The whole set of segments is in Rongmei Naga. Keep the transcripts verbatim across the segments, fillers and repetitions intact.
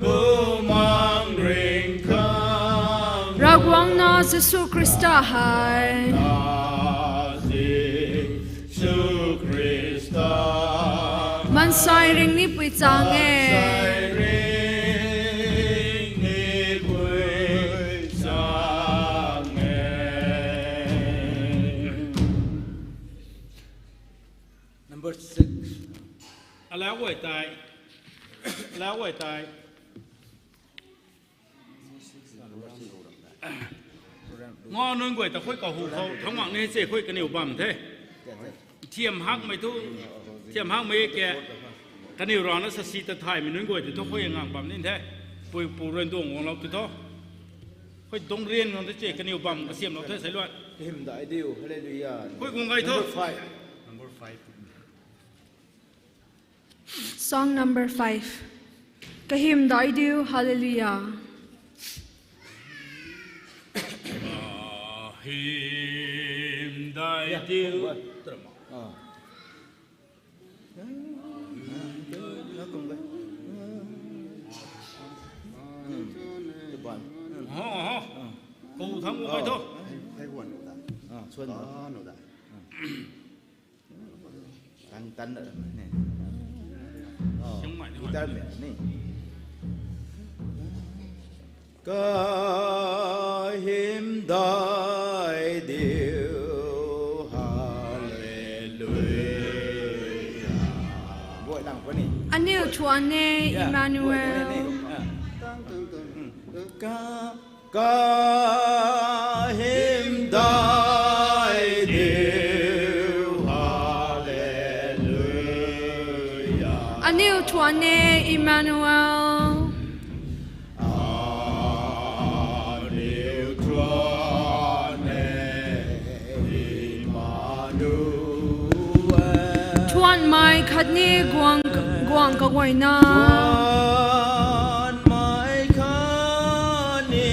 Bumaengh ringc khang Ravguangc nac Jisu Khrista hei, nac Jisu Khrista maansei ringh nipui chang e. Maansei ringh nipui chang e. Number six. Alau guay tei, alau guay tei, nga nunc guay ta khuay kahu khou thangc mak ni se khuay kaniw bam the. Thiam hakmei thu, thiam hakmei ke, kaniw rana sasi ta thaymei nunc guay tei thu khuay ngang bam ni the. Pui pu rui nduang guanglou tei thu, khuay dungc rian guang tei se kaniw bam kasiamlou the seiluan. Kahymdaih diu, hallelujah. Khuay guang gay thu. Number five. Song number five. Kahymdaih diu, hallelujah. Kahymdaih diu. Kou thangc mak gay thu. Tan tan da ne. Guitar mei ni. Kahymdaih diu, hallelujah. Guay lang puni. Aniu thuan e, Emmanuel. Ka Kahymdaih diu, hallelujah. Aniu thuan e, Emmanuel. Aniu thuan e, Emmanuel. Thuanmei khatni guang, guang kaguayna. Thuanmei khatni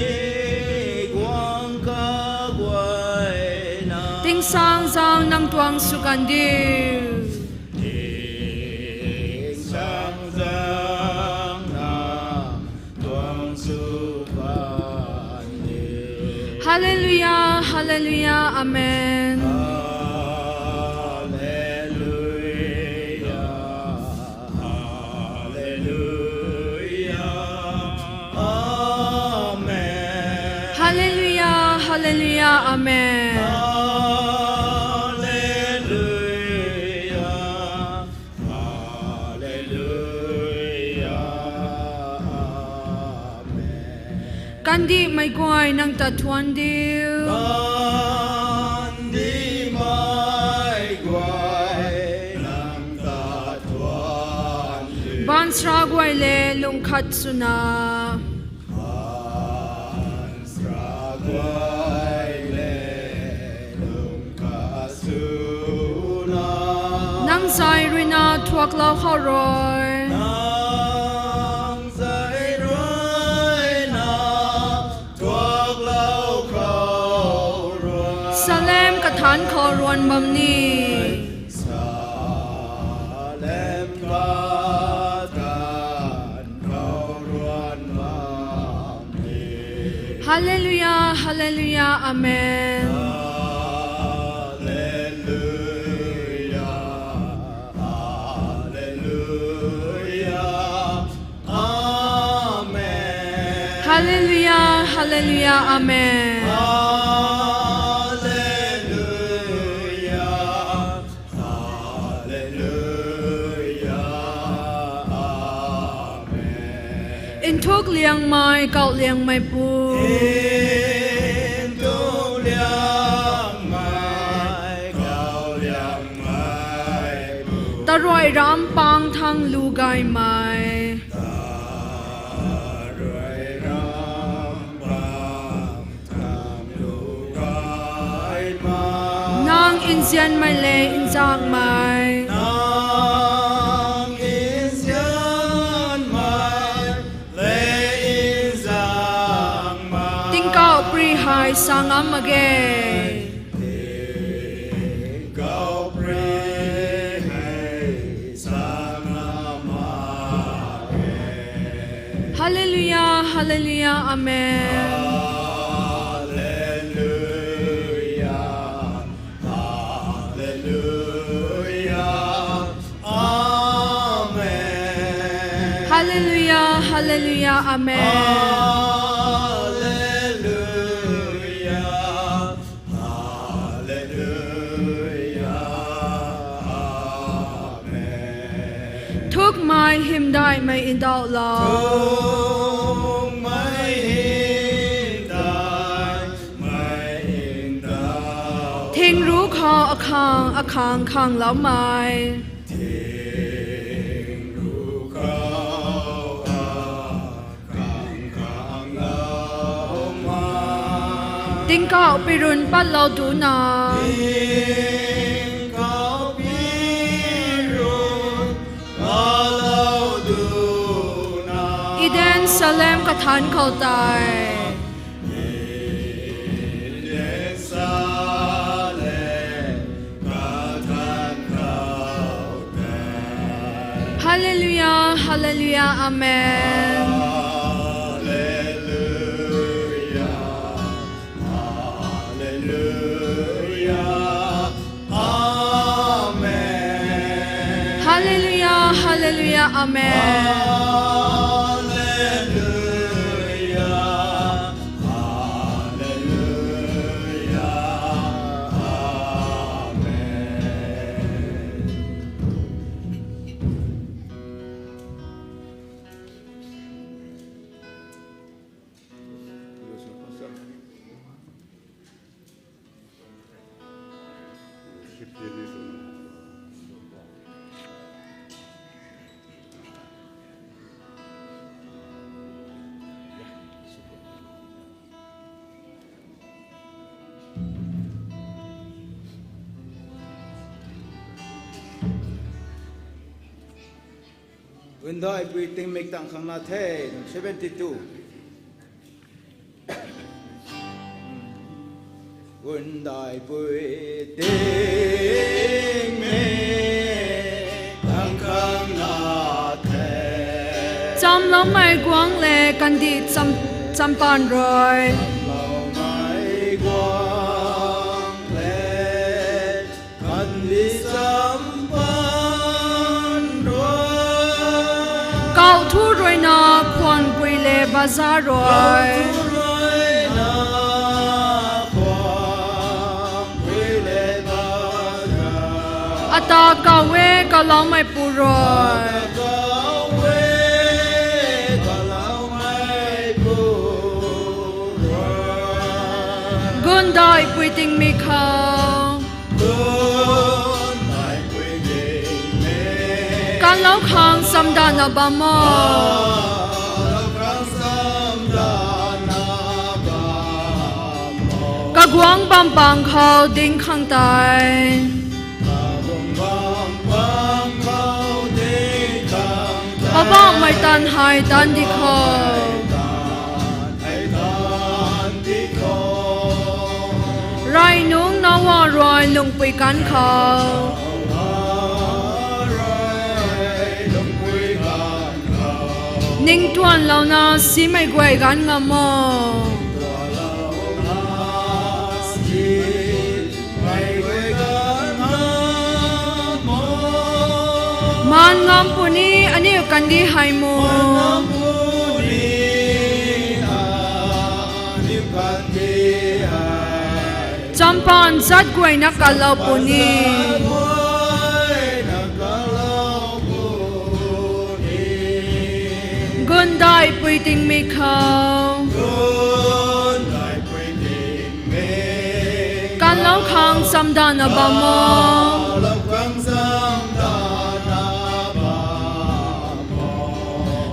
guang kaguayna. Tingsaengzaeng nang tuang sw kan diu. Tingsaengzaeng nang tuang sw kan diu. Hallelujah, hallelujah, amen. Hallelujah. Hallelujah. Amen. Hallelujah, hallelujah, amen. Hallelujah. Hallelujah. Amen. Kandihmei guay nang ta thuan diu. Kandihmei guay nang ta thuan diu. Baanchara guay le lungc khat swna. Baanchara guay le lungc khat swna. Nang zay ruina thuaklou khou rui. Nang zay ruina thuaklou khou rui. Salem kathanc khou ruan bam ni. Salem kathanc khou ruan bam ni. Hallelujah, hallelujah, amen. Hallelujah, hallelujah, amen. Hallelujah, hallelujah, amen. Hallelujah, hallelujah, amen. Nthuk liangmei, kau liangmei pu. Nthuk liangmei, kau liangmei pu. Taruai ram pang thangc lu gaymei. Taruai ram pang thangc lu gaymei. Nang nzianmei le nzangmei. Nang nzianmei le nzangmei. Tingkauh pri hei sa ngam mak ge. Tingkauh pri hei sa ngam Hallelujah, amen. Hallelujah, hallelujah, amen. Thukmei hymdaihmei ndauhlou. Thingru khou akhang akhang khangloumei. Tingkauh pirun patlou duna. Eden Salem kathanc khou tei. Hallelujah, hallelujah, amen. Hallelujah, hallelujah, amen. Gundaipui tingmik tang khang na the, seventy-two. Gundaipui tingmik tang khang na the. Chamloumei guang le kandih cham, champaan rui. Chamloumei guang le kandih champaan rui. Kauh thu ruina khwanpui le baza rui. Kauh thu ruina khwanpui le baza. Ata kauh e kaloumeipu rui. Ata kauh e kaloumeipu rui. Gundaipui tingmik khou. Kanlou khang chamdana bam o. Kaguang bam pang khou ding khang tei. Poubauhmei taanv hei taanv di khou. Rey nungc Noa rui lungpui ganv khou. Ningtuanlouna simei guay ganv ngam o. Maan ngam puni aniu kandih hei mu. Champaan zat guayna kalou puni. Gundaipui tingmik khou. Kanlou khang chamdana bam o.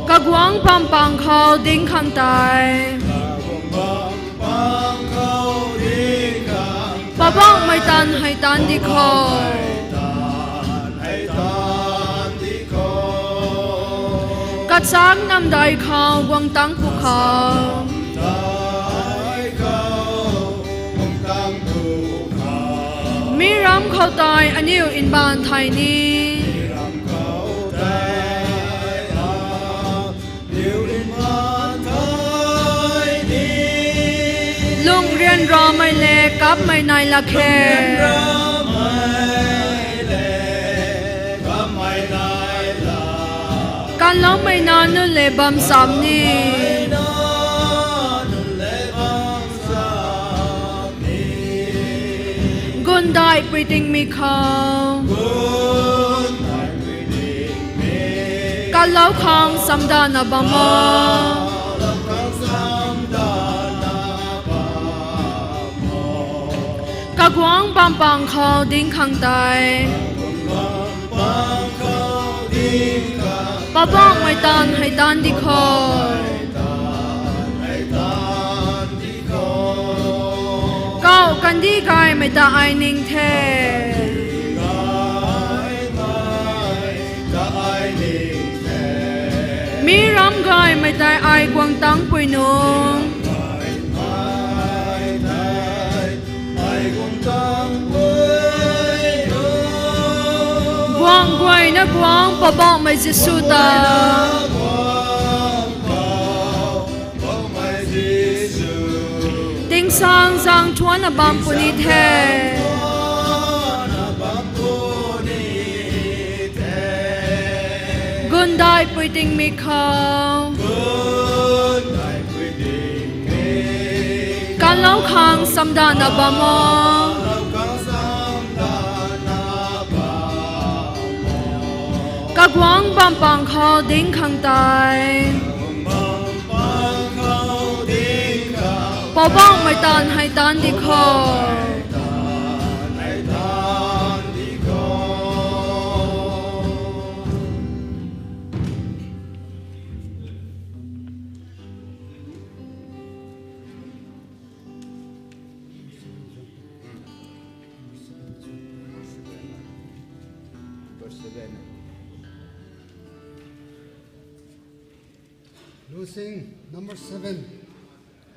Kaguang bam pang khou ding khang tei. Poubauhmei taanv hei taanv di khou. Kachak namdai khou guang tang pwkhou. Mi ram khou tei aniu mbaanv thei ni. nai lak khe. Kanloumei na nunc le bam sam ni. Gundaih pui tingmik khou kalou khang samdana bam o. Kaguangc bampang khou ding khang tei Poubauhmei taanv hei taanv di kho. Kauh kandih gaymei ta ai ning the. Mi ram gaymei tei ai guang tangpui nung guang guayna guang Poubauhmei Jisu ta tingsaeng zaeng thuanna bam puni the. Gundaih pui tingmik khou kalou khang samdana bam o. Kaguangc bampang khou ding khang tei Poubauhmei taanv hei taanv di kho. Losing number seven.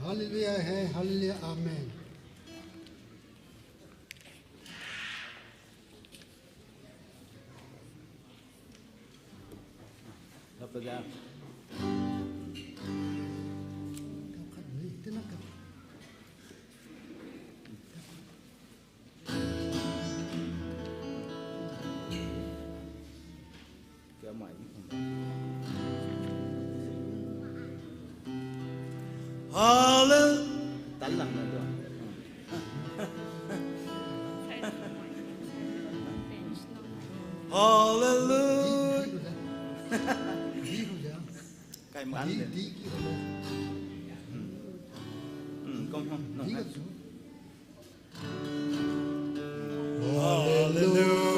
Hallelujah hai, hallelujah, amen. Hallel-, Hallelujah. Kai man le. Hmm, kom hom, no, hai. Hallelujah,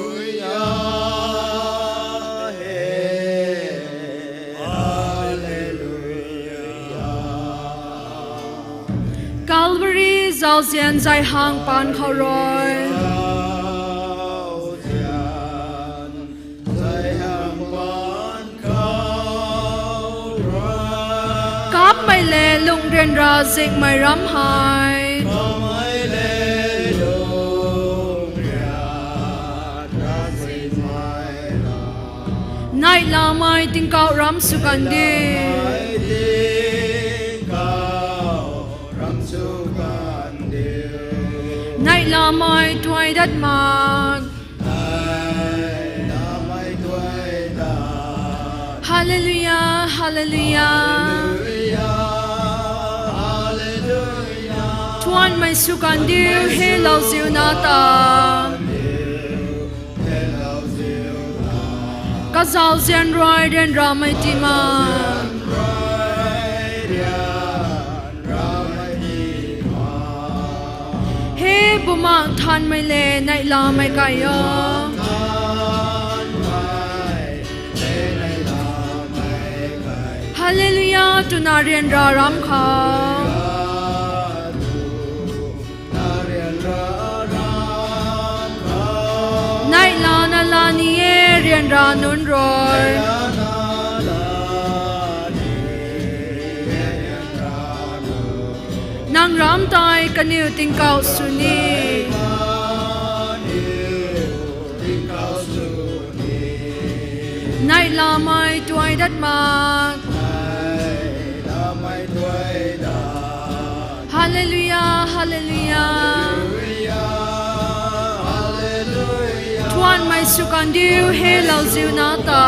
hey, hallelujah. Calvary zauzian zaihang paan khou rui. Kapmei le lungh ryanra zingmei ram hei. Neihlamei tingkauh ram sw kan diu. Neihlamei tuai dat mak. Hallelujah, hallelujah. Thuanmei sw kan diu, he lauziu na ta. Kazauzian rui ryanramei tii ma. He Bumaengh Nthanmei le neihlamei kai o. Hallelujah, twna ryanra ram khou. Neihlana la ni e ryanra nunc rui. Nang ram tei kaniw tingkauh sw ni. Neihlamei tuai dat mak. Hallelujah, hallelujah. Sw kandiu he Lauziu na ta.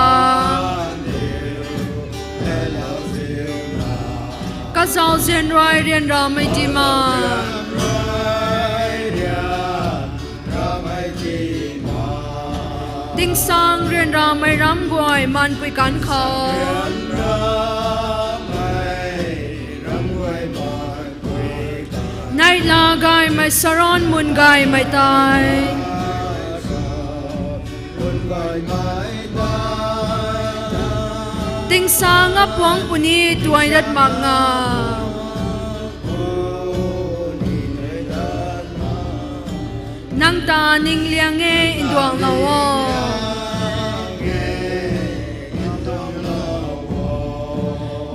Kazauzian rui ryanramei tima. Tingsaeng ryanramei ram guay manpui kan khou. Neihla gaymei Saron mun gaymei tei. Tingsaeng apuangc puni tuai dat mak nga. Nang ta ning liang e nduanglou o.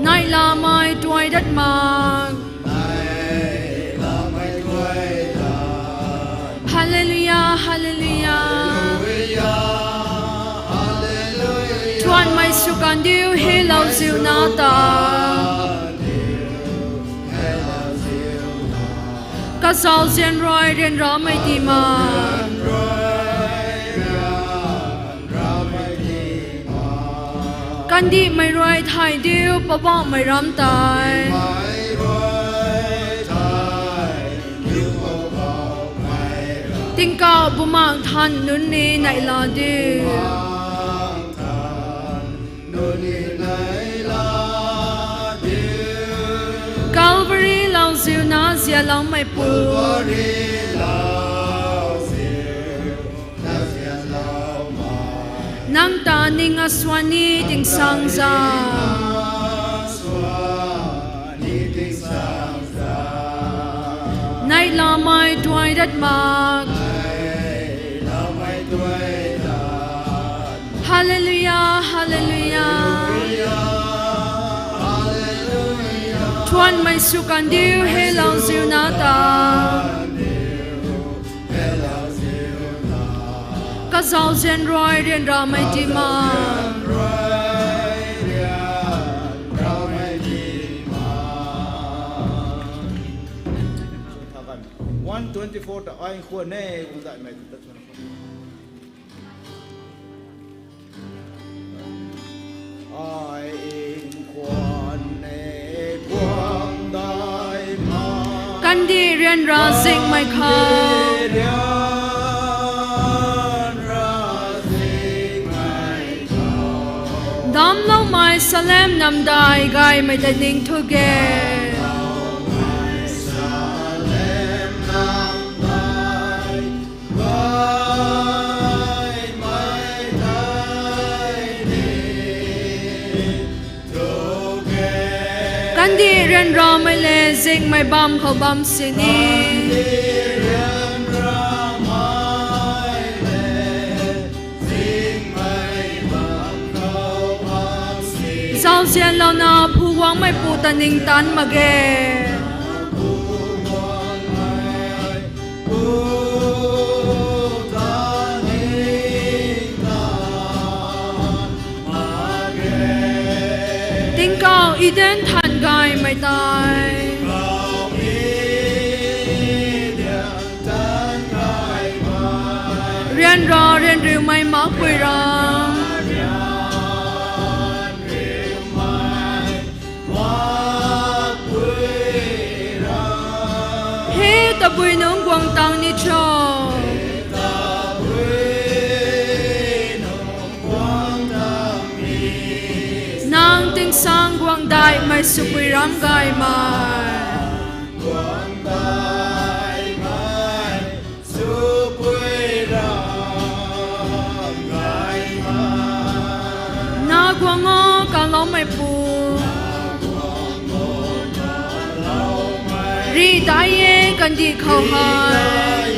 Neihlamei tuai dat mak. Hallelujah, hallelujah. Thuanmei sw kandiu he Lauziu na ta. Kazauzian rui ryanramei tima. Kandihmei rui thay diu Poubauhmei ram tei. Tingkauh Bumaengh Nthan nunc ni neihla diu. Calvary Lauziu na zialoumeipu. Nang ta ning asuan ni tingsaeng za. Neihlamei tuai dat mak. Hallelujah, hallelujah. Thuanmei sw kandiu he Lauziu na ta. Kazauzian rui ryanramei tima. One twenty-four ta ai khwan ne, kum daihmei ta chwn khwan. Ai khwan ne, khwan daihmei. Kandih ryanra zingmei khou. Damcloumei Salem namdai gaymei ta ning thu ge. Kandih ryanramei le zingmei bam khou bam sini. Zauzianlouna phu guangmeipu ta ningtaan mak ge. Tingkauh Eden than gaymei tei. Ryanra ryanriumei makpui ram. He tabui nunc guang tang ni cho. Nang tingsaeng guang daihmei swpui ram gaymei. Na guang o kaloumeipu. Ri dai e kandih khou hei.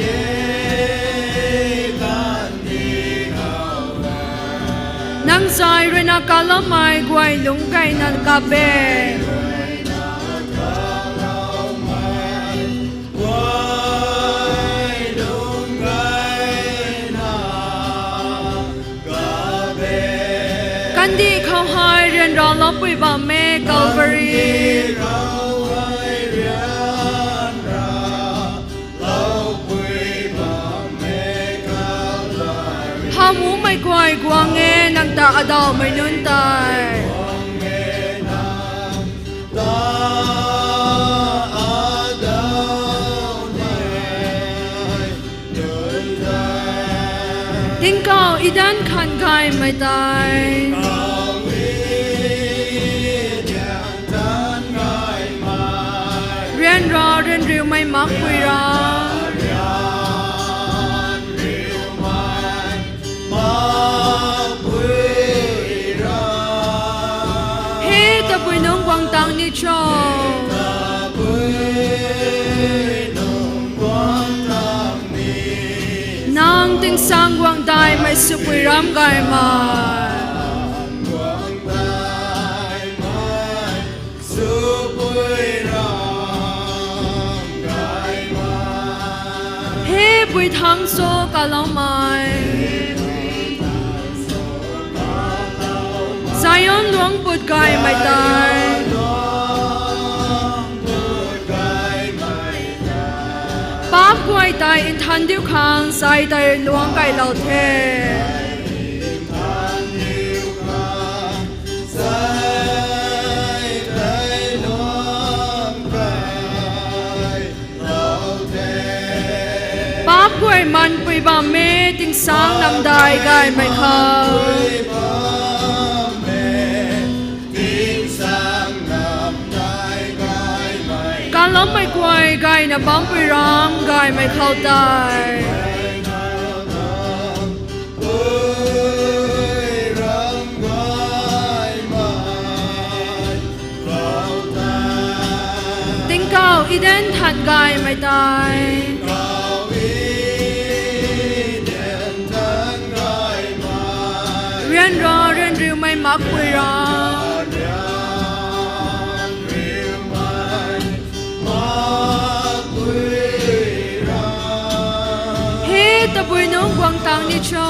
Nang zay ruina kaloumei guay lungc gayna kap e. Kandih khou hei ryanra loupui bam e Calvary. Hamu Ai guang e nang ta adauhmei nunc tei. Tingkauh Eden khang gaymei tei. Ryanra ryanriumei makpui ra. He tabui nunc guang tang ni cho. Nang tingsaeng guang daihmei swpui ram gaymei. He pui thangc cho kaloumei. Zion luangc put gaymei tei. Paap guay tei nthan diu khang sai tei luangc kailou the. Paap guay manpui bam e tingsaeng namdai gaymei khou. Kaloumei guay gayna bampui ram gaymei khou tei. Tingkauh Eden than gaymei tei. Ryanra ryanriumei makpui ra. He tabui nunc guang tang ni cho.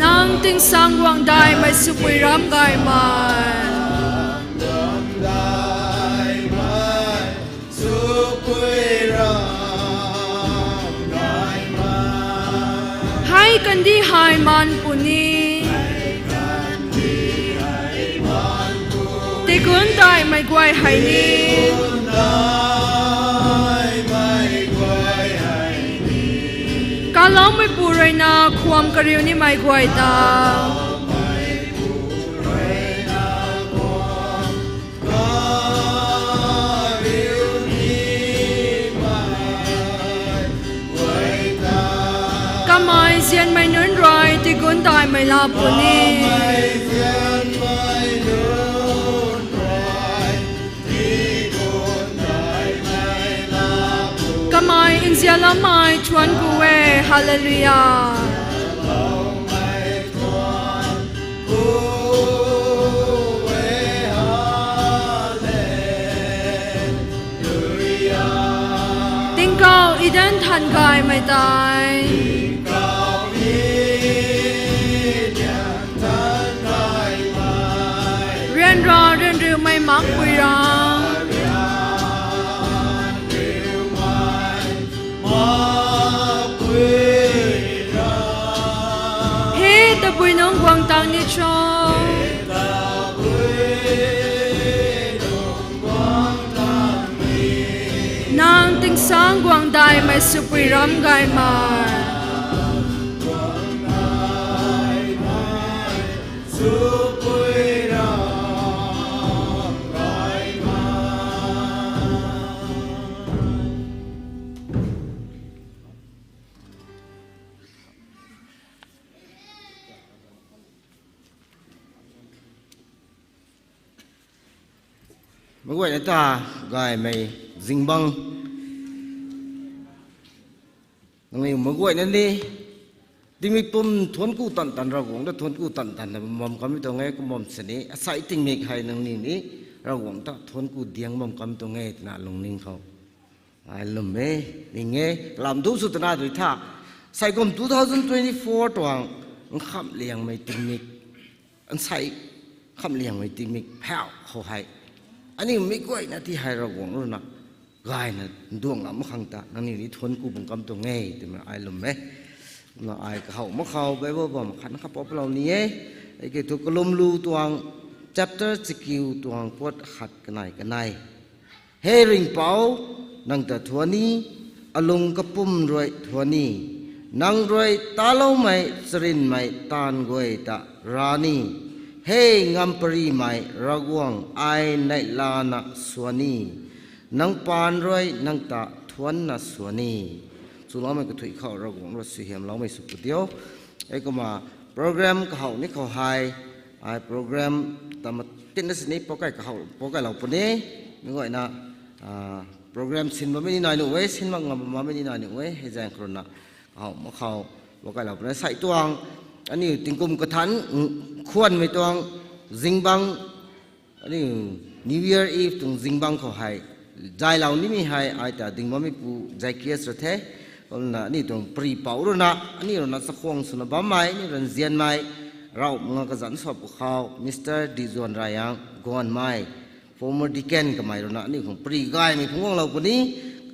Nang tingsaeng guang daihmei swpui ram gaymei. Hei kandih hei maan puni. Tigun daihmei guay hei ni. Kaloumeipu ruina khwan kariu nimei guay ta. Kamei nzianmei nunc rui tigun daihmei laa puni. Kamei nzianloumei thuanc ku e, Hallelujah. Tingkauh Eden than gaymei tei. Ryanra ryanriumei makpui ra. He tabui nunc guang tang ni cho. Nang tingsaeng guang daihmei swpui ram gaymei. Meic guayna ta gaymei zingbangc. Nangniw meic guayna ni tingmik pum thuanc ku tan tan Ravguangc ta thuanc ku tan tan na bam kamei tuang e, kum bam sini asei tingmik hei nangniw ni Ravguangc ta thuanc ku diang bam kamei tuang e twna lungning khou ai lwm e, ning e, lam du sw twna dui tha. Sei kum two thousand twenty-four tuang nkhamh liangmei tingmik, nsei nkhamh liangmei tingmik phau khou hei aniu meic guayna ti hei Ravguangc ruina gayna nduang lam mak khang ta nangniw ni thuanc ku bam kam tuang e twmei ai lwm e. Kumna ai kahaw mak khou Bible bam khat na kha pau palou ni e. Ei ke thu Kalumlu tuang chapter chakiu tuang puat khat kanei kanei. He Ringhpouc, nang ta thuan ni, alung kapwm rui thuan ni, nang rui taloumei charynmei taanv guay ta ra ni. He ngamparimei Ravguangc, ai neihlana swan ni, nang paan rui nang ta thuanna swan ni. Chuloumei kathui khou Ravguangc rui suaihiamloumei sw pu diu. Ei kumna program kahaw ni khou hei, ai program ta matinna sini pau kai kahaw pau kailou puni. Mi guayna program sin bammei ni nai nuh e, sin mak ngam bammei ni nai nuh e, hei zaeng khou rui na kahaw mak khou pau kailou puni. Sei tuang aniu tingkum kathanc khwanmei tuang zingbangc, aniu New Year Eve tuang zingbangc khou hei zaylou nimei hei ai ta ding bammeipu Zacchaeus ra the. Kumna aniu tuang pari pouc rui na, aniu rui na chakhwang swna bammei, aniu rui nzianmei, rav manga kazanc sa pwkhou Mister Dizuan Rayang Guanmei, former deacon kamei rui na aniu khang pari gaymei phungc guanglou puni.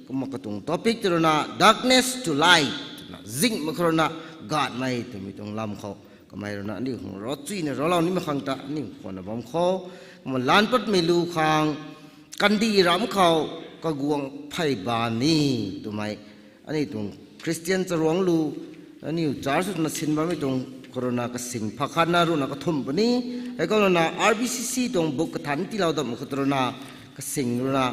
Kumna katuang topic tei rui na Darkness to Light twna, zingmei khou rui na gaanhmei twmei tuang lam khou kamei rui na aniu khang ravchuina ravlou nimei khang ta aniu khwanna bam khou. Kumna laanc patmei lu khang, kandih ramc khou kaguang phey baan ni twmei, aniu tuang Christian charuangc lu, aniu church na sin bammei tuang khou rui na kasing phakhatna rui na kathumh puni. Hei khou rui na R B C C tuang buk kathanc tiilou dam khou rui na kasing rui na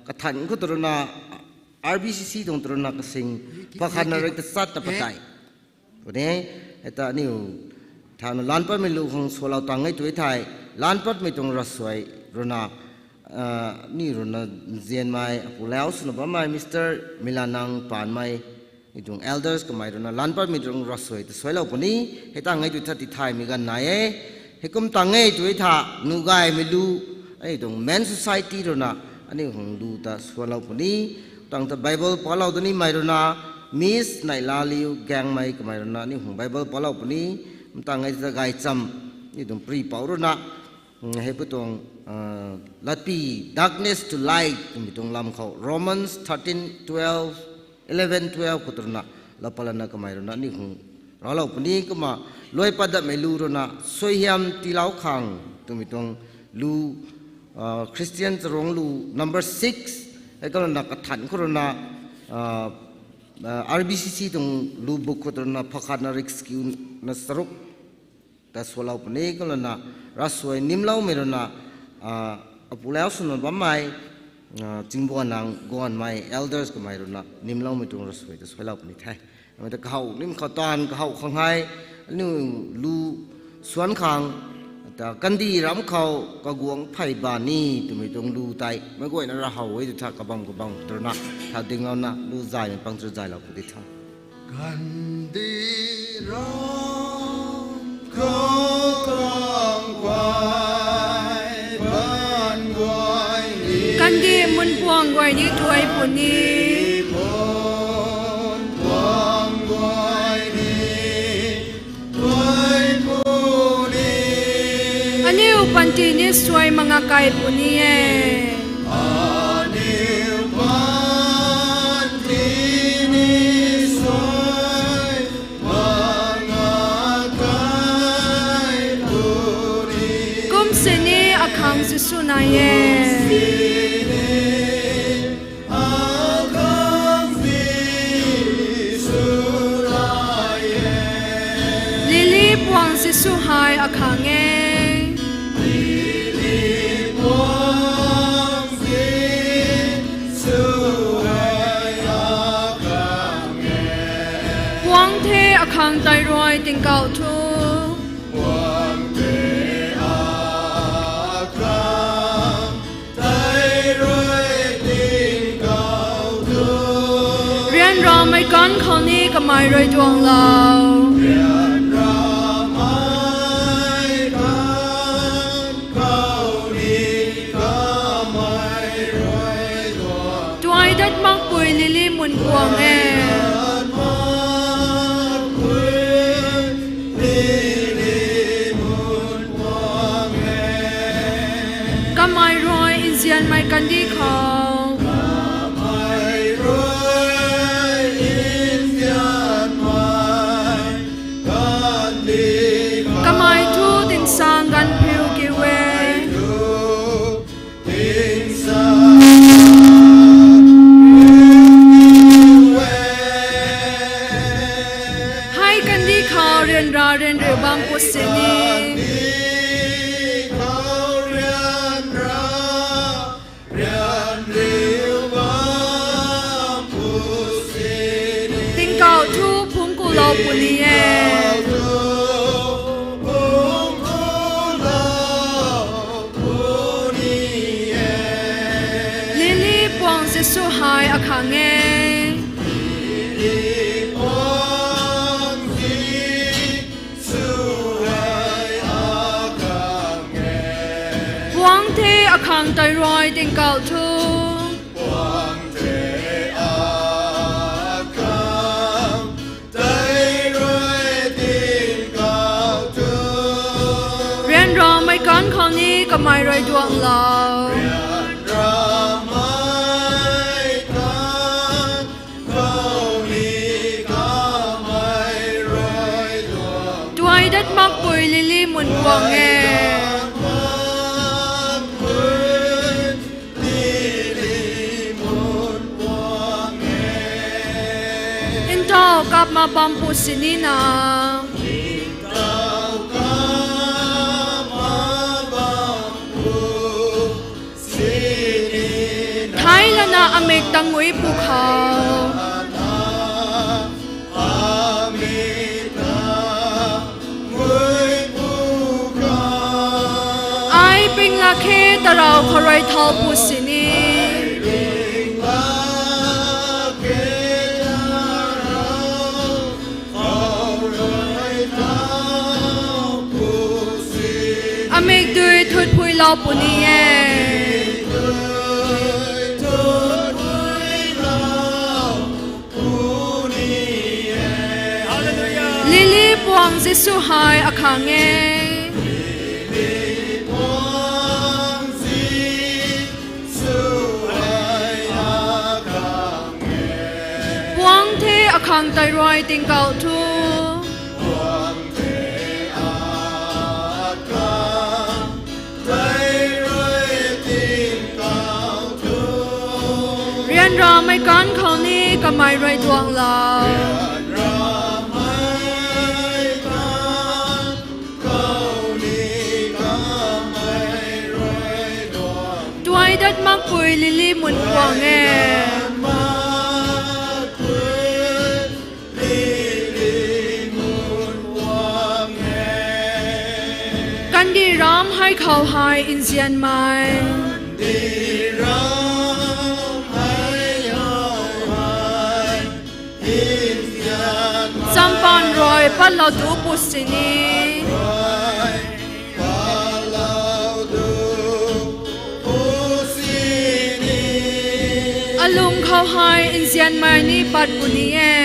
kathanc khou tei rui na, R B C C tuang tei rui na kasing phakhatna rui tachat ta patei puni. Hei ta aniu thana laanc patmei lu khang swlou tang e tu thei, laanc patmei tuang ravsuai rui na, aniu rui na nzianmei apu lau swna bammei Mister Milanang Paanmei, aniu tuang elders kamei rui na laanc patmei tuang ravsuai ta suailou puni. Hei tang e tu tha tithaymei ganv nai e. Hei kum tang e tu tha, nuh gaymei lu, aniu tuang Men Society rui na aniu khang lu ta sualou puni. Tang ta Bible palou da nimei rui na Miss Neihlaliu Gangmei kamei rui na aniu khang Bible palou puni. Tang e ta gaychamv, aniu tuang pari pouc rui na, hei pu tuang, latpi, Darkness to Light twmei tuang lam khou Romans thirteen, twelve, eleven, twelve khou tei rui na, laapalana kamei rui na aniu khang ravlou puni. Kumna luai pat datmei lu rui na Suaihiam Tiilou Khang twmei tuang lu, Christian charuangc lu number six, hei khou rui na kathanc khou rui na, R B C C tuang lu buk khou tei rui na phakhatna rui kaskiuna charuk ta sualou puni. Kumna ravsuai nimloumei rui na, apu lau swna bammei, Chingbuanang Guanmei elders kamei rui na nimloumei tuang ravsuai ta suailou puni the. Amei ta kahaw nim khou taanv kahaw khang hei, aniu lu suan khang, ta kandih ramc khou kaguang phey baan ni twmei tuang lu tei meic guayna ravhow e tu tha kabam kabam tei rui na, tha dinglouna lu zaymei pang tei rui zaylou pu di tha. Kandih ramc khou kaguang phey baan guay ni, kandih mun puang guay ni tuai puni. Aniu panty ni suai mak nga kai puni e. Kum sini akhang Jisu nai e. Lily puang Jisu hei akhang e. Puang the akhang tei rui tingkauh thu. Ryanramei ganv khou ni kamei rui duanglou. lou puni e. Lily puang Jisu hei akhang e. Puang the akhang tei rui tingkauh thu. Ryanramei kan khou ni kamei rui duanglou. Tuai dat makpui Lily mun puang e. Ntaw kapma bam pu sini na. Thei lana amik tangui pu khou. Ai ping lak khe tarou khou rui thau pu sini. Amik dui thut phuilou puni e. Lily puang Jisu hei akhang e. Puang the akhang tei rui tingkauh thu. Ryanramei kan khou ni kamei rui duanglou. Tuai dat makpui Lily mun puang e. Kandih ram hei khou hei nzianmei. Champaan rui patlou tu pu sini. Alung khou hei nzianmei ni pat puni e.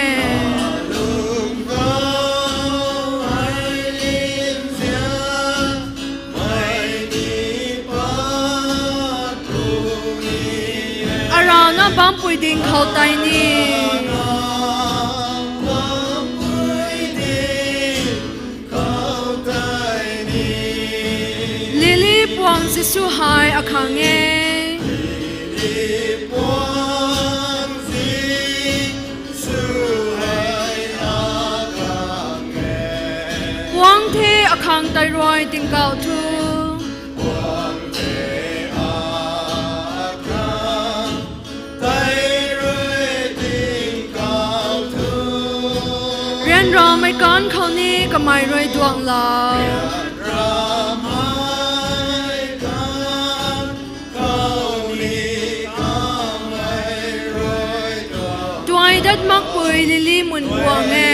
Arana bampui ding khou tei ni. Lily puang Jisu hei akhang e. Puang the akhang tei rui tingkauh thu. Ryanramei kan khou ni kamei rui duanglou. Tuai dat makpui Lily mun puang e.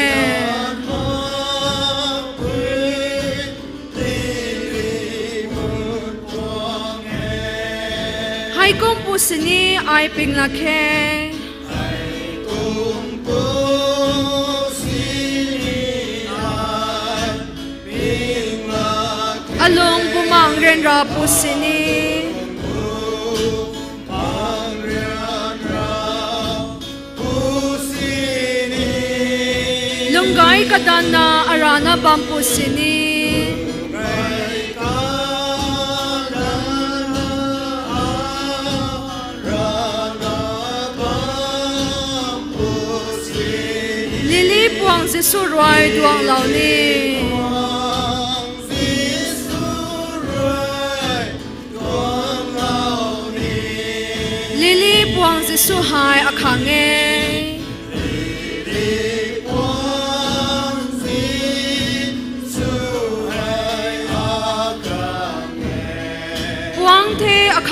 Heikum pu sini ai ping lak khe. Alung Bumaengh ryanra pu sini. Lungcgay kadanna arana bam pu sini. Lily puang Jisu rui duanglou ni. Lily puang Jisu hei akhang e.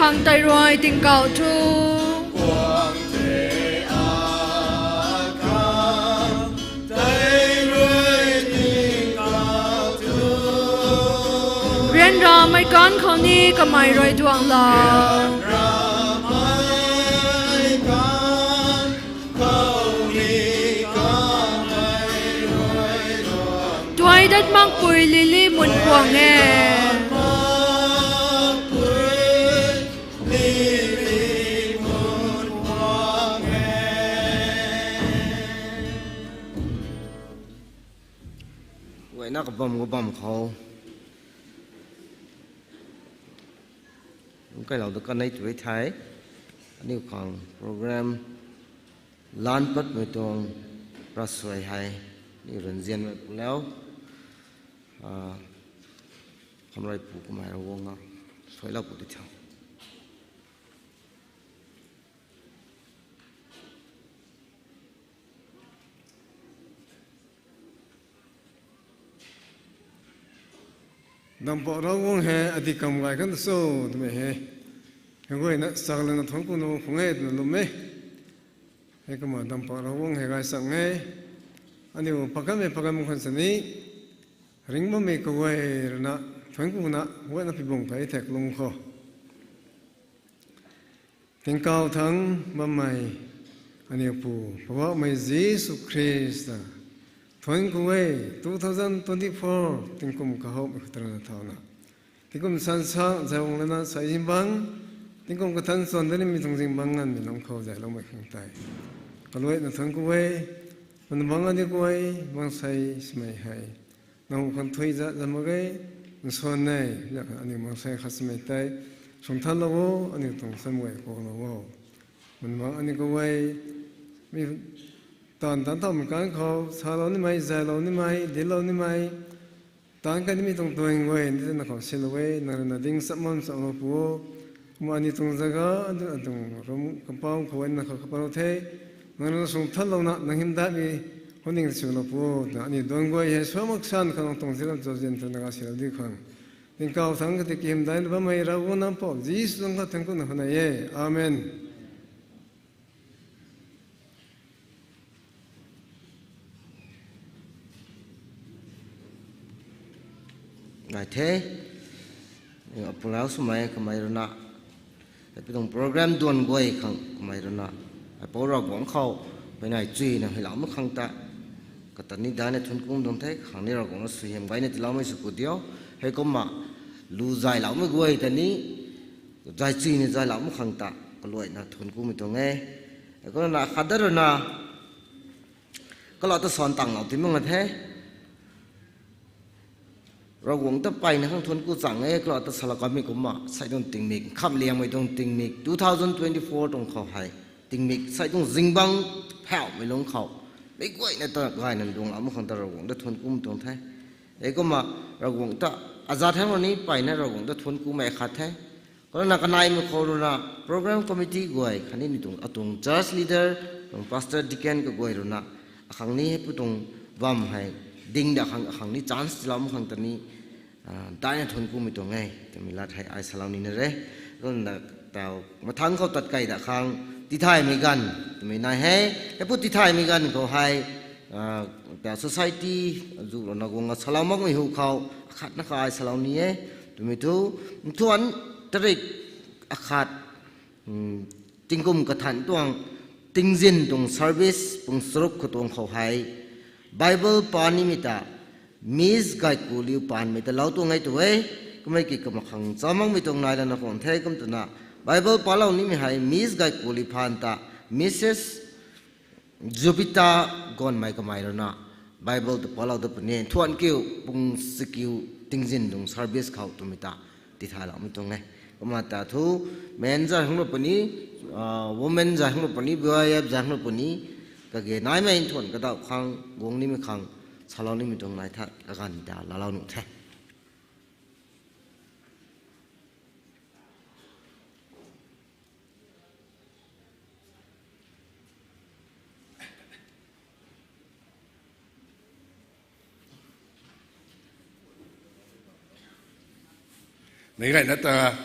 Ang tei rui tingkauh thu. Ryanramei kan khou ni kamei rui duang la. Tuai dat makpui lili mun puang e. Guayna kabam kabam khou. Kailou da kanei tu e thei. Aniu khang program lan patmei tuang rasuai hei. Aniu runzianmei pu lau. Ah, khamrei pu kamei Ravguangc na suailou pu di thau. Dampou Ravguangc hei adi kam gay kan ta cho twmei hei. Hei guayna chaklana thuanc ku na khung e twna lwm e. Hei kumna Dampou Ravguangc hei gaychang e. Aniu pakanmei pakan khwan sini. Ringc bammei kaguay rui na thuanc ku na guayna pi bung kai thek lung khou. Tingkauh thangc bammei aniu Pu, Poubauhmei Jisu Khrista, thuanc ku e, two thousand twenty-four tingkum kahowmei khou tarana thauna, tingkum sansa zauang lana sai zingbangc, tingkum kathan chwan danimei tuang zingbangc nganvmei nunc khou zayloumei khang tei kaluaina thuanc ku e. Manbangc aniu guay, maansei swmei hei nang khang thui zat zam mak ge, nsuan e, zat khang aniu maansei khat swmei tei sungthanlou o, aniu tuang sam guay kuaklou o. Manbangc aniu guay, mi taanv tan thaumei kan khou salou nimei, zaylou nimei, dinclou nimei, taanc kai nimei tuang tuang guay ni tei na khou silou e, nang rui na ding cham man chamlou pu o. Kumna aniu tuang zaga, aniu tuang rum kampau khou na khou kapalou the. Nang rui na sungthanlouna nang hymdaihmei huning silou pu o twna aniu duan guay hei suamak san khang nang tuang zilam zauzian twna kasilou di khang, tingkauh thangc kati kahymdaihna bammei Ravguangc Nac Mpouh Jisu zanc khou thuanc ku na khwan e. Amen. Nai the, apu lau swmei kamei rui na, hei pi tuang program duan guay khang kamei rui na, hei pou Ravguangc khou pui nai chuyna heiloumei khang ta, kata ni daina thuanc kum tuang the, khang ni Ravguangc na suaihiam gayna tiiloumei sw ku diu, hei kumna lu zayloumei guay ta ni, zay chuyna zayloumei khang ta, kaluaina thuanc kumei tuang e. Hei kumna khat dat rui na, kalou ta san tanglou ti mak nga the. Ravguangc ta peyna khang thuanc ku chang e, kalou ta salou kanmei kumna, sei tuang tingmik, khamliangmei tuang tingmik, two thousand twenty-four tuang khou hei, tingmik, sei tuang zingbangc, phauhmei lungc khou, meic guayna ta gayna duangloumei khang ta Ravguangc ta thuanc kumei tuang the. Hei kumna, Ravguangc ta, azat hang rui ni peyna Ravguangc ta thuanc kumei khat the. Kumna kaneimei khou rui na, program committee guay, khatni ni tuang, atuang church leader, tuang pastor, deacon kaguay rui na, akhang ni hei pu tuang bam hei, ding da khang akhang ni chance tiiloumei khang ta ni, daina thuanc kumei tuang e, twmei lat hei ai salou nina re. Kumna tau mathangc khou tat kei da khang, tithaymei ganv, twmei nai he, hei pu tithaymei ganv khou hei, ta society, zu rui na guang a salou makmei hu khou, akhatna kha ai salou ni e, twmei thu, nthuan tarik akhat, tingkum kathan tuang, tingzin tuang service pung charuk khou tuang khou hei, Bible pa nimei ta, Miss Gaikuliu Panmei ta lou tuang e tu e, kummei ki kamakhang cha makmei tuang nai lana khwan the kum twna, Bible palou nimei hei Miss Gaikuliu Pan ta, Missus Jupiter Gonmei kamei rui na, Bible ta palou ta puni, nthuan kiu, pung chakiu, tingzin tuang service khou twmei ta, tithayloumei tuang e. Kumna ta thu, men zay hang rui puni, women zay hang rui puni, B Y F zay hang rui puni, kage naimei nthuan kadauh khang, guang nimei khang, salou nimei tuang nai tha, aganv ta laalou nuh the. Meic gayna ta,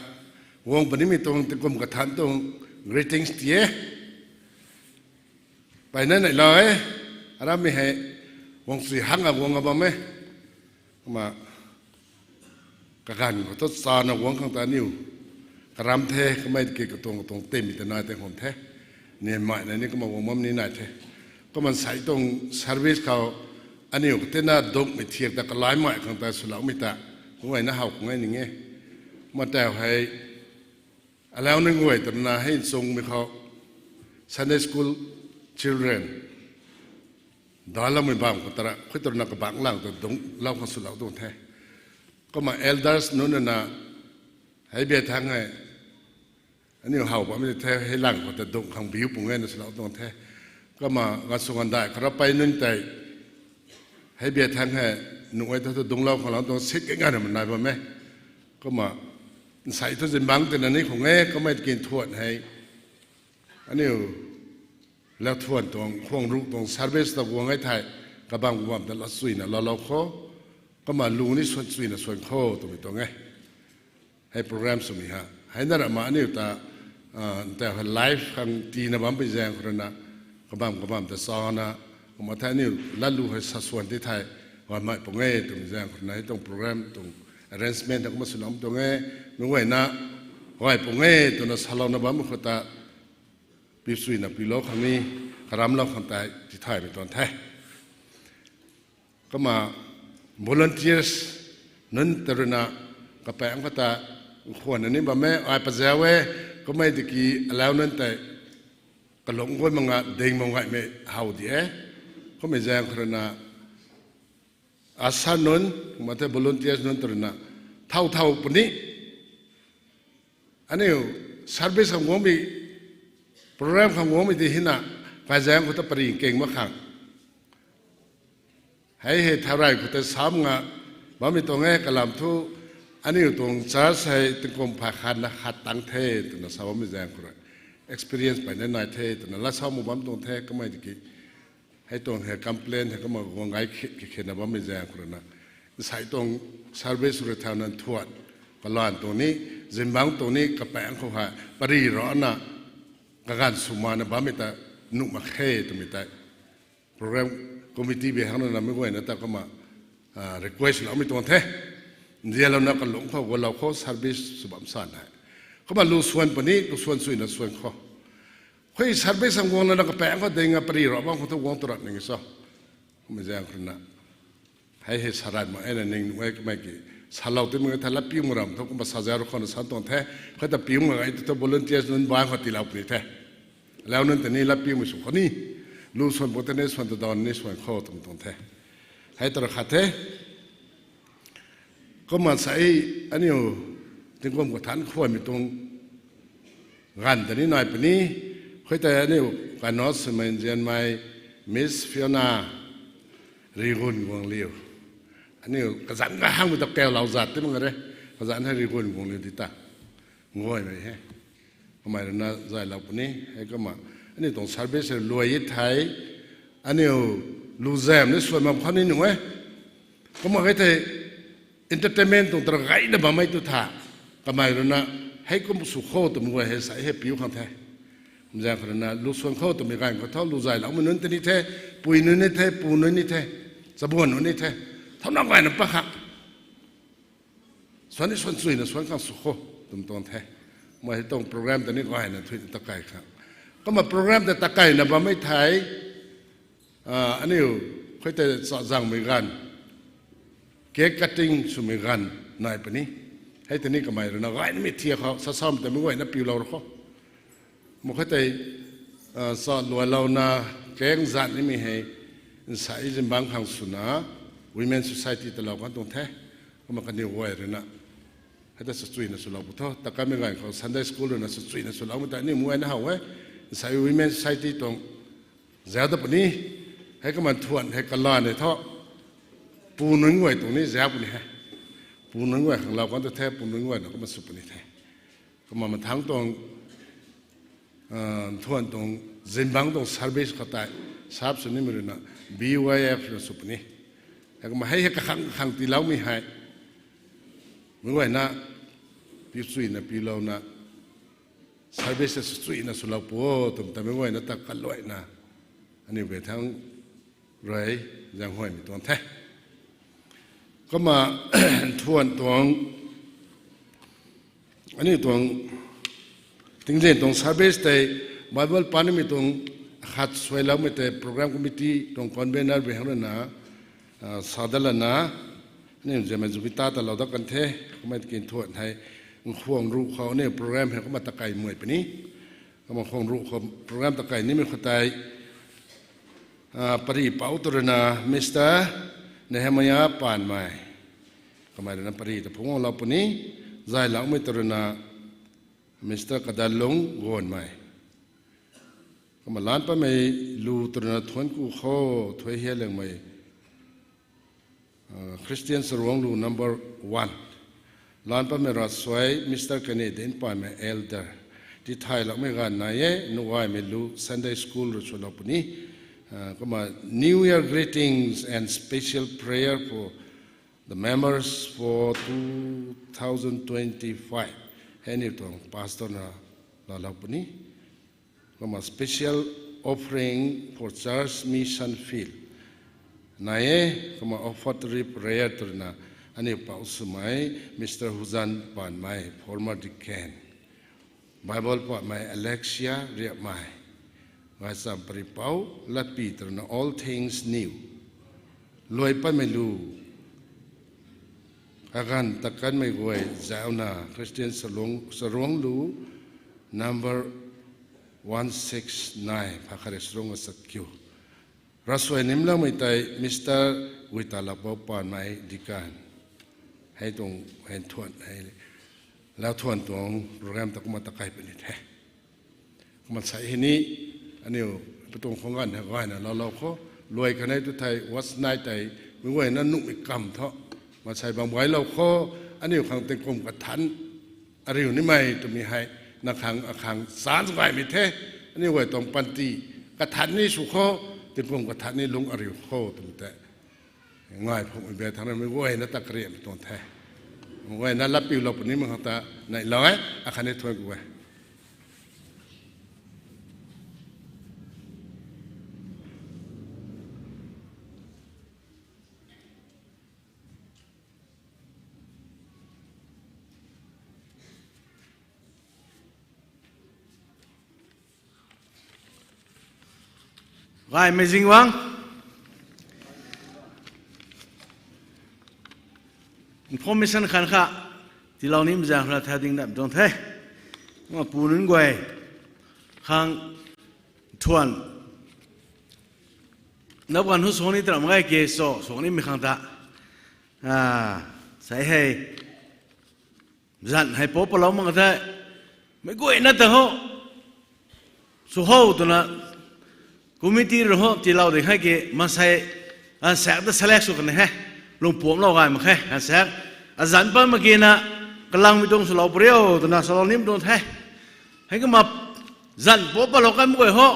Guang punimei tuang tingkum kathanc tuang greetings ti e. Peyna neilou e. Aramei hei guang chui hang a guang a bam e. Kumna kaganv khou thu chana guang khang ta aniu karam the, kamei ki katuang katuang temi ta nai tei khwan the. Nimaina ni kumna guang bam ni nai the. Kumna nsei tuang service khou aniu katina dungmei thiak ta kalaimei khang ta swloumei ta guayna how khang e ning e. Kumna tau hei alau nunc guay twna hei nchungmei khou Sunday school children daloumei bam khou tara khui twna kabangc lang ta dungclou khang swlou tuang the. Kumna elders nunc na hei bia thang hei aniu how bammei the, hei lang khou ta dungc khang biu pung e na swlou tuang the. Kumna gansw gandai khou rap pei nunc tei hei bia thang hei nuh e thu thu dungclou khang lou tuang sit ke nganv na nai bam e. Kumna nsei thu zingbangc tina ni khang e, kamei kin thuan hei aniu lau thuan tuang khwang ruh tuang service ta guang e thei kabam kabam ta la chuina loulou kho. Kumna lu ni swan chuina swan kho twmei tuang e. Hei program swmei ha hei na rama aniu ta ntau hei live khang tina bampui zaeng khou rui na kabam kabam ta chana kumna thei aniu latlu hei sa swan ti thei gaymei pung e twmei zaeng khou rui na hei tuang program tuang arrangement ta kumna swlou tuang e. Meic guayna gay pung e twna salouna bammei khou ta pichuina pilou khang ni karamlou khang tei tithaymei tuang the. Kumna volunteers nunc ta rui na kapaengc khou ta khwanna ni bam e, ai pazau e. Kumei tiki alau nunc tei kalung guay mak nga ding mak ngaimei how di e. Kummei zaeng khou rui na asa nunc kumna the volunteers nunc ta rui na thau thau puni aniu service khang guangmei, program khang guangmei di hina kaizaeng khou ta pari keng mak khang hei hei thaurey khou tei sam nga bammei tuang e. Kalam thu aniu tuang church hei tingkum phay khat na khat tang the twna sa bammei zaeng khou rui experience peyna nai the twna lat sa mu bam tuang the. Kamei tiki hei tuang hei complain hei kumna guang gay kakhenna bammei zaeng khou rui na nsei tuang service rui thauna thuan kalan tuang ni zingbangc tuang ni kapaengc khou hei pari rana kaganv swmana bammei ta nuh mak khe twmei tei program committee bi hang rui na meic guayna ta kumna request loumei tuang the. Ndialouna kalung khou gualou khou service sw bam san hei kumna lu swan puni, lu swan chuina swan khou khui service khang guang lana kapaengc khou ding a pari ra bam khou thu guang tu rap ning e cho. Kummei zaeng khou rui na hei hei saran mak e na ning nuh e. Kamei ki salou ti mak e thei latpiu mak ram thu kumna sa zau rui khou na san tuang the. Khou ta piu mak e tu thu volunteers nunc baanc khou tiilou puni the. Lau nunc tei ni latpiumei sw khou ni lu swan pu tei ni swan ta dawn ni swan khou twmei tuang the. Hei ta ra khat the. Kumna sa e aniu tingkum kathanc khwanmei tuang ganv ta ni nai puni. Khui tei aniu kano swmei nzianmei Miss Fiona Rigun Guangliu, aniu kazanc kahangmei ta kaulou zat ti mak re. Kazanc hei Rigun Guangliu di ta nguaymei he. Kamei rui na zaylou puni hei kumna aniu tuang service hei luai e thei aniu lu zam ni swan bam khou ni nuh e. Kumna khe thei entertainment tuang tara gayna bammei tu tha kamei rui na hei kum sw khou twmei guay hei sa hei piu khang the. Mzang khou rui na lu swan khou twmei ganv khou thu lu zayloumei nunc tei ni the, pui nunc ni the, pu nunc ni the, chabuan nunc ni the, thauna gayna pa khang swan ni swan chuina swan khang sw khou twmei tuang the. Mei hei tuang program ta ni gayna thuina takai khang. Kumna program ta takaina bammei thei aniu khui tei chazangmei ganv, cake cutting swmei ganv nai puni. Hei tei ni kamei rui na gaynamei thiak khou sa sam tei meic guayna piulou ra khou mak khe tei sa luailouna keng zat nimei hei nsei zingbangc khang swna Women Society ta lou kan tuang the. Kumna kaniw guay rui na hei ta sa chuina swlou pu tho. Takanmei ganv khou Sunday school rui na sa chuina swloumei ta aniu meic guayna how e. Nsei Women Society tuang zau ta puni. Hei kumna thuan hei kalan e thu pu nunc guay tuang ni zau puni he. Pu nunc guay khang lou kan tu the, pu nunc guay na kumna sw puni the. Kumna mathangc tuang thuan tuang zingbangc tuang service khou tei sap sw nimei rui na B Y F na sw puni. Hei kumna hei hei kakhang kakhang tiiloumei hei meic guayna pichuina pilouna service sw chuina swlou pu o twmei ta meic guayna ta kaluaina aniu be thang rui zaenghuaymei tuang the. Kumna thuan tuang aniu tuang tingzin tuang service tei Bible panimei tuang khat suailoumei tei program committee tuang convener bi hang ruina sa dat lana aniu ziamei zubita ta lou dat kan the. Kumna kin thuan hei nkhwang ruh khou aniu program hei kumna takai mei puni. Kumna khwang ruh khou program takai nimei khou tei pari pouc tw ruina Mister Nehemiah Panmei, kamei ruina pari ta phungc lou puni. Zayloumei tw ruina Mister Kadalung Gonmei. Kumna lan patmei lu tw ruina thuanc ku khou thuai hialingmei Christian Saruanglu number one. Lan patmei ravsuai Mister Kane Dinpanmei elder. Tithayloumei ganv nai e, nuh gaymei lu Sunday school rui swlou puni. Kumna New Year greetings and special prayer for the members for two thousand twenty-five. Hei aniu tuang pastor na laalou puni. Kumna special offering for church mission field nai e. Kumna offertory prayer tw ruina aniu pouc swmei Mister Huzan Panmei, former deacon. Bible patmei Alexia Riapmei. Gaychamv pari pouc, latpy tw ruina All Things New. Luai patmei lu kaganv ta kanmei guay zauna Christian Saruanglu number one six nine, Phakharisrung Asatkiu. Ravsuai nimloumei tei Mister Guitalapou Panmei deacon. Hei tuang hei thuan hei lau thuan tuang program ta kumna takai puni the. Kumna sei hei ni aniu patuang khang ganv hei gayna loulou khou luai kanei tu thei watch night tei meic guayna nuhmei kamv thu maansei bang bailou khou aniu khang tingkum kathanc ariu nimei twmei hei na khang akhang chance gaymei the. Aniu guay tuang panty kathanc ni sw khou tingkum kathanc ni lungc ariu khou twmei tei ngai phungmei be thangc ramei guayna ta kariamei tuang the. Meic guayna latpiulou punimei khang ta neilou e, akhatni thuan ku e. Gaymei zingwang information khan kha tiilou nimei zaeng khou rui thau ding dam tuang the. Kumna pu nunc guay khang thuan nap ganv hu suang ni tram gay ke so suang nimei khang ta sei hei zanh hei pou palou mak the. Meic guayna ta ho sw ho twna committee rui ho tiilou de khe ke maansei ganvsaekc ta select sw kan he. Lungpuamclou gay mak khe ganvsaekc azanc pat mak kena kalangmei tuang swlou pariu twna salou nim tuang the. Heikumna zanh pou palou kanmei guay ho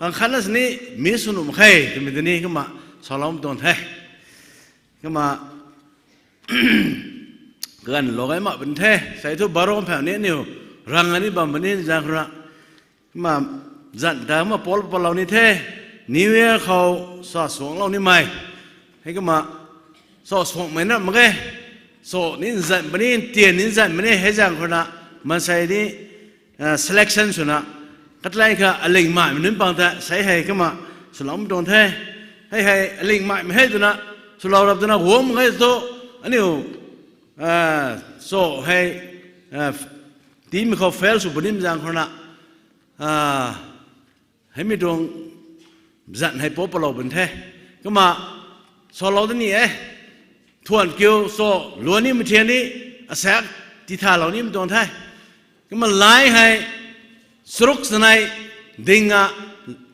ganv khatna sini miss sw nuh mak khe twmei tei ni kumna saloumei tuang the. Kumna kaganv lou gay mak pun the. Sei thu baro phau ni aniu rang ani bam puni zaeng khou rui kumna zanh ta kumna pou palou ni the. New Year khou sa suangclou nimei heikumna sa suangmei na mak ge. Sa ni nzanh puni, tian ni nzanh puni hei zaeng khou rui maansei ni selection swna katlai kha alingmaimei nunc pang ta sei hei kumna swloumei tuang the. Hei hei alingmaimei hei twna swlou rap twna guang mak ge thu aniu sa hei timei khou fail sw punimei zaeng khou rui heimei tuang zanh hei pou palou pun the. Kumna salou da ni e. Thuan kiu sa luan nimei thian ni asaekc tithalou nimei tuang the. Kumna lai hei charuk sanei ding a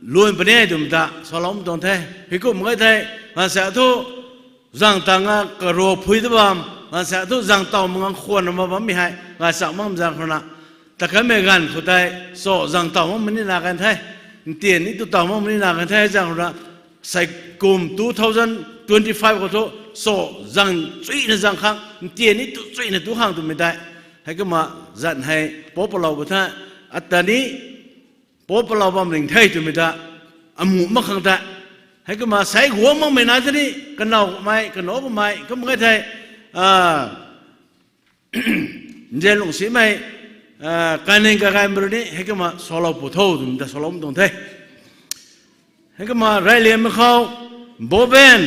luan puni e twmei ta saloumei tuang the. Heikum mak ge thei ganvsaekc thu zang tang a karuaphui ta bam, ganvsaekc thu zang taw mak ngang khwan mak bammei hei gaychamv makmei zaeng khou rui ta kanmei ganv khou tei sa zang taw makmei ni na kan the. Ntian ni tu taw makmei ni na kan the zaeng khou rui sei kum two thousand twenty-five khou thu sa zang chuyna zang khang, ntian ni tu chuyna tu khang twmei tei heikumna zanh hei pou palou pun the. ata ni, pau palou bam ring the twmei ta, amu mak khang ta. Heikumna sei guang makmei na ta ni, kanow kummei, kanow kummei, kum khe thei, a, nzian lung simei, a, kaning kagaymei rui ni, heikumna salou pu tho twmei ta salou tuang the. Heikumna reyliammei khou, Boben,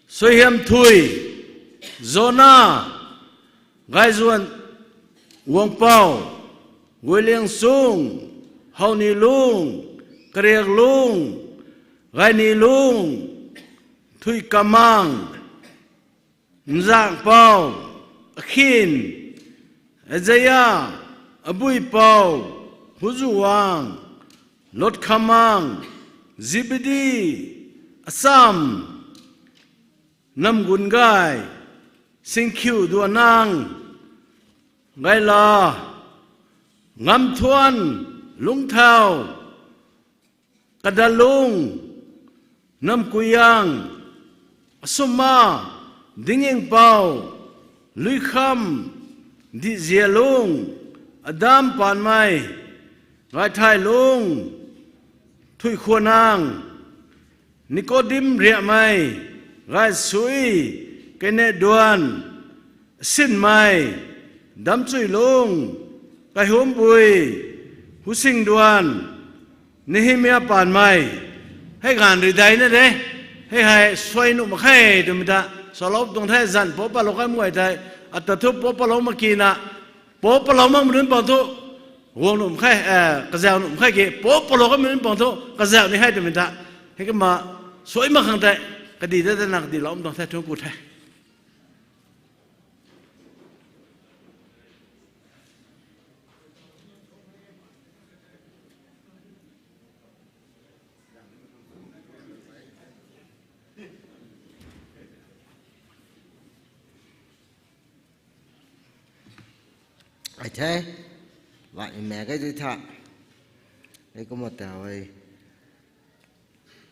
Suaihiamthui, Zona, Gayzuan, Guangpou, Guiliangchung, Hownilung, Kariaklung, Gaynilung, Thuikamang, Nzangpou, Akhin, Azaya, Abuipou, Huzuwang, Lotkhamang, Zibidi, Asam, Namgun Gay, Singkhiu Duanang, Gayla, Ngamthuan, Lungthau, Kadalung, Namkuiyang, Asuma, Dingyingpou, Luikham, Dizialung, Adam Panmei, Gaithailung, Thuikhuanang, Nikodim Riamei, Gaisui, Kaineduan, Sinmei, Damchuilung, Kaihumbui, Husingduan, Nehemia Panmei, hei ganv rui daina de, hei hei suai nuh mak khe twmei ta, salou tuang the zanc pau palou kamei guay tei, ata thu pau palou mak kina, pau palou makmei nunc pang thu, guang nuh mak khe, e, kazauh nuh mak khe ki, pau palou kamei nunc pang thu, kazauh ni hei twmei ta, heikumna, suai mak khang tei, kadi ta tana kadilou tuang the thungc ku the. Ai the, baihmei mak ge tui tha. Hei kumna ta e.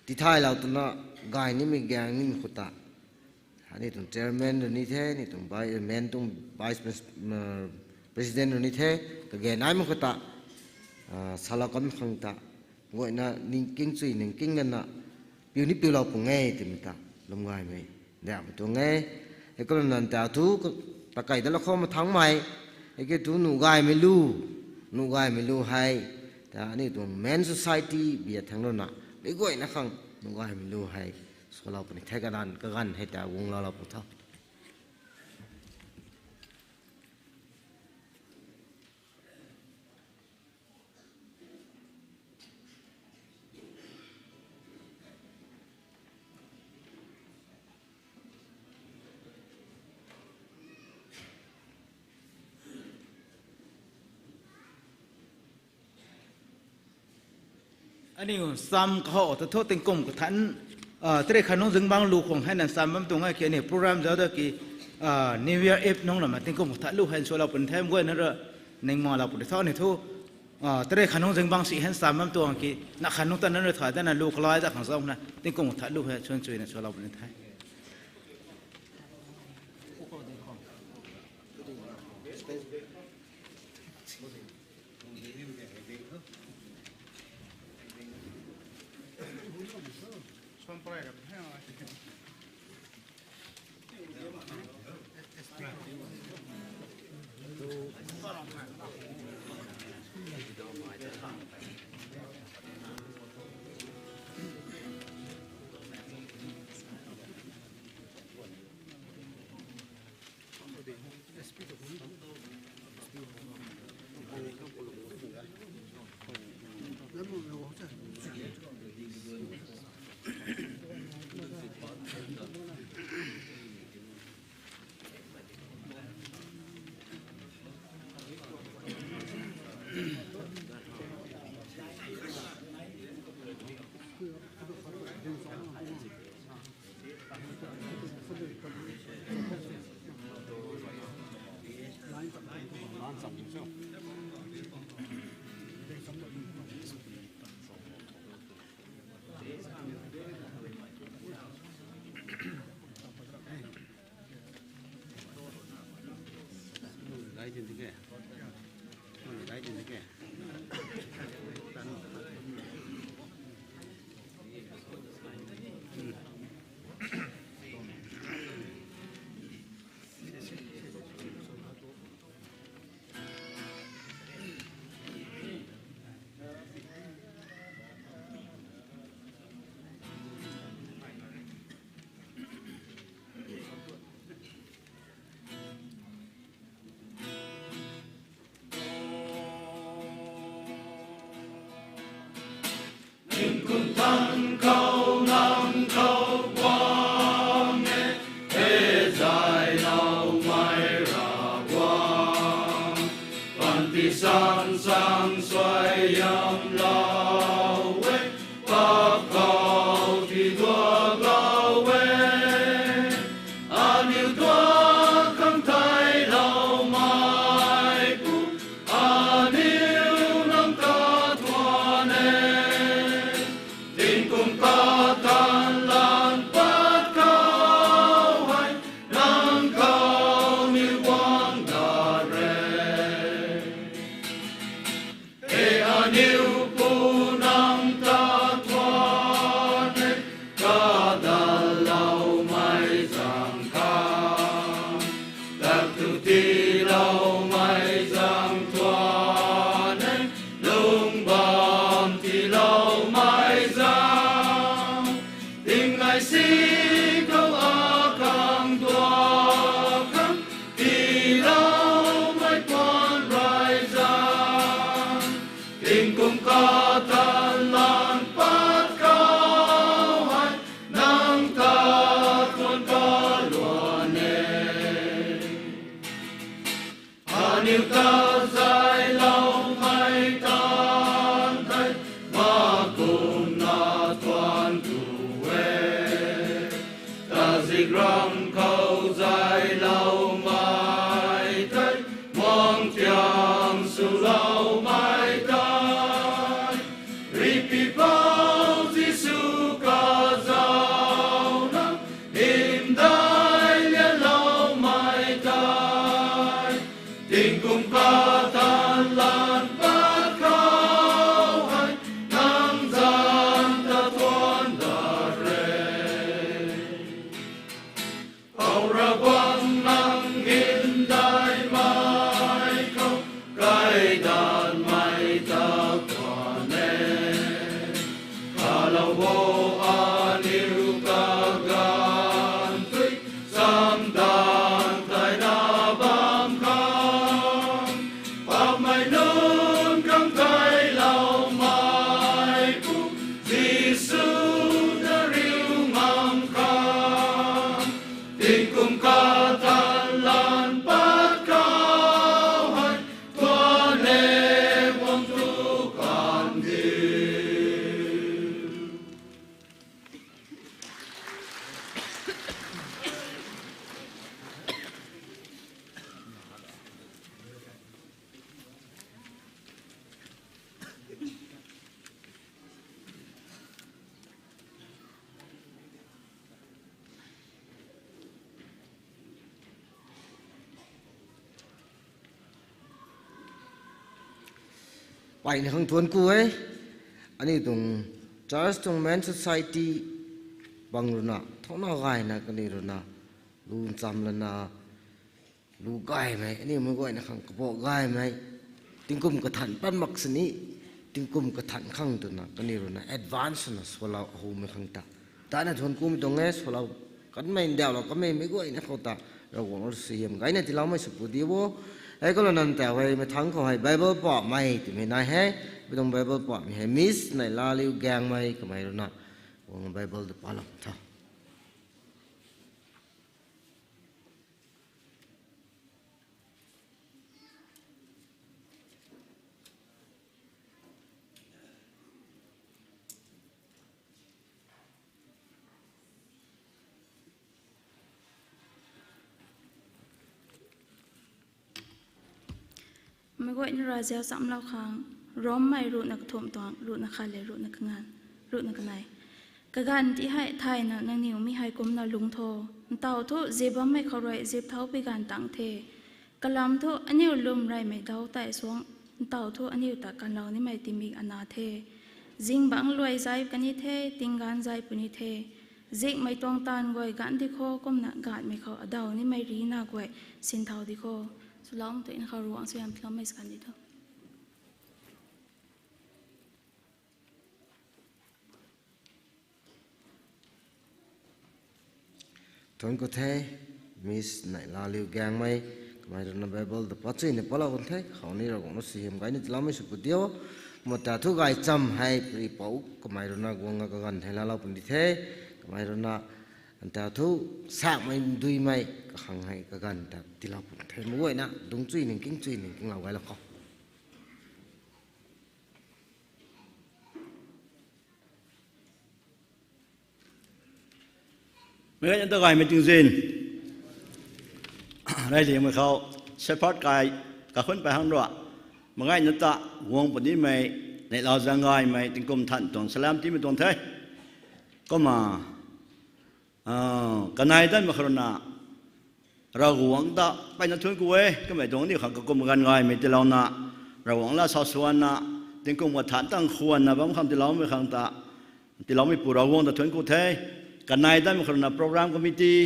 Tithaylou twna gay nimei gaeng nimei khou ta, aniu tuang chairman rui ni the, aniu tuang vi-, main tuang vice pres-, president rui ni the, kage naimei khou ta, salou kan khang ta, guayna ningking chui ningking lana, piu ni piulou pung e twmei ta, lwm gaymei, diakmei tuang e. Hei kumna nang ta thu, takei dalou khou mathangmei, hei ki thu nuh gaymei lu, nuh gaymei lu hei, ta aniu tuang main society bia thangc lana, mei guayna khang nuh gaymei lu hei, salou puni the kadan, kaganv hei ta guang laalou pung tho. Aniu sam kahaw ta thu tingkum kathan, tare khat nungc zingbangc lu khwang hei nan sam bam tuang e ki aniu program zauc da ki, New Year Eve nungc lana tingkum kathan lu hei salou puni the, mei guayna rui ningmalou puni tho aniu thu, tare khat nungc zingbangc si hei sam bam tuang ki, na khat nungc ta nunc rui thay dana lu kalai da khang zauc na tingkum kathan lu hei suan chuina salou puni the. Ai si khou akhang tuang khang tiiloumei puan rey zang, tingkum kathan lan pat khou hei nang ta thuan kaluan e. Aniu ta zayloumei tan thei, ma kumna thuan tu e. Tazik ram khou zayloumei tei, muang tiang swloumei tei, Rihpui Pou Jisu kazauna hymdaih lialoumei tei, tingkum kathan lan pat khou hei nang zanc ta thuan dat re. Pou Ravguangc, nang hymdaihmei khou kaidanmei ta tuan e. Kalou o, aniu kaganv tui chamdanv theina bam khang, paapmei nunc khang theicloumeipu Jisu ta riu ngam khang, tingkum kathan lan pat khou hei tuan e, guang tu kan diu. Peyna khang thuanc ku e. Aniu tuang church tuang Men Society bang ruina thouna gayna kaniw ruina lu ncham lana, lu gaymei, aniu mei guayna khang kabaw gaymei, tingkum kathan pat mak sini, tingkum kathan khang twna kaniw ruina advance swna swlou ahumei khang ta, tana thuanc kumei tuang e. Swlou kanmei, ndauhlou kanmei mei guayna khou ta Ravguangc rui suaihiam gayna tiiloumei sw pu diu o. Hei khou lana ta hei mei thangc khou hei Bible pamei twmei nai he. Mei tuang Bible pamei hei Miss Neihlaliu Gaengmei kamei ruina guang Bible ta palou tho. Meic guayna Ravzau chamlou khang, Rommei ruhna kathumh tuang, ruhna khat le ruhna kangan, ruhna kanei. Kaganv ti hei thayna nangniw mi hei kumcna lungc tho. Ntaw thu zip bammei khou rui zip thau pui ganv tang the. Kalam thu aniu lwm reymei dau tei suang, ntaw thu aniu ta kanlou nimei tingmik ana the. Zingbangc luai zai kani the, tingganv zai puni the. Zikmei tuang taanv guay ganc di kho, kumna gaanhmei khou adaw nimei rina guay sinthau di kho. Swloumei tu in khou Ravguangc suaihiam tiiloumei sw kan di tho. Thuanc ku the, Miss Neihlaliu Gaengmei, kamei ruina Bible ta pat chuyna palou kan the, khou ni Ravguangc na suaihiam gayna tiiloumei sw pu diu. Kumna ta thu gaychamv hei Ripou kamei ruina guang kaganv hei laalou pun di the, kamei ruina anta thu sakmei duimei kakhang hei kaganv ta tiilou pun the. Meic guayna dungc chuy ning king chuy ning kinglou gaylou khou. Meic guayna ta gaymei tingzin, reyliangmei khou shepherd kai kakhunc pei hang rui, meic guayna ta guang punimei, neihlau zaeng gaymei tingkum than tuang salam tiimei tuang the. Kumna kanei danmei khou ruina Ravguangc ta peyna thuanc ku e. Kamei tuang aniu khang kakum ganv gaymei tiilouna, Ravguangc la sa swanna, tingkum kathan tang khwanna bam khang tiiloumei khang ta, tiiloumeipu Ravguangc ta thuanc ku the. Kanei danmei khou ruina program committee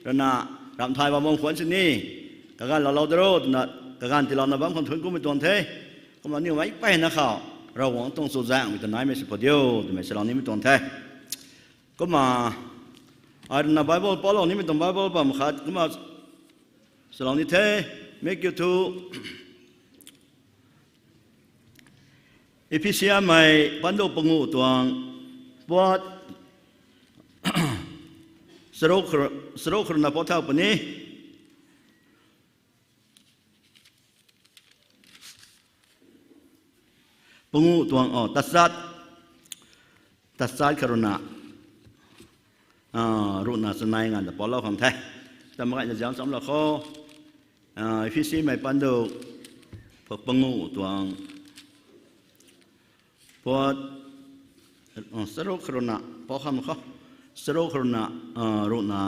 ruina ramh thay bam bam khwan sini, kaganv laalou daro twna kaganv tiilouna bam khang thuanc kumei tuang the. Kumna aniu meic peyna khou Ravguangc tuang chuzaenghmei ta naimei sw pu diu twmei salou nimei tuang the. Kumna Ai rui na Bible paulou nimei tuang Bible bam khat kumna salou ni the, mi kiu thu, Ephesiamei pandu panguh tuang, puat, charuk khou rui na pou thau puni. Panguh tuang, o, tachat, tachat khou rui na, ruhna chanei nganv ta paulou khang the. Tam gayna zauc chamlou khou, Ephesimei pandu, panguh tuang, puat, charuk khou rui na, pou kham khou, charuk khou rui na, ruhna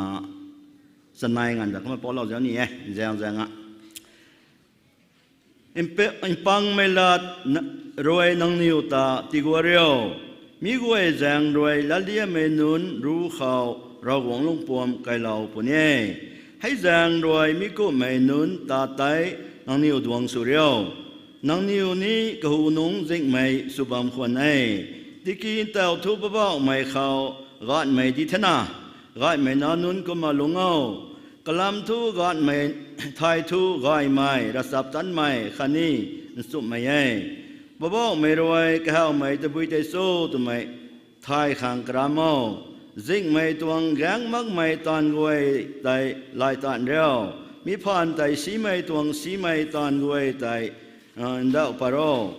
chanei nganv ta kumna paulou zauc ni e, zaeng zaeng a. Mpangmei lat rui nangniw ta tiguang riu. Mi guay zaeng rui latliamei nunc ruc khou Ravguangc lungpuam kailou puni e. Hei zaeng rui mi kumhmei nunc ta tei nangniw duang sw riu. Nangniw ni kahu nungc zingmei sw bam khwan e. Tiki ntauh thu Poubauhmei khou gatmei di thena, gaymei nac nunc kumna lungc o. Kalam thu gatmei, thay thu gaymei, ravchaptatmei khatni nchumhmei e. Poubauhmei rui kahawmei tabui tei cho twmei thay khang karam o. Zingmei tuang gaeng makmei taanv guay tei lay taanv riu. Mi phaan tei simei tuang simei taanv guay tei ndauh pat ro.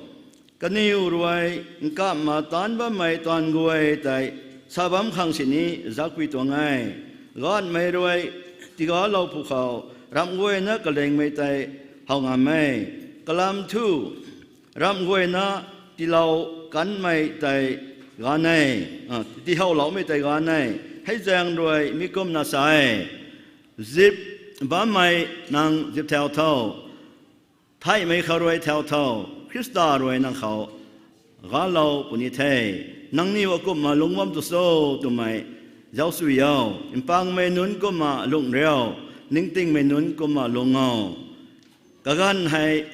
Kaniw rui nkamhna taanc bammei taanv guay tei sa bam khang sini zakpui tuang e. Gatmei rui tigalou pwkhou ramh guayna kalingmei tei how ngam e. Kalam thu ramh guayna tiilou kanmei tei ganv e, tihowloumei tei ganv e. Hei zaeng rui mi kumna sa e, zip bammei nang zip thau tho. Theihmei khou rui thau tho, Khrista rui nang khou galou puni the. Nangniw akumhna lungc bam tu cho twmei zauc sw o. Mpangmei nunc kumna lungh riu, ningtingmei nunc kumna lungc o. Kaganv hei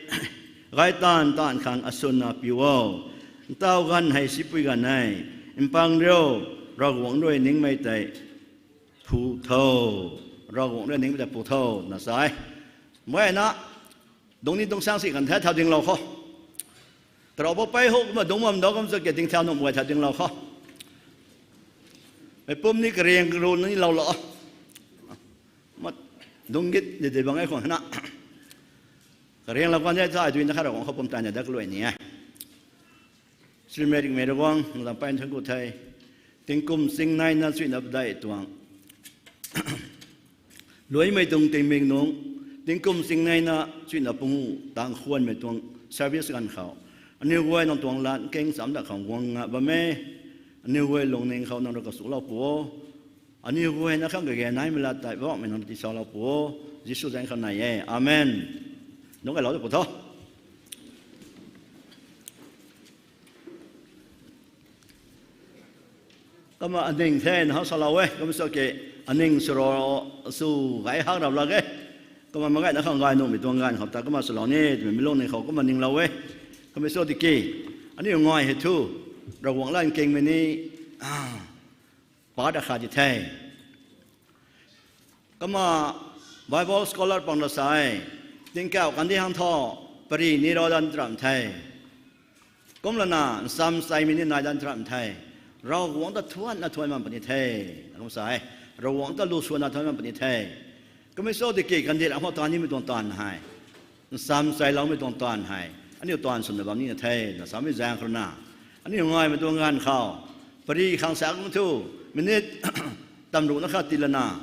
gaytaanv taanv khang aswnna piu o. Ntauh ganv hei sipui ganv e. Mpang riu, Ravguangc rui ningmei tei phu tho. Ravguangc rui ningmei tei phu tho na sa e. Mei na, dungc ni dungc sang si kan the thau dinglou khou. Tarou pou pei hou kumna dungc bam dau kum sa ke ding thau nuh guay thau dinglou khou. Mei pum ni kariang karu ni lou lo. Mat, dungc git de de bang e khwan na. Karianglou kan de thau duina kha Ravguangc khou pumtan na dat kaluai ni e. Srimeikmei Ravguangc, nang ta peyna thuanc ku the. Tingkum chingneina chuihna padeih tuang luaimei tuang tingmik nungc, tingkum chingneina chuihna panguh tang khwanmei tuang service ganv khou, aniu guay nang tuang lat nkeng cham dat khang guang nga bam e. Aniu guay lungning khou nang rui kasuklou pu o. Aniu guay na khang kage naimei lat tei Poubauhmei nang tiisalou pu o. Jisu zaeng khou nai e. Amen. Nunc kailou ta pu tho. Kumna aning the na how salou e, kum sa ke, aning swro sw gay hak rap lak e. Kumna mak gayna khang gay nuhmei tuang ganv khou ta kumna swlou ni twmei mi lungning khou kumna ninglou e. Kum sa tiki, aniu ngai hei thu, Ravguangc lat nkingmei ni, part akhat di the. Kumna Bible scholar pang ra sa e, tingkauh kandih hang thu, pary ni rau dan tram the. Kumlana ncham chaimei ni nai dan tram the. Ravguangc ta thuanna thuan bam puni the. Kum sa e, Ravguangc ta lu swanna thuan bam puni the. Kum sa tiki kandih ram khou ta nimei tuang taanv hei, ncham chailoumei tuang taanv hei aniu taanv swna bam nina the na samei zaeng khou rui na, aniu ngaimei tuang ganv khou, pary khang sa kum thu, minute tamruhna khat tiilana,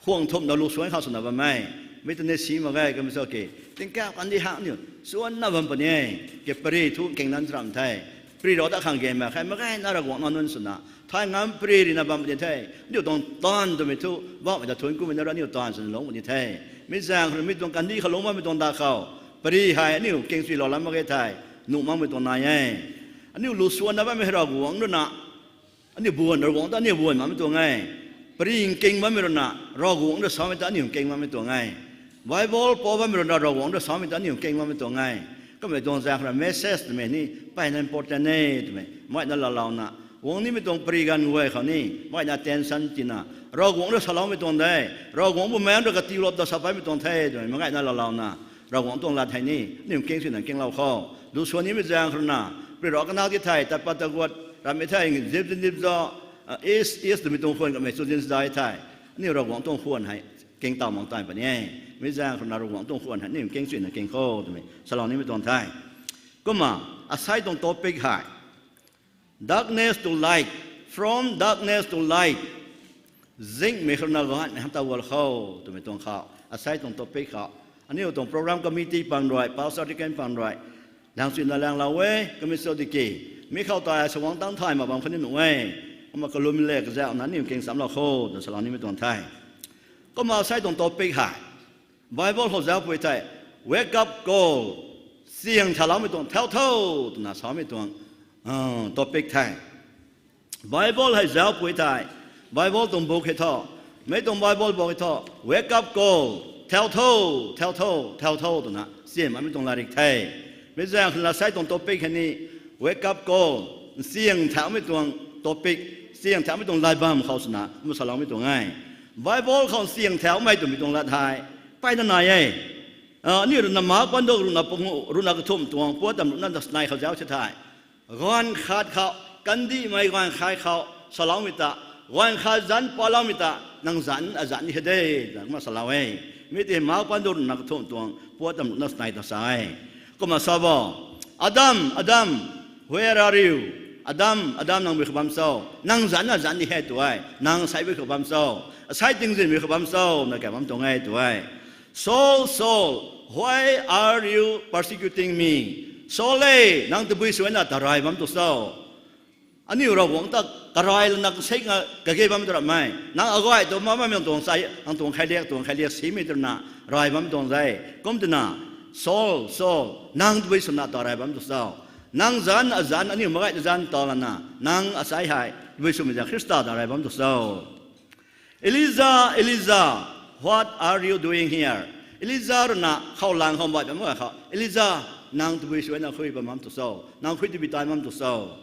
khwang thumh na lu swan khang swna bam e. Mi ta ni si mak ge, kum sa ke, tingkauh kandih hang niu swanna bam puni e. Ke pary thu nkingna tram the. Pary rau ta khang ge mak khe, mak gayna Ravguangc nac nunc swna thay ngam pary rina bam puni the. Aniu tuang taanv twmei thu Poubauhmei ta thuanc kumei na rui aniu taanv swna lungc puni the. Mi zaeng khou mi tuang kandih khou lungc bammei tuang da khou, pary hei aniu nkingchuilou lam mak ge thei, nuh makmei tuang nai e. Aniu lu swanna bammei Ravguangc rui na, aniu buan Ravguangc ta aniu buan makmei tuang e. Pary nking bammei rui na, Ravguangc rui samei ta aniu nking makmei tuang e. Bible pou bammei rui na, Ravguangc rui samei ta aniu nking makmei tuang e. Kummei tuang zaeng khou rui message twmei ni peyna important e twmei mak na laalouna, Guang nimei tuang pary ganv guay khou ni, makaina tension tina, Ravguangc rui saloumei tuang de, Ravguangc bu mei rui katiulou ta sa paimei tuang the twmei makaina laalouna, Ravguangc tuang lat hei ni, aniu keng sina kinglou khou. Lu swan nimei zaeng khou rui na, pary rui kana ti thei, tat pat ta guat, ramhmei thei, zip zip zip zo, east, east twmei tuang khwan kamei chu zin dai thei. Aniu Ravguangc tuang khwan hei, keng taw mang tai puni e. Mi zaeng khou rui na Ravguangc tuang khwan hei, aniu keng sina king khou twmei, salou nimei tuang the. Kumna, asei tuang topic hei. Darkness to light, from darkness to light. Zingmei khou rui na gaanhmei hang ta gual khou, twmei tuang khou. Asei tuang topic khou. Aniu tuang program committee pang rui, pastor deacon pang rui. Lang sina langlou e, kami sw di ki. Mi khou tei sa guang tang thay mak bam khatni nuh e. Kumna kalum le kazauhna aniu keng chamlou khou, twna salou nimei tuang the. Kumna asei tuang topic hei. Bible khou zaupui thei, wake up call, siang thauloumei tuang thau tho, twna samei tuang topic the. Bible hei zaupui thei, Bible tuang book hei thu, mei tuang Bible book hei thu, wake up call, thau tho, thau tho, thau tho, twna siam bammei tuang latrik the. Mi zaeng khou na asei tuang topic hei ni, wake up call, siang thaumei tuang topic, siang thaumei tuang lat bam khou swna, kumna saloumei tuang e. Bible khou siang thaumei twmei tuang lat hei, mpeyna nai e. Aniu rui na Mak Panduk ruhna pangu, ruhna kathumh tuang, puat tam ruhna dasnei khou zauc se thei. Gaanv khat khou, kandihmei gaanv khat khou, saloumei ta, gaanv khat zanc paloumei ta, nang zanc azanc ni he de, twna kumna salou e. Mi tei Mak Panduk ruhna kathumh tuang, puat tam ruhna snei ta sa e. Kumna sa bo, Adam, Adam, where are you? Adam, Adam, nang bui khou bam cho? Nang zanc azanc ni he tu e, nang asei bui khou bam cho? Asei tingzin bui khou bam cho? Na kau bam tuang e tu e. Saul, Saul, why are you persecuting me? Saul e, nang tabui swna tarai bam tu cho? Aniu Ravguangc ta karai lana kasei nga kage bam tu ramei. Nang aguay tu ma bammei tuang sai, nang tuang khailiak, tuang khailiak simei twna rai bam tuang zai. Kum twna, Saul, Saul, nang tabui swna tarai bam tu cho? Nang zanc azanc aniu mak gayna zanc taw lana, nang asei hei tabui swmei zanc Khrista tarai bam tu cho? Elijah, Elijah, what are you doing here? Elijah rui na khou lang khou bai bam khou, Elijah, nang tabui swna khui bam bam tu cho? Nang khui tabui tai bam tu cho?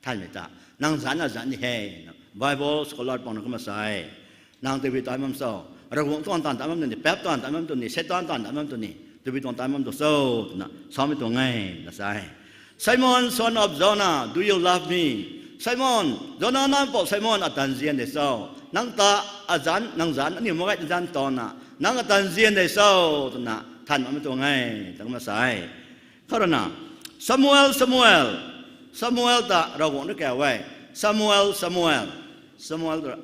Thanmei ta, nang zanc azanc ni he, na Bible scholar pang na kumna sa e. Nang tabui tai bam cho? Ravguangc tuang taanv ta bam tu ni, paap tuang taanv ta bam tu ni, Seitaan taanv ta bam tu ni, tabui tuang tai bam tu cho? Twna samei tuang e, na sa e. Simon, son of Jonah, do you love me? Simon, Jona nac pou Simon, ata nzian de cho? Nang ta azanc, nang zanc aniu mak gayna zanc tawna, nang ata nzian de cho? Twna than bammei tuang e, ta kumna sa e. Khou rui na, Samuel, Samuel, Samuel ta Ravguangc rui kau e. Samuel, Samuel, Samuel ta,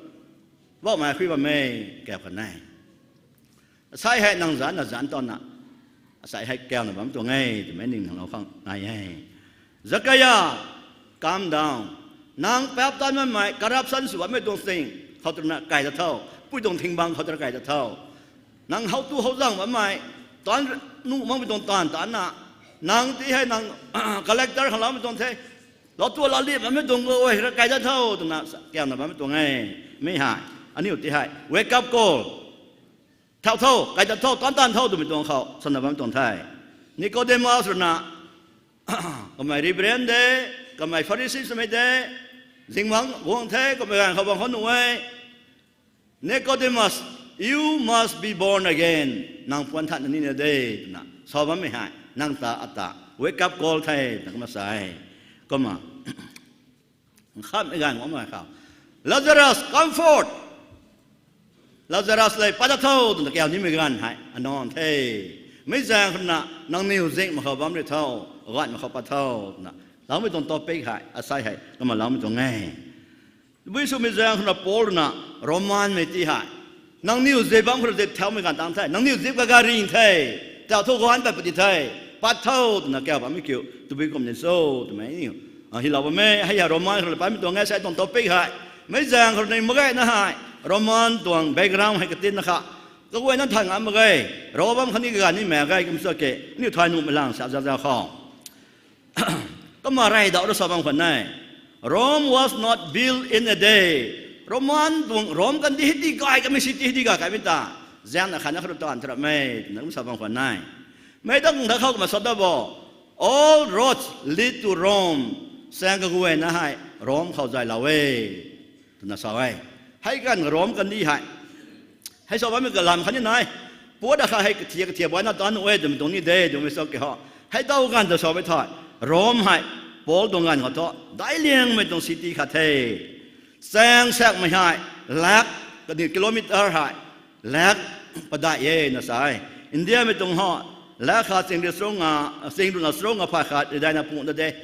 Poubauhmei, khui bam e, kau kan e. Asei hei nang zanc na zanc tawna, asei hei kauna bam tuang e twmei ning nang lou khang nai e. Zakaia, calm down. Nang paap tan bammei, corruption sw bammei tuang sing khou twna kai ta tho. Pui tuang thing bang khou twna kai ta tho. Nang how tu how zang bammei, taanv nuh makmei tuang taanv tana, nang ti hei nang collector khang loumei tuang the, lou tu laliam bammei tuang guay ra kai ta tho twna kauna bammei tuang e. Mi hei, aniu ti hei wake up call. Thau tho, kai ta tho, taanv taanv tho twmei tuang khou sana bam tuang the. Nicodemus rui na, kamei Reverend de, kamei Pharisee swmei de, zingbangc guang the, kamei ganv khou bang khou nuh e. Nicodemus, you must be born again. Nang puan thanna nina de, twna sa bammei hei, nang ta ata wake up call the, twna kumna sa e. Kumna, khamhmei ganv guangmei khou, Lazarus, come forth. Lazarus le, pat ta tho, twna kau nimei ganv hei anawn the. Mi zaeng khou na, nangniw zing mak khou bam rui tho, gat mak khou pat tho, twna loumei tuang topic hei, asei hei kumna loumei tuang e. Tabui swmei zaeng khou na Paul rui na, Romanmei ti hei, nangniw zip bam khou rui zip thaumei ganv tang the, nangniw zip kaga ring the, tau thu ganv pat puni the, pat tho, twna kau bammei kiu tabui kum ni cho, twmei niu, hylou bam e. Hei hei Roman khou rui paimei tuang e, asei tuang topic hei. Mi zaeng khou rui ni mak gayna hei, Roman tuang background hei katinna kha, kaguayna thay ngam mak ge, Ro bam khatni kaganv ni mak ge, kum sa ke, aniu thay nuhmei lang sa za za khou. Kumna rey dauh rui sa bam khwan e. Rome was not built in a day. Roman tuang, Rom kandih hei tii gay kamei, city hei tii gay kamei ta, zaengna khatna kha rui taanv tharamei, twna kum sa bam khwan e. Mei dang da khou kumna sa da bo, all roads lead to Rome. Saeng kaguayna hei, Rom khou zaylou e, twna sa e. Hei ganv Rom kandih hei, hei sa bammei kalam khatni nai, puat akhat hei kathia kathia baina tan nuh e twmei tuang ni de, twmei sa ke ho. Hei daw ganv ta sa e thei, Rom hei, Paul tuang ganv khou thu daic liangmei tuang city khat the. Chaeng saekmei hei, lak, kaniw kilometer hei, lak padeih e na sa e. Indiamei tuang ho, lak khat ching ri charuk nga, ching ruhna charuk nga phay khat ridaina pung ta de.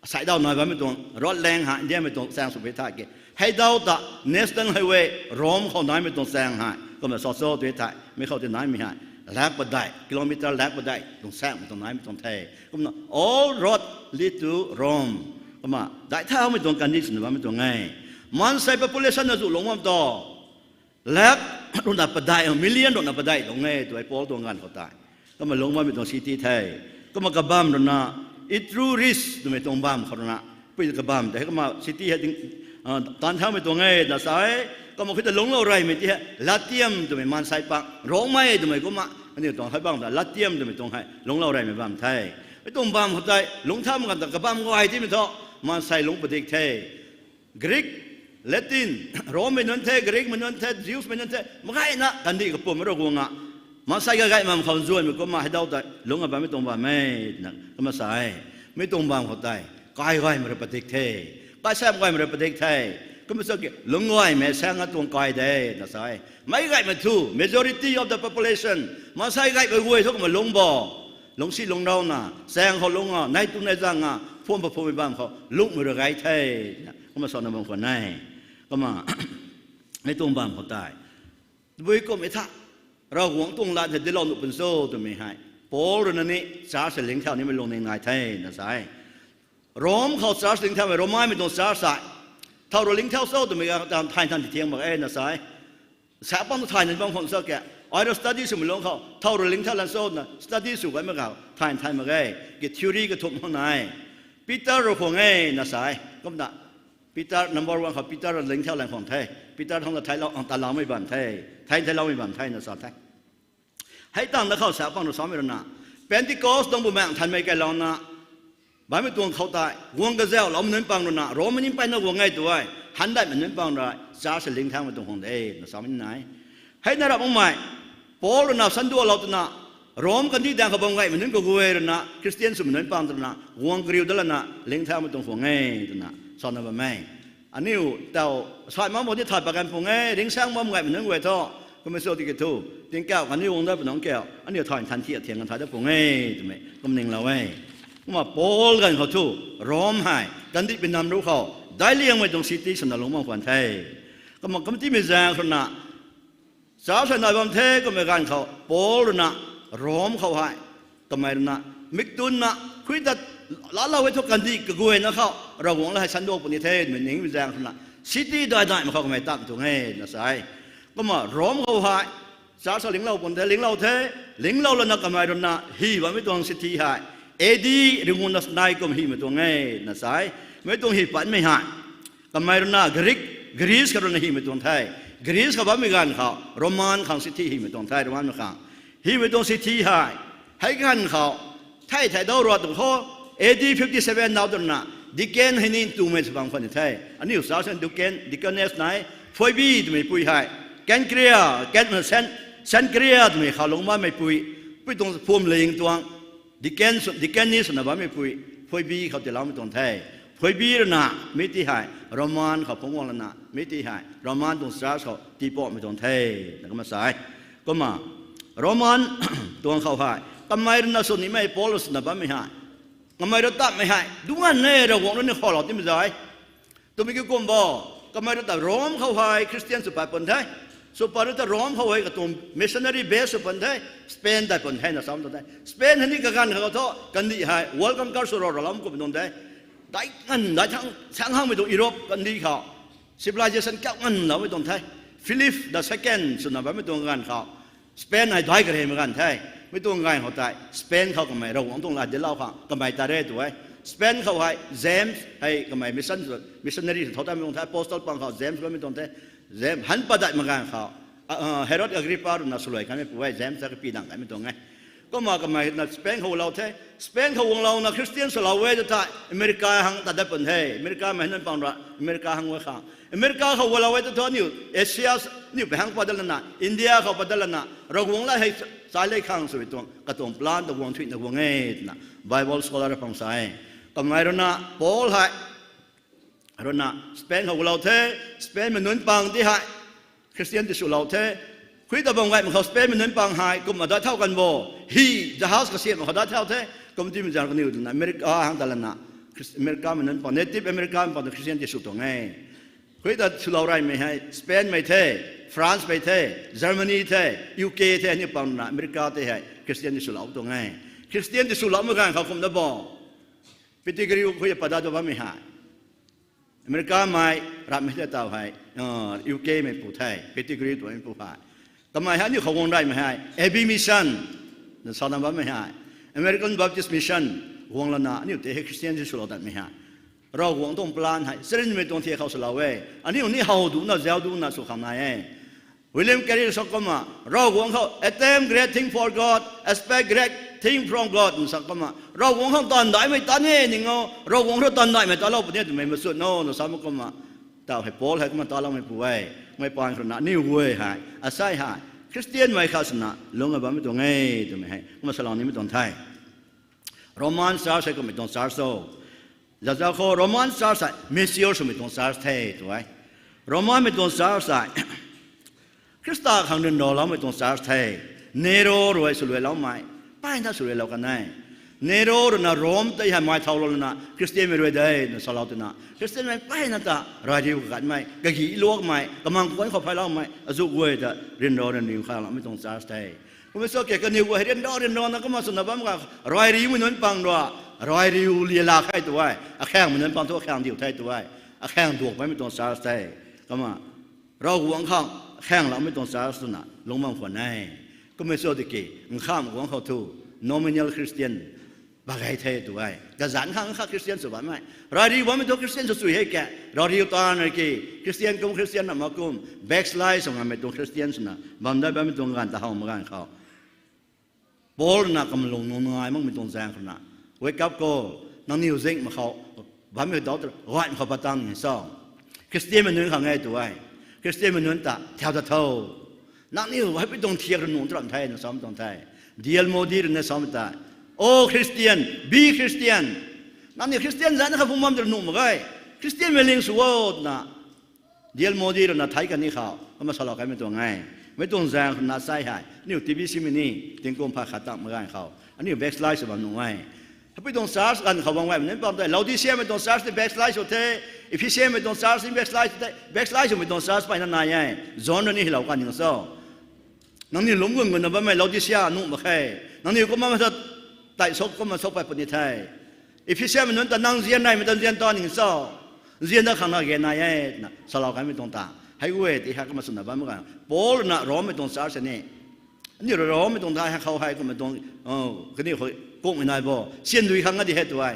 Asei daw nai bammei tuang road length hei, Indiamei tuang chaeng sw pui thei ke. Hei daw ta National Highway, Rom khou naimei tuang chaeng hei, kumna sa cho tu thei, mi khou ti naimei hei, lak padeih, kilometer lak padeih tuang saekmei tuang naimei tuang the. Kumna all road lead to Rome. Kumna daic thaumei tuang kandih swna bammei tuang e. Maansei population na zu lungc bam tu, lak ruhna padeih, million ruhna padeih lungc e tu e Paul tuang ganv khou tei. Kumna lungc bammei tuang city the. Kumna kabamv ruina Etruria twmei tuang bamv khou ruina, pui kabamv tei hei kumna city hei ding, tan thaumei tuang e na sa e. Kumna khui ta lungclou reymei ti hei Latium twmei maansei pang Rongmei twmei kumna aniu tuang hei bam ta Latium twmei tuang hei lungclou reymei bam the. Mi tuang bamv khou tei lungc thaumei ganv ta kabamv guay timei thu maansei lungc padik the. Greek, Latin, Rommei nunc the, Greekmei nunc the, Jewsmei nunc the, makgayna kandih kapwmmei Ravguangc a, maansei kagaymei khou nzuanmei kumna hei daw tei lungc a bammei tuang bam e, twna kumna sa e. Mi tuang bamv khou tei kai gaymei rui padik the, kai sam gaymei rui padik the. Kumna sa ki lungc gaymei saeng a tuang kai de, na sa e. Meic gaymei thu majority of the population, maansei gaymei guay thu kumna lungc bo, lungcsi lungcrauna chaeng khou lungc a, nai tu nai zang a, phum pa phumei bamv khou lungcmei rui gay the, twna kumna sana bam khwan e. Kumna mi tuang bamv khou tei tabui kumhmei tha, Ravguangc tuang lat hei dinclou nuh pun cho twmei hei Paul ruina ni church lingthau nimei lungning nai the na sa e. Rom khou church lingthaumei, Romamei tuang church hei thow rui lingthau cho twmei ga ta thay than ti thiang mak e na sa e. Sa pang tu thay nan bam khwan sa ke, ai rui study swmei lungc khou thow rui lingthau lan cho na study sw gaymei ga thay thay mak e, ki theory kathumh khou nai. Peter rui khwan e na sa e. Kumna Peter number one khou Peter rui lingthau lan khwan the. Peter thangc ta theihlou, ang taloumei bam the, thei theihloumei bam the na sa the. Hei tangv na khou sa pang rui samei ruina, Pentecost tuang Bumaengh Nthanmei kailouna bammei tuang khou tei guang kazauhloumei nunc pang ruina Rom ni mpeyna guang e tu e, handaihmei nunc pang rui church lingthaumei tuang khwan de, na samei nai. Hei na rap makmei, Paul ruina sandualou twna, Rom kandih daeng khou bam gaymei nunc kaguay ruina, Christian swmei nunc pang ruina guang kariu dat lana lingthaumei tuang khwan e, twna sana bam e. Aniu taw, sai mam bo ni thay pat kan pung e, ringsaeng bam gaymei nunc guay thu, kumna cho tiki thu, tingkauh kaniw guang dat pui nungc kau aniu thay nthan thiak thiang kan thay dat pung e, twmei kum ninglou e. Kumna Paul ganv khou thu, Rom hei kandihpui nam ru khou daic liangmei tuang city swna lungc bam khwan the. Kumna kumtimei zaeng khou ruina church hei nai bam the kummei ganv khou Paul ruina Rom khou hei kamei ruina miktunna khui tat laalou e thu kandih kaguayna khou Ravguangc la hei sanduak puni the twmei ningmei zaeng khou ruina city dai daihmei khou kamei tam tuang e na sa e. Kumna Rom khou hei church hei linglou pun the, linglou the, linglou lana kamei ruina hy bammei tuang city hei A D ringuna nai kum hymei tuang e na sa e. Mei tuang hy patmei hei kamei ruina Greek, Greece khou ruina hymei tuang the. Greece khou bammei ganv khou Roman khang city hymei tuang the, Romanmei khang hymei tuang city hei. Hei ganv khou thei thei dau ruat tu khou A D fifty seven nau twna deacon hei ni ntumei sw bam khwan ni the. Aniu sa sen deacon, deaconess nai, Phoebe twmei pui hei Kenkrea, Ken, Sen, Senkrea twmei khou lungc bammei pui, pui tuang phwamling tuang deacon sw, deaconess swna bammei pui, Phoebe khou tiiloumei tuang the. Phoebe ruina mi ti hei Roman khou phungc guang lana mi ti hei Roman tuang church khou tiipouhmei tuang the, na kumna sa e. Kumna Roman tuang khou hei kamei ruina sw nimei Paul swna bammei hei, kamei rui tammei hei dungc ganv e, Ravguangc rui ni khaulou timei zay twmei ki kum bo, kamei rui ta Rom khou hei Christian sw pat pun the. Sw pat rui ta Rom khou hei katuang missionary base sw pun the, Spain dai pun the na sam tuang the. Spain hei ni kaganv khou thu kandih hei world conquer sw rou ralou kummei tuang the. Dai nganv dai thang sang hangmei tuang Europe kandih khou civilization kau nganvloumei tuang the. Philip the Second swna bammei tuang ganv khou Spain hei dai karemei ganv the. Mi tuang ganv khou tei Spain khou kamei Ravguangc tuang lat dinclou khang kamei ta re tu e. Spain khou hei James hei kamei mission, missionary sw thou tatmei tuang the, apostle pang khou James bammei tuang the. James han pat daihmei ganv khou, Herod Agrippa ruina swluai kanmei pu e, James ta kapy dang kanmei tuang e. Kumna kamei na Spain khou lou the. Spain khou guanglouna Christian swlou e tu thei America hang ta dat pun the. Americamei nunc pang ra America hang guay khang. America khou gualou e tu thu aniu Asia, aniu pei hang pat dat lana, India khou pat dat lana, Ravguangc lat hei chai le khang swmei tuang katuang plan ta guang thuina guang e twna Bible scholar pang sa e. Kamei ruina Paul hei ruina Spain khou gualou the, Spainmei nunc pang ti hei Christian tiswlou the. Khui ta bam gaymei khou Spainmei nunc pang hei kumna dat thau kan bo. Hi, jahaz kasiamh khou dat thau the. Kum timei zaeng kaniw twna America hang ta lana, Chris-, Americamei nunc pang, Native Americamei pang ta Christian tisw tuang e. Khui ta swlou reymei hei Spainmei the, Francemei the, Germany the, U K the, aniu pang na America tei hei Christian tiswlou tuang e. Christian tiswloumei ganv khou kumna bo. Pettigrew khui pat dat tu bammei hei Americamei, ramhmei ta taw hei, U Kmei pu the, Pettigrew twmei pu hei. Kamei hei aniu khou guang reymei hei A B Mission na sana bammei hei, American Baptist Mission guang lana aniu tei hei Christian tiswlou datmei hei. Ravguangc tuang plan hei charynmei tuang thiak khou swlou e. Aniu ni how duna, zau duna sw khang nai e. William Carey sa kumna, Ravguangc khou attempt great thing for God, expect great thing from God, sa kumna, Ravguangc khang taanv daihmei tan e ning o, Ravguangc khou taanv daihmei talou puni twmei machut no, na sa kumna, taw hei Paul hei kumna taloumei pu e. Mei paan khou na aniu guay hei asei hei Christianmei khat swna lungc a bammei tuang e twmei hei kumna salou nimei tuang the. Roman church hei kummei tuang church o. Zazau khou Roman church hei mature swmei tuang church the tu e. Romanmei tuang church hei Khrista khang ryanraloumei tuang church the. Nero rui swluailoumei, mpeyna swluailou kan e. Nero ruina Rome tei hei mei thau lou lana Christianmei rui de na salou twna Christianmei mpeyna ta rayriu kaganmei, kagi luakmei, kamang kuanc khou pheyloumei, azuh guay ta ryanra ryanriu khaloumei tuang church the. Kummei sw ke kaniw guay hei ryanra ryanrana kumna swna bam ka, rayriumei nunc pang rui rayriu lia la khe tu e, akhaengmei nunc pang thu akhaeng diu the tu e, akhaeng duak bammei tuang church the. Kumna Ravguangc khang khaengloumei tuang church twna lungc bam khwan e. Kummei sw tiki, nkhamh guangc khou thu nominal Christian bagay the tu e. Kazanc khang kha Christian sw bammei, rayriu bammei thu Christian sw sui hei ke, rayriu taanv ki, Christian kum Christian na mak kum, backslide sw ngammei tuang Christian swna bam dat bammei tuang ganv ta how mak ganv khou Paul ruina kamlung nung ngai makmei tuang zaeng khou na, wake up call, nangniw zingh mak khou, bammei dau ta gaymei khou pat tang ni cho? Christianmei nunc khang e tu e. Christianmei nunc ta thau ta tho. Nangniw hei pui tuang thiak rui nuh tu ram the na samei tuang the. D L Moody ruina samei tei, Oh Christian, be Christian. Nangniw Christian zanc kha phung bam tu nuh mak ge. Christianmei ling sw o twna D L Moody ruina thei kan ni khou kumna salou kanmei tuang e. Mei tuang zaeng khou na asei hei aniu T B C mei ni tingkum phay khat tang mak ganv khou aniu backslide sw bam nuh e. Hei pui tuang church ganv khou bam gaymei nunc pang tei, Laodiceamei tuang church ni backslide sw the, Ephesiamei tuang church ni backslide sw the, backslide swmei tuang church mpeyna nai e. John rui ni hylou kan ni cho? Nangniw lungc guang guna bammei Laodicea nuh mak khe. Nangniw kumna masa tei suk kumna suk pat puni the. Ephesiamei nunc ta nang nzian naimei ta nzian ta ning cho? Nzian dat khang na ge nai e twna salou kanmei tuang ta. Hei guay ti hei kumna swna bam mak ganv Paul ruina Rommei tuang church ni, aniu rui Rommei tuang ta hei khou hei kumna tuang, kaniw khou kungmei nai bo, siandui khang a di hei tu e.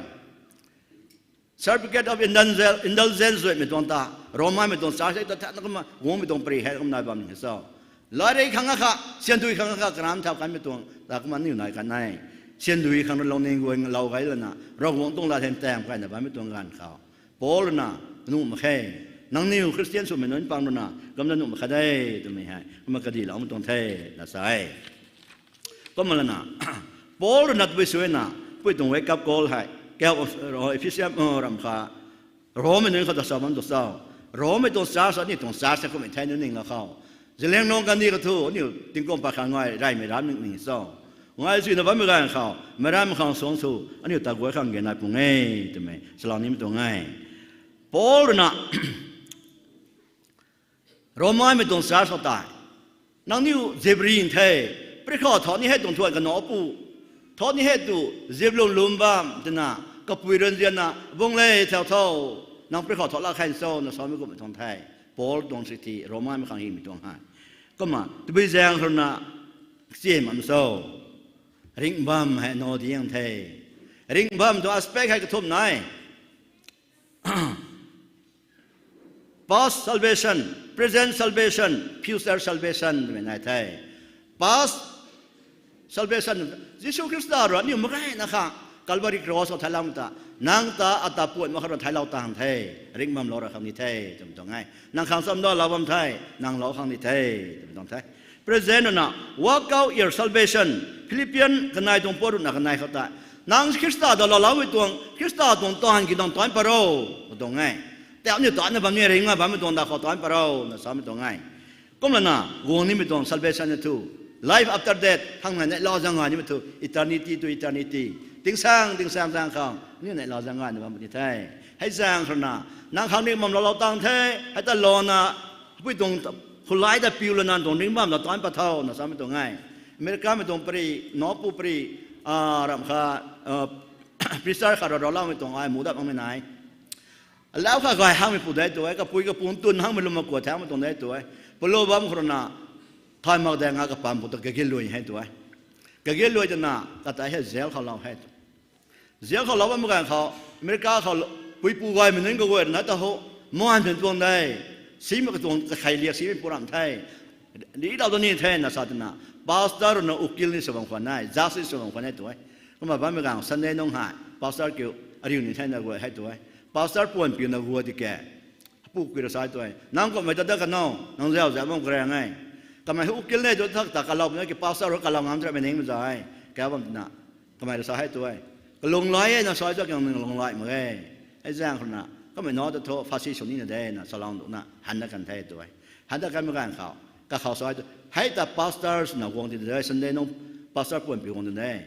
Certificate of indulgence, indulgence zuaimei tuang ta, Rommei tuang church hei ta thauna kumna guangmei tuang pary hei kumna nai bam ni cho? Lairik khang akha, siandui khang akha karam thau kanmei tuang ta kumna aniu nai kan e. Siandui khang rui lungning guay lou gay lana Ravguangc tuang lat hei ntaeng kayna bammei tuang ganv khou Paul ruina nuh mak khe. Nangniw Christian swmei nunc pang ruina kumna nuh mak kha de twmei hei kumna kadiloumei tuang the na sa e. Kumna lana Paul ruina tabui swna pui tuang wake up call hei kau, Ephesian ram kha, Rommei nunc khou ta sa bam tu cho? Rommei tuang church, aniu tuang church hei kummei the nunc ning la khou, ziliang nung kandih kathu aniu tingkum pat khang ngai reymei ram ning ning cho? Ngai suina bammei ganv khou meic ram khang suang sw, aniu ta guay khang ge nai pung e twmei salou nimei tuang e. Paul ruina Rommei tuang church khou tei, nangniw zip ring the, pary khou thau ni hei tuang thuan kanow pu, thau ni hei tu zip lum lum bam twna kapui rui nzianna bung le thau tho, nang pary khou thau lak khe cho na samei kummei tuang the. Paul tuang chithi Rommei khang hymei tuang hei. Kumna tabui zaeng khou ruina kchian bam cho? Ringh bam hei naw diang the. Ringh bam tuang aspect hei kathumh nai. Past salvation, present salvation, future salvation twmei nai the. Past Salvation, Jisu Khrista rui aniu mak gayna khang Calvary Cross khou thailoumei ta, nang ta ata puan mak khou rui thailou tang the, ringh bamlou ra khang ni the twmei tuang e. Nang khang chamdalou bam the, nang lou khang ni the twmei tuang the. Present ruina, work out your salvation. Philippian kanei tuang puat ruhna kanei khou ta, nang Khrista ta louloumei tuang, Khrista tuang taanv ki tuang taanc pat ro, tuang e. Tau ni taanc na bam ni ringh na bammei tuang da khou taanc pat ro na samei tuang e. Kumlana guang nimei tuang salvation na thu, life after death, thangmei neihla zaeng gay nimei thu, eternity to eternity, tingsaeng tingsaeng zaeng khou aniu neihla zaeng gayna bam puni the. Hei zaeng khou ruina, nang khang ni mamlou lou tang the, hei ta louna, pui tuang, khulai ta piu lana tuang ringh bam ta taanc pat tho na samei tuang e. Americamei tuang pari, napu pari, a, ramh kha, a, preacher khat rui raloumei tuang ai muhdap makmei nai. Alau kha gay hangmei pu de tu e, kapui kapu tun hangmei lwm mak kua thaumei tuang de tu e. Palou bam khou ruina, thay mak de nga kapam pu ta kage lui hei tu e. Kage lui twna, kata hei jail khou lou hei tu. Jail khou lou bammei ganv khou, America khou, puipu gaymei nunc kaguay ruina ta ho, muan tuang tuang de. Simei katuang kakhei liak simei pu ram the. Ri lou ta ni the na sa twna, pastor ruina ukil ni sw bam khwan e, judge ni sw bam khwan e tu e. Kumna bammei ganv Sunday nung hei pastor kiu ariu ni the na guay hei tu e. Pastor puan piuna guay di ke, pu kiu ra sa tu e, nang kummei ta dat kan o, nang zauzian bam karaeng e. Kamei hu ukil ne tu thak ta kalau na ki pastor ru kalau ngam tramei ning ma za e, kau bam twna, kamei ra sa hei tu e. Kalung lai e na sa tu, kalung lai mak e. Hei zaeng khou ruina, kamei na ta thu phasi sw nina de na salou duna han na kan the tu e. Han ta kanmei ganv khou, kakhou sa tu, hei ta pastor swna guang ti de, Sunday nung pastor puan pi guang de.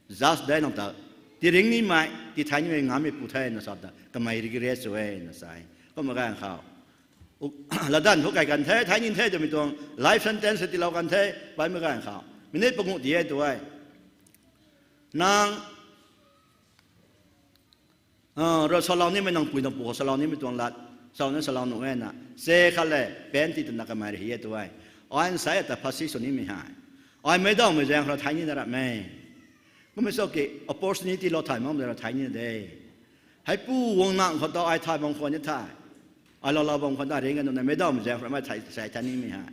Judge de nang ta, ti ringh nimei, ti thai nimei ngamei pu the na sa ta, kamei regret sw e na sa e. Kumna ganv khou, latdanv thu kai kan the, thai ni the twmei tuang, life sentence tiilou kan the, bammei ganv khou minute panguh di e tu e. Nang, a, rui salou nimei nang pui nang pu khou salou nimei tuang lat, salou ni salou nuh e na, se khat le, pen ti twna kamei rui hi e tu e. Ai nsai ta phasi sw nimei hei, ai meic dawmei zaeng khou rui thai nina ramh e. Kummei sa ki, opportunity lou thay makmei rui thai nina de. Heipu guang nang khou ta ai thay bam khwan ni the. Ai loulou bam khwan ta ringh ka nuna meic dawmei zaeng khou rui mei thai, sai thai nimei hei.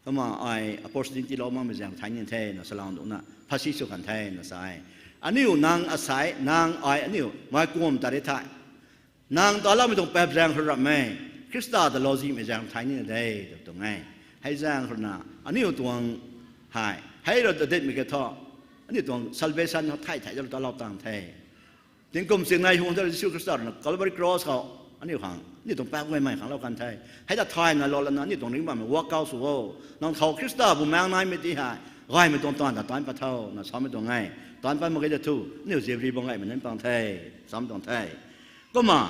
Kumna ai opportunity lou makmei zaeng thai ni the na salou duna phasi sw kan the na sa e. Aniu nang asei, nang ai aniu mei kum ta ri the. Nang ta loumei tuang paap zaeng khou ramh e, Khrista ta lou zihmei zaeng thai nina de, tw tuang e. Hei zaeng khou ruina, aniu tuang hei, hei rui ta ditmei ke thu, aniu tuang salvation hei thai thai ta lou tang the. Tingkum singnei hung ta Jisu Khrista ruina Calvary Cross khou, aniu khang, aniu tuang paap guaymei khang lou kan the. Hei ta thayna lou lana aniu tuang ringh bammei work out sw o. Nang khou Khrista bu maeng naimei ti hei, gaymei tuang taanv ta taanc pat tho na samei tuang e. Taanc pat mak ge ta thu, aniu ziap ri bam gaymei nunc pang the, samei tuang the. Kumna,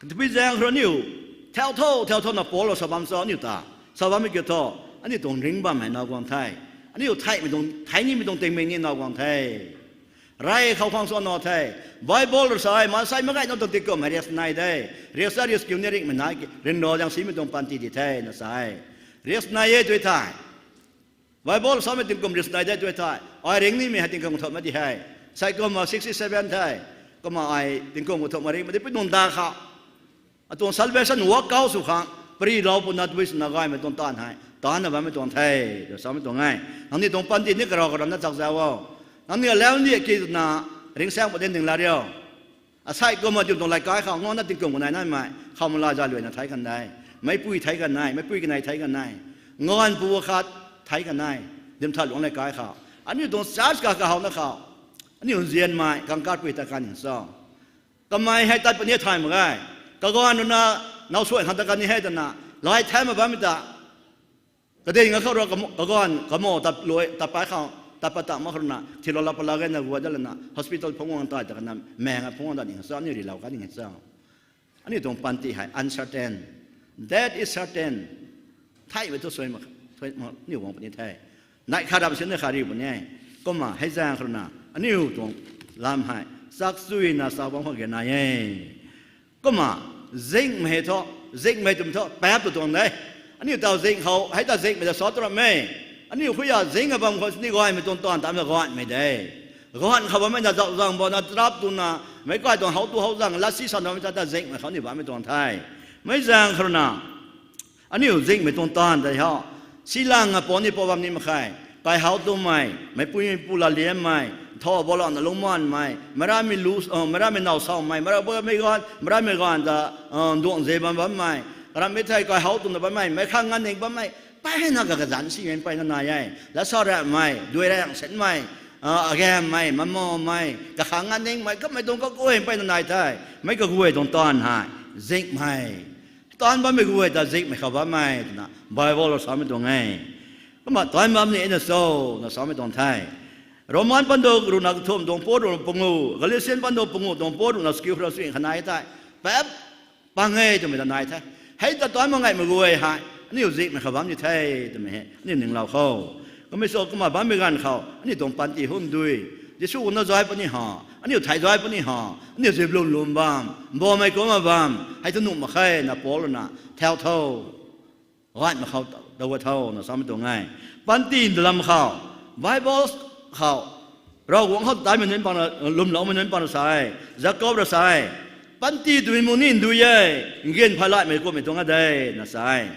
tabui zaeng khou rui aniu, thau tho, thau tho na Paul rui sa bam cho aniu ta, sa bammei kiu thu, aniu tuang ringh bam hei now guang the. Aniu thaymei tuang, thai nimei tuang tingmik ni now guang the. Rey khou khang sw now the. Bible rui sa e, maansei mak gay nunc tuang tingkum hei rias nai de. Rias a rias kiu ni ringmei nai ki, ryanra zaeng simei tuang panty di the na sa e. Rias nai e tu the. Bible samei tingkum rias nai de tu the. Ai ringh nimei hei tingkum kathumh ma di hei. Sai kumna sixty seven the. Kumna ai tingkum kathumh ma ringh ma di pui nung da khou, atuang salvation work out sw khang, pary lou puna tabui swna gaymei tuang taanv hei, taancna bammei tuang the, tw samei tuang e. Nangniw tuang panty ni karou karamna chak zau o. Nangniw alau ni ki twna ringcsaeng pat din ding la rio. Asei kumna dim tuang laikai khou, nganvna tingkum kanei naimei khou mala zay luaina thei kan de. Meicpui thei kan e, meicpui kanei thei kan e. Nganvpu khat thei kan e. Dim that luang laikai khou, aniu tuang church ka kahouna khou, aniu nzianmei kangkarpui ta kan ning cho. Kamei hei tat puni thay mak ge. Kaganv ruina, now suai khang ta kan ni hei twna, lai thei mak bammei ta. Kading a khou rui kamo, kaganv, kamo tat lui, tat pai khou, tat pat ta mak khou ruina, thilou la pala gena guay dat lana, hospital phungc guang tai ta kana, meng a phungc guang dat ning cho, aniu rilou ka ning cho. Aniu tuang panty hei uncertain. Death is certain. Theihmei thu suai mak, suai mak, aniu guang puni the. Neih khat ram sini khat riu puni e. Kumna hei zaeng khou ruina, aniu tuang lam hei, chakchuina sa bam khou ge nai e. Kumna, zinghmei hei thu, zinghmei twmei thu, paap tw tuang de. Aniu taw zingh khou, hei ta zinghmei ta sa tu ram e. Aniu khuya zingh a bam khou sini gaymei tuang taanv ta na ganhmei de. Ganv khou bammei na zauh zang bo na trap tuna, meic kai tuang how tu how zang, latsi san bammei ta ta zinghmei khou aniu bammei tuang the. Mei zaeng khou ruina, aniu zinghmei tuang taanv tei ho, silang a puni pou bam ni mak khe. Kaihouc twmei, meicpui meipu latliammei, thow balouna lungmanmei, meic rammei lu, meic rammei now sawmei, meic rammei ganv, meic rammei ganv ta, nduang ze bam bammei, ramhmei thei kaihouc twna bammei, meic khang nganv ning bammei, mpeyna kakazanc simei mpeyna nai e. Lat sa ramhmei, duai raeng sinmei, agammei, mamamei, kakhang nganv ningmei, kamei tuang kaguay mpeyna nai the. Meic kaguay tuang taanv hei, zingmei. Taanv bammei kaguay ta zingmei khou bammei twna Bible rui samei tuang e. Kumna taanv bam ni na cho, na samei tuang the. Roman panduc ruhna kathumh tuang put ruhna pangu, Galatian panduc pangu tuang put ruhna skiu khou rui sw khanai the. Paap pang e twmei ta nai the. Hei ta taanv mak ngaimei guay hei aniu zingmei khou bam ni the twmei hei aniu ninglou khou. Kamei sw kumna bammei ganv khou aniu tuang panty hum dui, Jisu na zay puni ha, aniu thei zay puni ha, aniu zip lum lum bam, mbamei kumna bam hei tu nuh mak khe na Paul ruina thau tho. Gaymei khou dau ga tho na samei tuang e. Panty ndalam khou, Bible khou, Ravguangc khou taimei nunc pang, lwmloumei nunc pang rui sa e, Jakob rui sa e, panty twmei mu ni ndui e, ngin phay laymei kummei tuang a de, na sa e.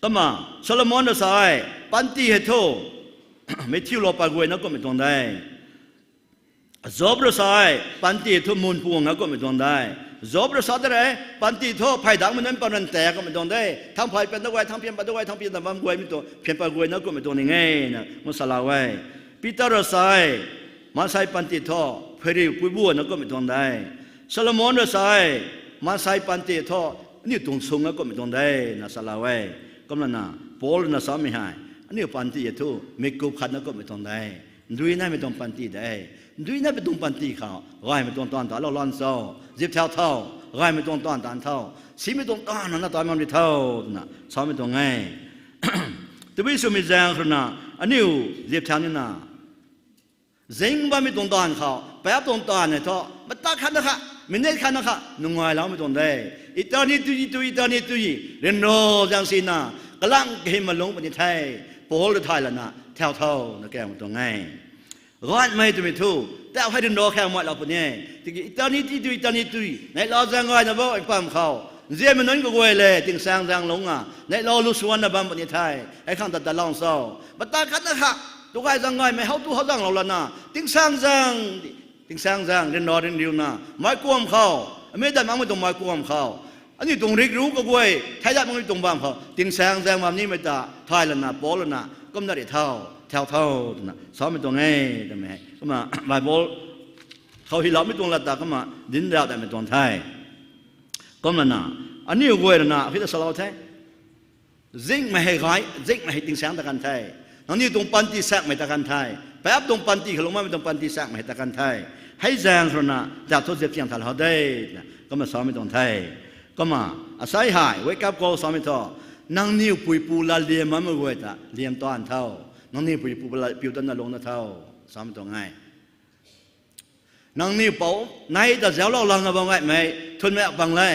Kumna Solomon rui sa e, panty hei thu, Matthew lou pat guayna kummei tuang de. Job rui sa e, panty thu mun puang a kummei tuang de. Job rui sa de re, panty thu phey dangmei nunc pang rui ta kummei tuang de. Thang phey pan da guay, thang pian pat da guay, thang pian ta bam guaymei tuang, pian pat guayna kummei tuang ni nge, na mu salou e. Peter rui sa e, maansei panty thu, pheiriu puibuana kummei tuang de. Solomon rui sa e, maansei panty thu, aniu tuang sung a kummei tuang de, na salou e. Kumlana, Paul ruina samei hei, aniu panty thu, meic kup khatna kummei tuang de. Ndui naimei tuang panty de. Ndui naimei tuang panty khou gaymei tuang taanv ta lou lan cho. Zip thau tho, gaymei tuang taanv taanv tho. Simei tuang taanv na taanv bam ri tho, twna samei tuang e. Tabui swmei zaeng ruina, aniu zip thau nina, zing bammei tuang taanv khou, paap tuang taanv e thu, mata khatna kha, minute khatna kha nung gayloumei tuang de. Eternity to eternity, ryanra zaeng sina, kalang kahym malung puni the. Paul rui thay lana thau tho, na kaymei tuang e. Gaymei twmei thu, tau hei ryanra khang matlou puni e. Tiki eternity to eternity, neihla zaeng gayna bam pam khou, nzianmei nunc kaguay le tingsaeng zaeng lungc a, neihla lu swanna bam puni the. Hei khang ta talou cho. Mata khatna kha, tu gay zaeng gaymei how tu how zaenglou lana, tingsaeng zaeng, tingsaeng zaeng ryanra ryanriuna, meic kuam khou, amei dat makmei tuang meic kuam khou, aniu tuang rik ruc kaguay thei dat makmei tuang bam khou tingsaeng zaeng bam nimei ta thay lana Paul ruina kumna ri tho, thau tho, twna samei tuang e, twmei hei. Kumna Bible khou hyloumei tuang lat ta kumna dinc rau datmei tuang the. Kumlana, aniu guay ruina khi ta salou the. Zingmei hei gay, zingmei hei tingsaeng ta kan the. Nangniw tuang panty sakmei ta kan the. Paap tuang panty khalung makmei tuang panty sakmei hei ta kan the. Hei zaeng ruina, ta thu zip thiang thalou de, twna kumna samei tuang the. Kumna, asei hei wake up call samei thu, nangniw puipu latliam makmei guay ta liam taanv tho. Nangniw puipu lat piu tana lungcna tho, samei tuang e. Nangniw pou nei ta zauclou lana bam gaymei thunmei pang le,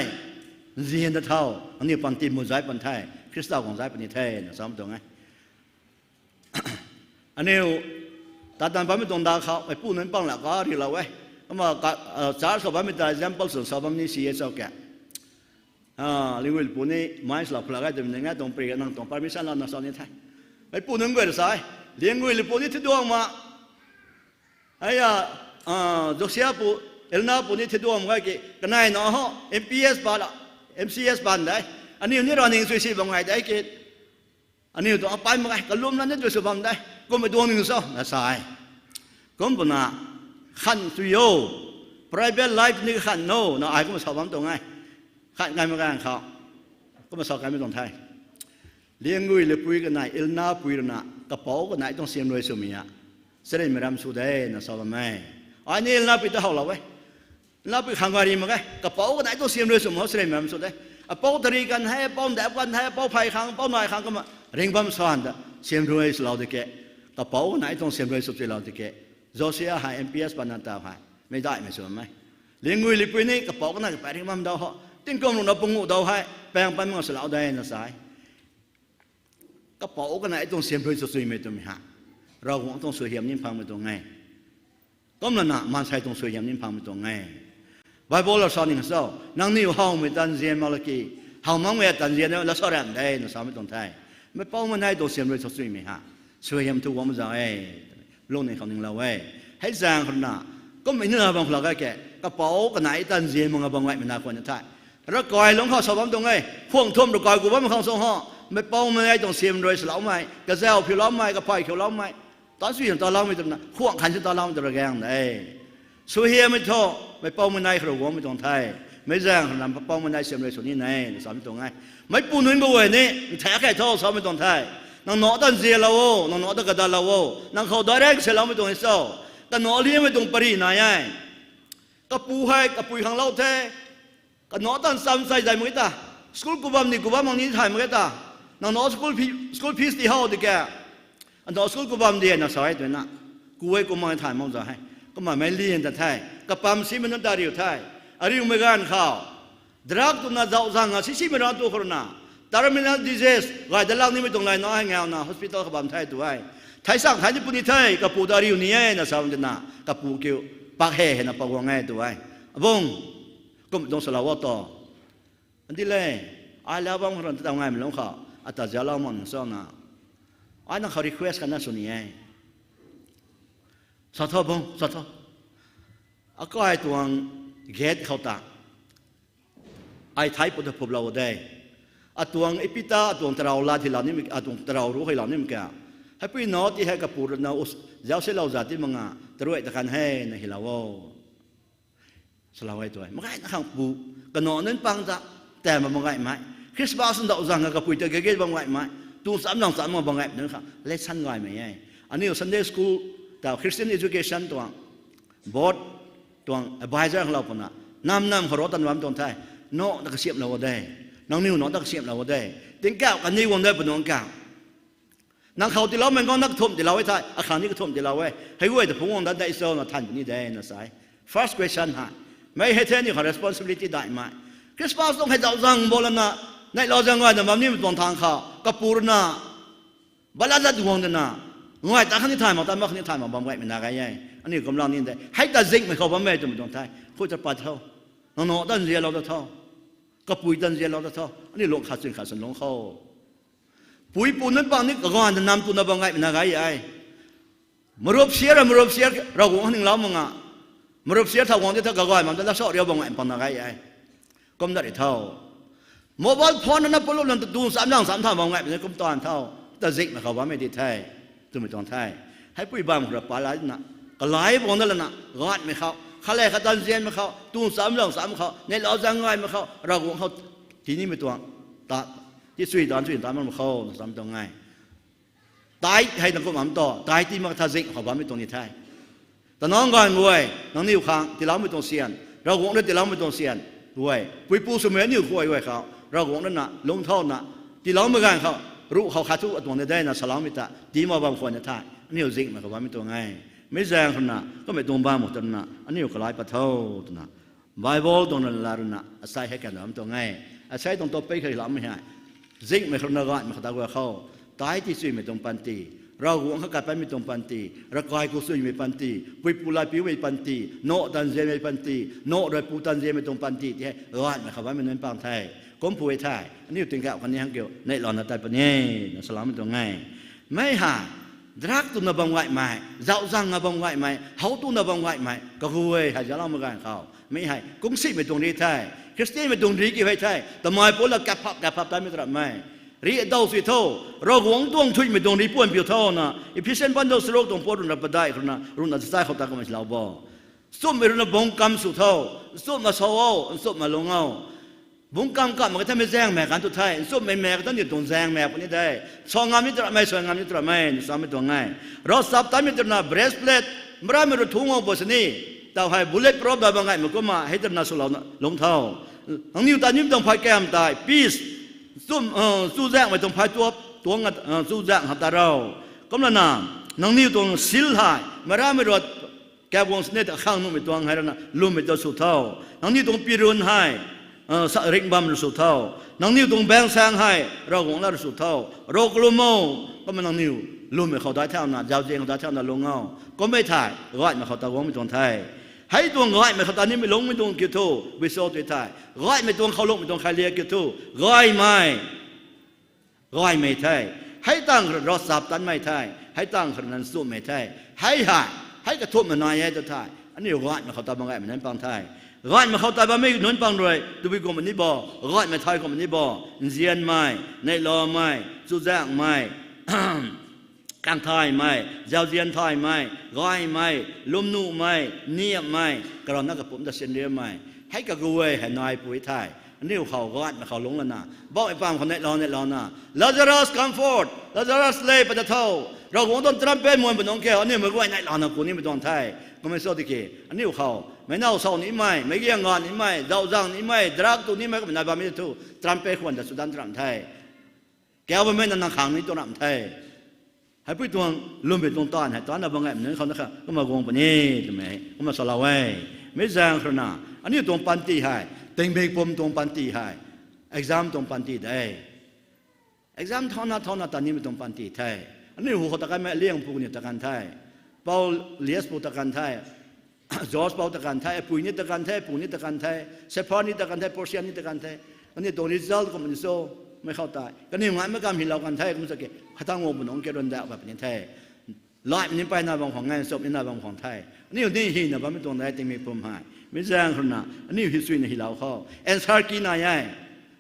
nzian ta tho. Nangniw panty mu zay pan the, Khrista guang zay puni the, na samei tuang e. Aniu, tat tan bammei tuang da khou, meipu nunc pang la ka rilou e. Kumna, church khou bammei ta example swn sa bam ni si e cho ke. Liangguilipu ni, mines la phula gay twmei ni ngai tuang pri nang tuang permission lana sa ni the. Meipu nunc guay rui sa e. Liangguilipu ni thiduang ma. Aya, Josia pu, Elna pu ni thiduang gay ki, kanei na ho, M P S pa la, M C S pan de. Aniu ni raning sui si bam gay de ki. Aniu tuang apai mak ge, kalumna ni tu sw bam de. Kummei tuang ning cho, na sa e. Kum puna, khan sui o, private life ni khan no, na ai kumna sa bam tuang e. Khan ngai mak ge khou. Kumna sa kaimei tuang the. Liangguilipui kanei, Elna pui ruina, kapouc kanei tuang siam rui swmei a. Charynmei ram sw de, na sa bam e. Ai ni Elna pui ta howlou e. Elna pui khang gari mak ge, kapouc kanei tuang siam rui swmei hou charynmei ram sw de. Apouc tari kan hei, apouc ndap kan hei, apouc phey khang, apouc nai khang kumna ring bam san ta, siam rui swlou di ke. Kapouc kanei tuang siam rui sw chuilou di ke. Josia hei M P S pana taw hei, meic daihmei sw bam e. Liangguilipui ni kapouc kanei kapaeng ring bam daw ho. Tingkum ruhna pangu daw hei, paeng pan mak swlou de na sa e. Kapouc kanei tuang siam rui sw chuimei twmei ha. Ravguangc tuang suaihiam ni phangmei tuang e. Kumlana maansei tuang suaihiam ni phangmei tuang e. Bible la sa ning cho, nangniw howmei tanzian mak la ki, how makmei tanzian la sa ram de, na samei tuang the. Meicpouc kanei tuang siam rui sw chuimei ha. Suaihiam thu guangmei zauc e. Lungning khou ninglou e. Hei zaeng khou rui na, kummei nina bam khou lak ge ke, kapouc kanei tan zian mak nga bam gaymei na khwan the. Ravkai lungc khou sa bam tuang e, khuang thumh ravkai ku bammei khang sung ho, meicpouc mei nai tuang sim rui swloumei, kazauh phiuloumei, kaphay khiuloumei, tan sui tan taloumei twna khuang khan si taloumei tw ragaeng de. Suaihiammei thu, meicpouc mei nai khou rui guangmei tuang the. Meic zaeng khou rui na meicpouc mei nai sim rui sw ni ne na samei tuang e. Meicpu nunc khou guay ni nthak khe tho samei tuang the. Nang nac tan zianlou o, nang nac ta kadatlou o, nang khou direct saloumei tuang e cho. Kanac liammei tuang pary nai e. Kapu hei kapui khanglou the. Kanac tan cham chai zay mak e ta, school ku bam ni ku bam mak ni thay mak e ta, nang nac school fee, school fees ti how di ke, anac school ku bam di na sa e twna, ku e ku mak e thay mak za he. Kumna mei lian ta the, kapam simei nunc ta riu the. Ariumei ganv khou drug twna zauh zang a sisimei rana tu khou rui na, terminal disease gay dat lak nimei tuang lay na hei ngauna hospital khou bam the tu e. Thei sang thei ni puni the, kapu ta riu ni e na sa twna, kapu kiu pak he hei na pak guang e tu e. Abung, kum tuang salou o to. Andi le, ai lau bam khou rui na ta ngaimei lungc khou, ata zialou mak nang sana, ai nang khou request kana sw ni e. Sa tho bung, sa tho. Akai tuang gate khou ta, ai thei pu ta phuplou de. Atuang ipita, atuang tarou la thilou nimei, atuang tarou ruc heilou nimei ka, heipui nac ti hei kapu rui na, zauc selou za ti mak nga, taruai ta kan he na hilou o. Salou e tu e. Mak gayna khang pu, kanac nunc pang ta, taanv bam gaymei, Christmas ndauh zang a kapui ta gege bam gaymei, tu cham lang cham bam gaymei nunc khang lesson gaymei e. Aniu Sunday school, ta Christian education tuang board tuang advisor khalou puna, nam nam khou ro tan bam tuang the. Nac ta kasiamhlou de. Nangniw nac ta kasiamhlou de. Tingkauh kaniw guang de pw nungc kau, nang khou tiiloumei guang na kathumh tiilou e the, akhang ni kathumh tiilou e. Hei guay ta phungc guang dat dei cho na than puni de na sa e. First question hei, mei hei the aniu khang responsibility daihmei. Christmas tuang hei zauh zang bo lana, neihlou zang gayna bam nimei tuang thangc khou kapu rui na, bala zat guang dana, ngai ta khang ni thay mak, ta mak khang ni thay mak bam gaymei na gay e. Aniu kumlang ni de. Hei ta zingmei khou bammei twmei tuang the. Khu ta pat tho. Nang nac tan zialou ta tho. Kapui tan zialou ta tho. Aniu lung khat chwn khat chwn lungc khou, pui pu nunc pang ni kaganv ta nam tuna bam gaymei na gay e. Marup siar a, marup siar Ravguangc hei ninglou mak nga, marup siar thau guang ti tha kaganv bam ta lasau riu bam gaymei pang na gay e. Kum dat ri tho. Mobile phone na palup lan ta tu cham lang cham tha bam gaymei na kum taanv tho. Ta zingmei khou bammei di the, twmei tuang the. Heipui bam khou ra pa la na, kalai bang da lana, ganhmei khou, khalay khat tan zianmei khou, tu cham lang cham khou, neihlou zang gaymei khou, Ravguangc khou tinimei tuang, ta, tisui dan sui tan makmei khou na cham tuang e. Tithe hei na kum am to, tithe ti mak tha zing khou bammei tuang ni the. Tanang ganv guay, nangniw khang tiiloumei tuang sian, Ravguangc rui tiiloumei tuang sian guay, puipu swmei aniu khuay guay khou Ravguangc rui na lungcthauna, tiiloumei ganv khou, ruc khou khat thu atuang ni de na saloumei ta tii mak bam khwan na the. Aniu zingmei khou bammei tuang e. Mei zaeng khou na kummei tuang bam khou twna aniu kalai pat tho, twna Bible tuang na la rui na asei hei kan bam tuang e. Asei tuang topic khou loumei hei, zingmei khou na ganhmei khou ta guay khou, tithe ti suimei tuang panty, Ravguangc khou kat patmei tuang panty, ravkai khou suimei panty, puipu laipiumei panty, nac tan zianmei panty, nac rui pu tan zianmei tuang panty ti hei ganhmei khou bammei nunc pang the. Kum phu e the, aniu tingkauh khatni hang kiu neihlouna tat puni, na saloumei tuang e. Mei hei, drug twna bam gaymei, zauh zang a bam gaymei, how twna bam gaymei kaguay hei zaloumei ganv khou, mei hei kungsimei tuang ri the, Khristianmei tuang ri kiu hei the, tamei pu la kapphap kapphap tatmei ta ramei, ri daw sui tho, Ravguangc tuang thuimei tuang ri puan piu tho na, Ephesian panzou charuk tuang pat rui na padeih khou rui na, rui na tachai khou ta kumei lou bo. Nchumhmei rui na bungc kam sw tho, nchumhna sa o, nchumhna lung o. Bungc kam kam mak ka the, mei zaeng maek kan tu the, nchumhmei maek ka the, aniu tuang zaeng maek puni de. Sa ngam ni ta ramei, sa ngam ni ta ramei, na samei tuang e. Ravchap tatmei twna breastplate, marammei rui thungc o bo sini, taw hei bulletproof da bam gaymei kumna hei twna swlouna lungc tho. Nangniw ta nimei tuang phay kam tei peace, nchumh, chuzaenghmei tuang phay tuap tuang, chuzaeng ha ta rou. Kumlana, nangniw tuang shield hei marammei rui kap guang sini ta akhang nuhmei tuang hei rui na lwmmei ta sw tho. Nangniw tuang pirun hei, sa ringh bam rui sw tho. Nangniw tuang baengsaeng hei Ravguangc lat rui sw tho. Rou kalum o, kumna nangniw lwmmei khou dai thauna, zauzian khou dai thauna lung o. Kummei thei ganhmei khou ta guangmei tuang the. Hei tuang ganhmei khou ta nimei lungcmei tuang kiu thu, buisou tui the, ganhmei tuang khou lungcmei tuang khailiak kiu thu, gaymei, gaymei the. Hei tang khou rui ravchap tanmei the, hei tang khou rui nchumhmei the, hei hei, hei kathumhna nai e tu the. Aniu gaymei khou ta bam gaymei nunc pang the. Gaymei khou ta bammei nunc pang rui, tabui kumhmei ni bo, gaymei thai kumhmei ni bo, nzianmei, neihlamei, chuzaenghmei, kangthaymei, zauzian thaymei, gaymei, lwmnuhmei, niamhmei, karana kapumc ta sinriammei, hei kaguay hei nai pui the. Aniu khou gaymei khou lungc lana, bauhmei pam khou neihla neihlouna, Lazarus, come forth! Lazarus le, pat ta tho! Ravguangc tuang trumpet muan puni nungc khou aniu meic guay neihlouna ku nimei tuang the. Kummei cho tiki, aniu khou meic now sau nimei, meic giang nga nimei, zauhzang nimei, drug tu nimei kummei nai bammei thu, trumpet khwan ta sw dan ram the. Kau bammei na nang khang ni tuang ram the. Heipui tuang lwmmei tuang taanv hei taanna bam gaymei nunc khou na kha kumna guang puni twmei kumna salou e. Mi zaeng khou rui na, aniu tuang panty hei, tingmik pum tuang panty hei, exam tuang panty de. Exam thauna thauna ta nimei tuang panty the. Aniu hu khou ta kanmei Liangpu ni ta kan the. Pou Liaspu ta kan the. George pou ta kan the, pui ni ta kan the, pu ni ta kan the, Sephar ni ta kan the, Portia ni ta kan the. Kaniw tuang result kum ni cho, mei khou tei kaniw ngaimei kam hylou kan the, kum sa ke, khatang guang puni nungc ke run da pat puni the. Laimei ni mpeyna bam khwang e, nchumh nina bam khwang the. Aniu ni hyna bammei tuang de, tingmik pum hei. Mi zaeng khou rui na, aniu hei suina hylou khou answer ki nai e.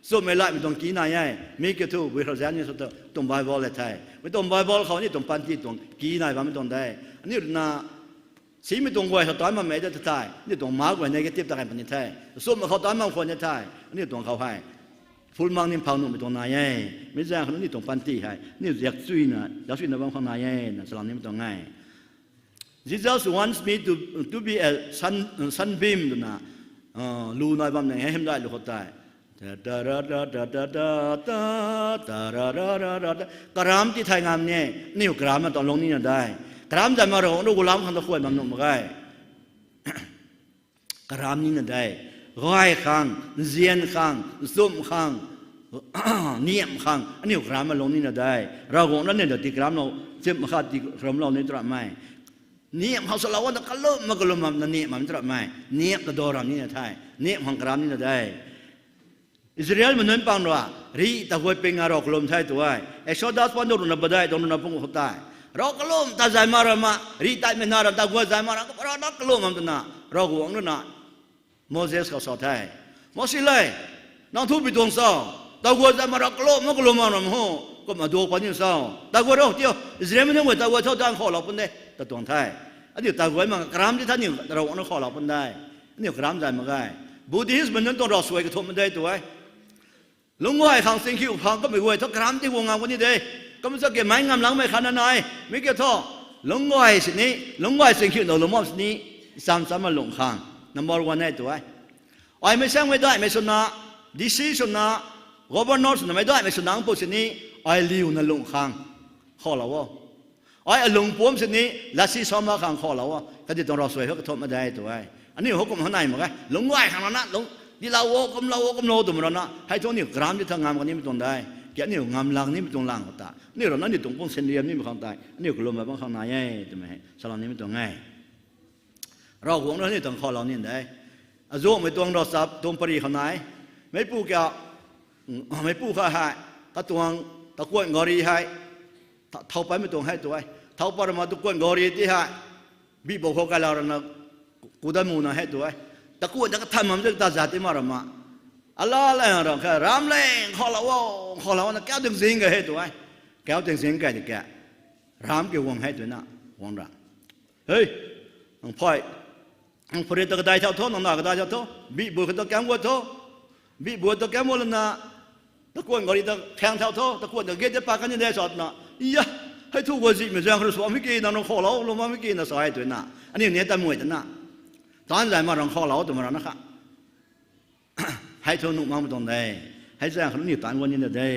Nchumhmei laimei tuang ki nai e. Mi kiu thu, bui khou zan ni sw tu, tuang Bible le the. Mi tuang Bible khou ni tuang panty tuang ki nai bammei tuang de. Aniu rui na, simei tuang guay khou taanc bammei ta the, aniu tuang ma guay negative ta kan puni the. Nchumhmei khou taanc bam khwan ni the, aniu tuang khou hei phulmang ni phau nuhmei tuang nai e. Mi zaeng khou aniu tuang panty hei aniu ziak chuina, ziak chuina bam khang nai e na salou nimei tuang e. Jesus wants me to, to be a sun, sunbeam twna, lu nai bam nang e, hymdaih lu khou tei. Karam ti thay ngam ni, aniu karam na tuang lung nina de. Karam zay ma Ravguangc rui gulam khang ta khuay bam nuh mak ge. Karam nina de. Gay khang, nzian khang, nchumh khang, niamh khang, aniu karam na lung nina de. Ravguangc na aniu ta tii karamlou, nchumh khat tii karamlou ni tu ramei. Niamh khang salou na kalum ma kalum bam na niamh bam tu ramei. Niamh ta daw ram nina the. Niamh khang karam nina de. Israelmei nunc pang rui, rih ta guay ping a rav kalum the tu e. Exodus pan tu rui na padeih tuang rui na pung khou tei, rav kalum ta zay ma rama, rih taimei na ram ta guay zay ma ram, rav na kalum bam twna, Ravguangc rui na Moses khou sa the. Moses le, nang thu pi tuang cho? Ta guay zay ma ram kalum ma kalum bam ram ho, kumna duak pat ni cho? Ta guay rou tio, Israelmei nunc guay ta guay tho dan khou lou pun de, ta tuang the. Aniu ta guay ma karam ti tha ni Ravguangc na khou lou pun de. Aniu karam zay mak ge. Buddhistmei nunc tuang rav suai kathumh ma de tu e. Lungc guay khang singkhiu phang kamei guay thu karam ti guang ngam kani de. Kum sa ke mei ngamlangmei khatna nai. Mi kiu thu, lungc guay sini, lungc guay singkhiu na lwm bam sini, cham cham ma lungh khang number one e tu e. Aimei saengmei daihmei swna, D C swna, governor swna mei daihmei swna ngpu sini, ai liuna lungh khang khoulou o. Ai alung pumc sini, latsi sa mak khang khoulou o. Kadi tuang rav suai hou kathumh ma de tu e. Aniu hou kum hou nai mak ge. Lungc guay khang rana, lungc, tiilou o, kumlou o, kumlou o twmei rana, hei thu aniu karam ti tha ngam kanimei tuang de. Ki aniu ngamlang nimei tuang lang khou ta, aniu rana aniu tuang pung sinriam nimei khang tei aniu kalum bam khang nai e twmei hei salou nimei tuang e. Ravguangc rui aniu tuang khoulou ni de. Azuangmei tuang ravchap tuang pary khou nai. Meipu kha, meipu kha hei, katuang, takuanh gari hei, thau patmei tuang hei tu e. Thau pat rama takuanh gari ti hei, bihbou khou kailou rana, kudan muna hei tu e. Takuanh ta kathan bam ze ta zat ti ma rama, ala la ram kha ram le, khoulou o, khoulou na kau ting zing ge hei tu e. Kau ting zing kai di ke, ram ki guang hei tu na, guang ra. Hei, nang phay, nang pharit ta kadai thau tho, nang na kadai thau tho, bihbou khou ta kam guat tho, bihbou ta kam guat lana, takuanh gari ta khaeng thau tho, takuanh ta gate ta pat kani de sa twna, iya, hei thu guazihmei zaeng khou rui suamei ki, nang rui khoulou lum bammei ki na sa e tu na. Aniu ni ta mui ta na, taanc zay ma rang khoulou twmei rana kha, hei thu nuh makmei tuang de. Hei zaeng khou aniu taanc guan nina de,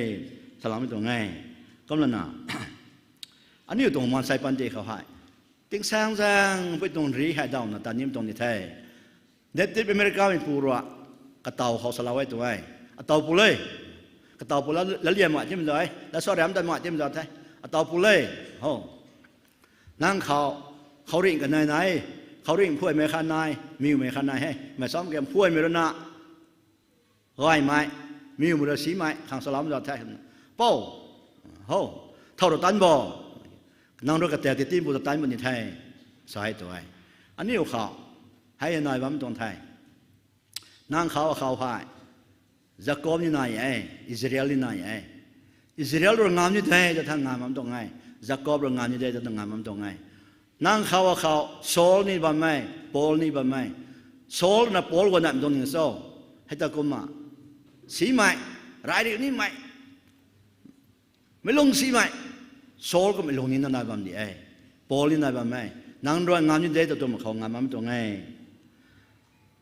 saloumei tuang e. Kumlana, aniu tuang maansei panty khou hei, tingsaeng zaeng pui tuang rih hei dawna tat nimei tuang ni the. Native Americameipu rui, kataw khou salou e tu e. Ataw pu le, kataw pu la, laliam mak timei zat e, lasariam tat mak timei zat the. Ataw pu le, ho, nang khou, khouringh kanei nai, khouringh phuaymei khat nai, miwmei khat nai he, mei sam kam phuaymei rui na, gaymei, miwmei rui simei khang salou zat the. Pou, ho, Thow rui tan bo. Nang rui katak ti tiipu ta tan bo ni the. Sa e tu e. Aniu khou. Hei nai bam tuang the. Nang khou akhou hei. Jakob ni nai e, Israel ni nai e. Israel rui ngam ni de ta tha ngam bam tuang e. Jakob rui ngam ni de ta ngam bam tuang e. Nang khou akhou Saul ni bam e, Paul ni bam e. Saul na Paul guanam tuang ning cho. Hei ta kumna. Simei, rai ri nimei. Mei lung simei. Saul kumei lung ni na nai bam di e. Paul ni nai bam e. Nang rui ngam ni de ta twmei khou ngam bam tuang e.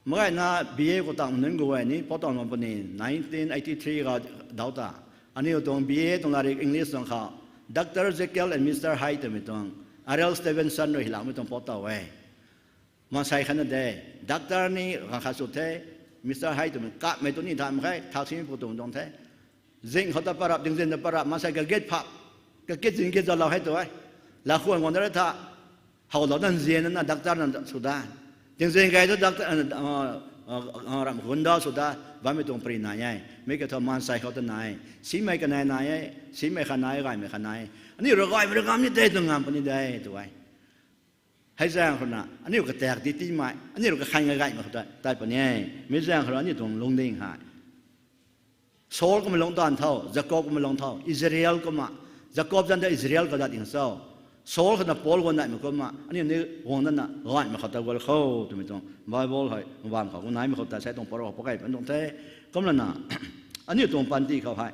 Magaina B A khou tang nunc gu e ni, potow bam puni, nineteen eighty three ga dau ta. Aniu tuang B A tuang larik English tuang khou, Doctor Jekyll and Mister Hyde twmei tuang, R L Stevenson rui hiloumei tuang potow e. Maansei khatna de, doctor ni ganv khat sw the, Mister Hyde twmei kapmei tu ni tham khe, thak simei pu tuang tuang the. Zing khou ta parap, dingzin ta parap, maansei kaget phap, kaget zin kaget zalou hei tu e. Lakhwan guang da ra tha, howlou na nzian na doctor na sw da. Dingzin gay tu doctor, ram khun da sw da, bammei tuang pari nai e. Mi kathu maansei khou ta nai e. Simei kanei nai e, simei kha nai e, gaymei kha nai e. Aniu rui gaymei rui ngam ni de tu ngam puni de tu e. Hei zaeng khou na, aniu katak ti tiimei, aniu rui kakhan gay gaymei khou ta, tai puni e. Mi zaeng khou na aniu tuang lungding hei. Saul kumna lung taanv tho, Jakob kumna lung tho, Israel kumna, Jakob zan ta Israel khou dat ding cho. Saul khou na Paul guandaimei kumna, aniu ni guang dana gaymei khou ta gual khou twmei tuang Bible hei bam khou naimei khou ta sei tuang paro pagay pan tuang the. Kumlana, aniu tuang panty khou hei,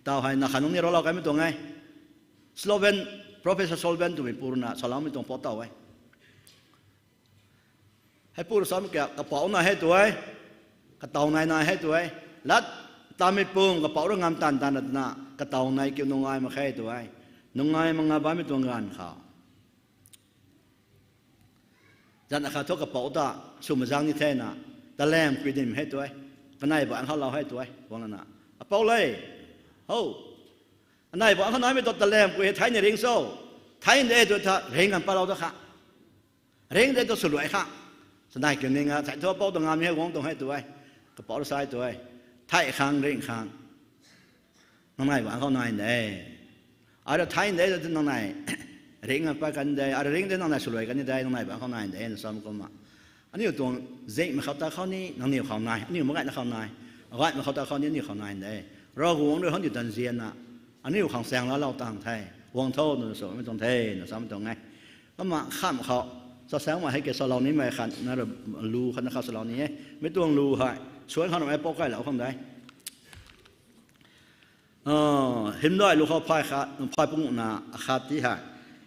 tau hei na khat nung ni ralou kaimei tuang e. Sloven, Professor Sloven twmei pu rui na saloumei tuang potow e. Hei pu rui samei ka, kapouc nai hei tu e, katow nai nai hei tu e. Lat tamei pung kapouc rui ngam taanv taanv na, katow nai kiu nungai mak khe tu e. Nungai mak nga bammei tuang ganv khou, zan akhat thu kapouc ta swmei zaeng ni thena, talam kui dim hei tu e. Kanei bangc khou lou hei tu e, guang lana, apouc le, ho, anei bangc khou naimei tu talam kui hei thei ni ring cho, thei de tu tha ring kan palou da kha. Ring de tu swluai kha. Sanei kiu ning a, thei thu apouc ta ngam ni hei guang tuang hei tu e. Kapouc rui sa e tu e. Thei khang ring khang. Nangnei bangc khou nai de. Ara thei de tu nangnei ring a pat kan de. Ara ring de nangnei swluai kan de, nangnei bangc khou nai de na sam kumna. Aniu tuang zingmei khou ta khou ni, nangniw khou nai, aniu mak gayna khou nai. Gaymei khou ta khou ni, aniu khou nai de. Ravguangc rui hon di tanzianna, aniu khang chaeng laalou tang the. Guang tho na swmei tuang the, na samei tuang e. Kumna kham khou, sa saengmei hei ke salou nimei khat, na ra lu khat na khou salou ni e. Mi tuang lu hei, suan khang ramei pou kailou khang de. Hymdaih lu khou phay khat, phay pungna akhat ti hei,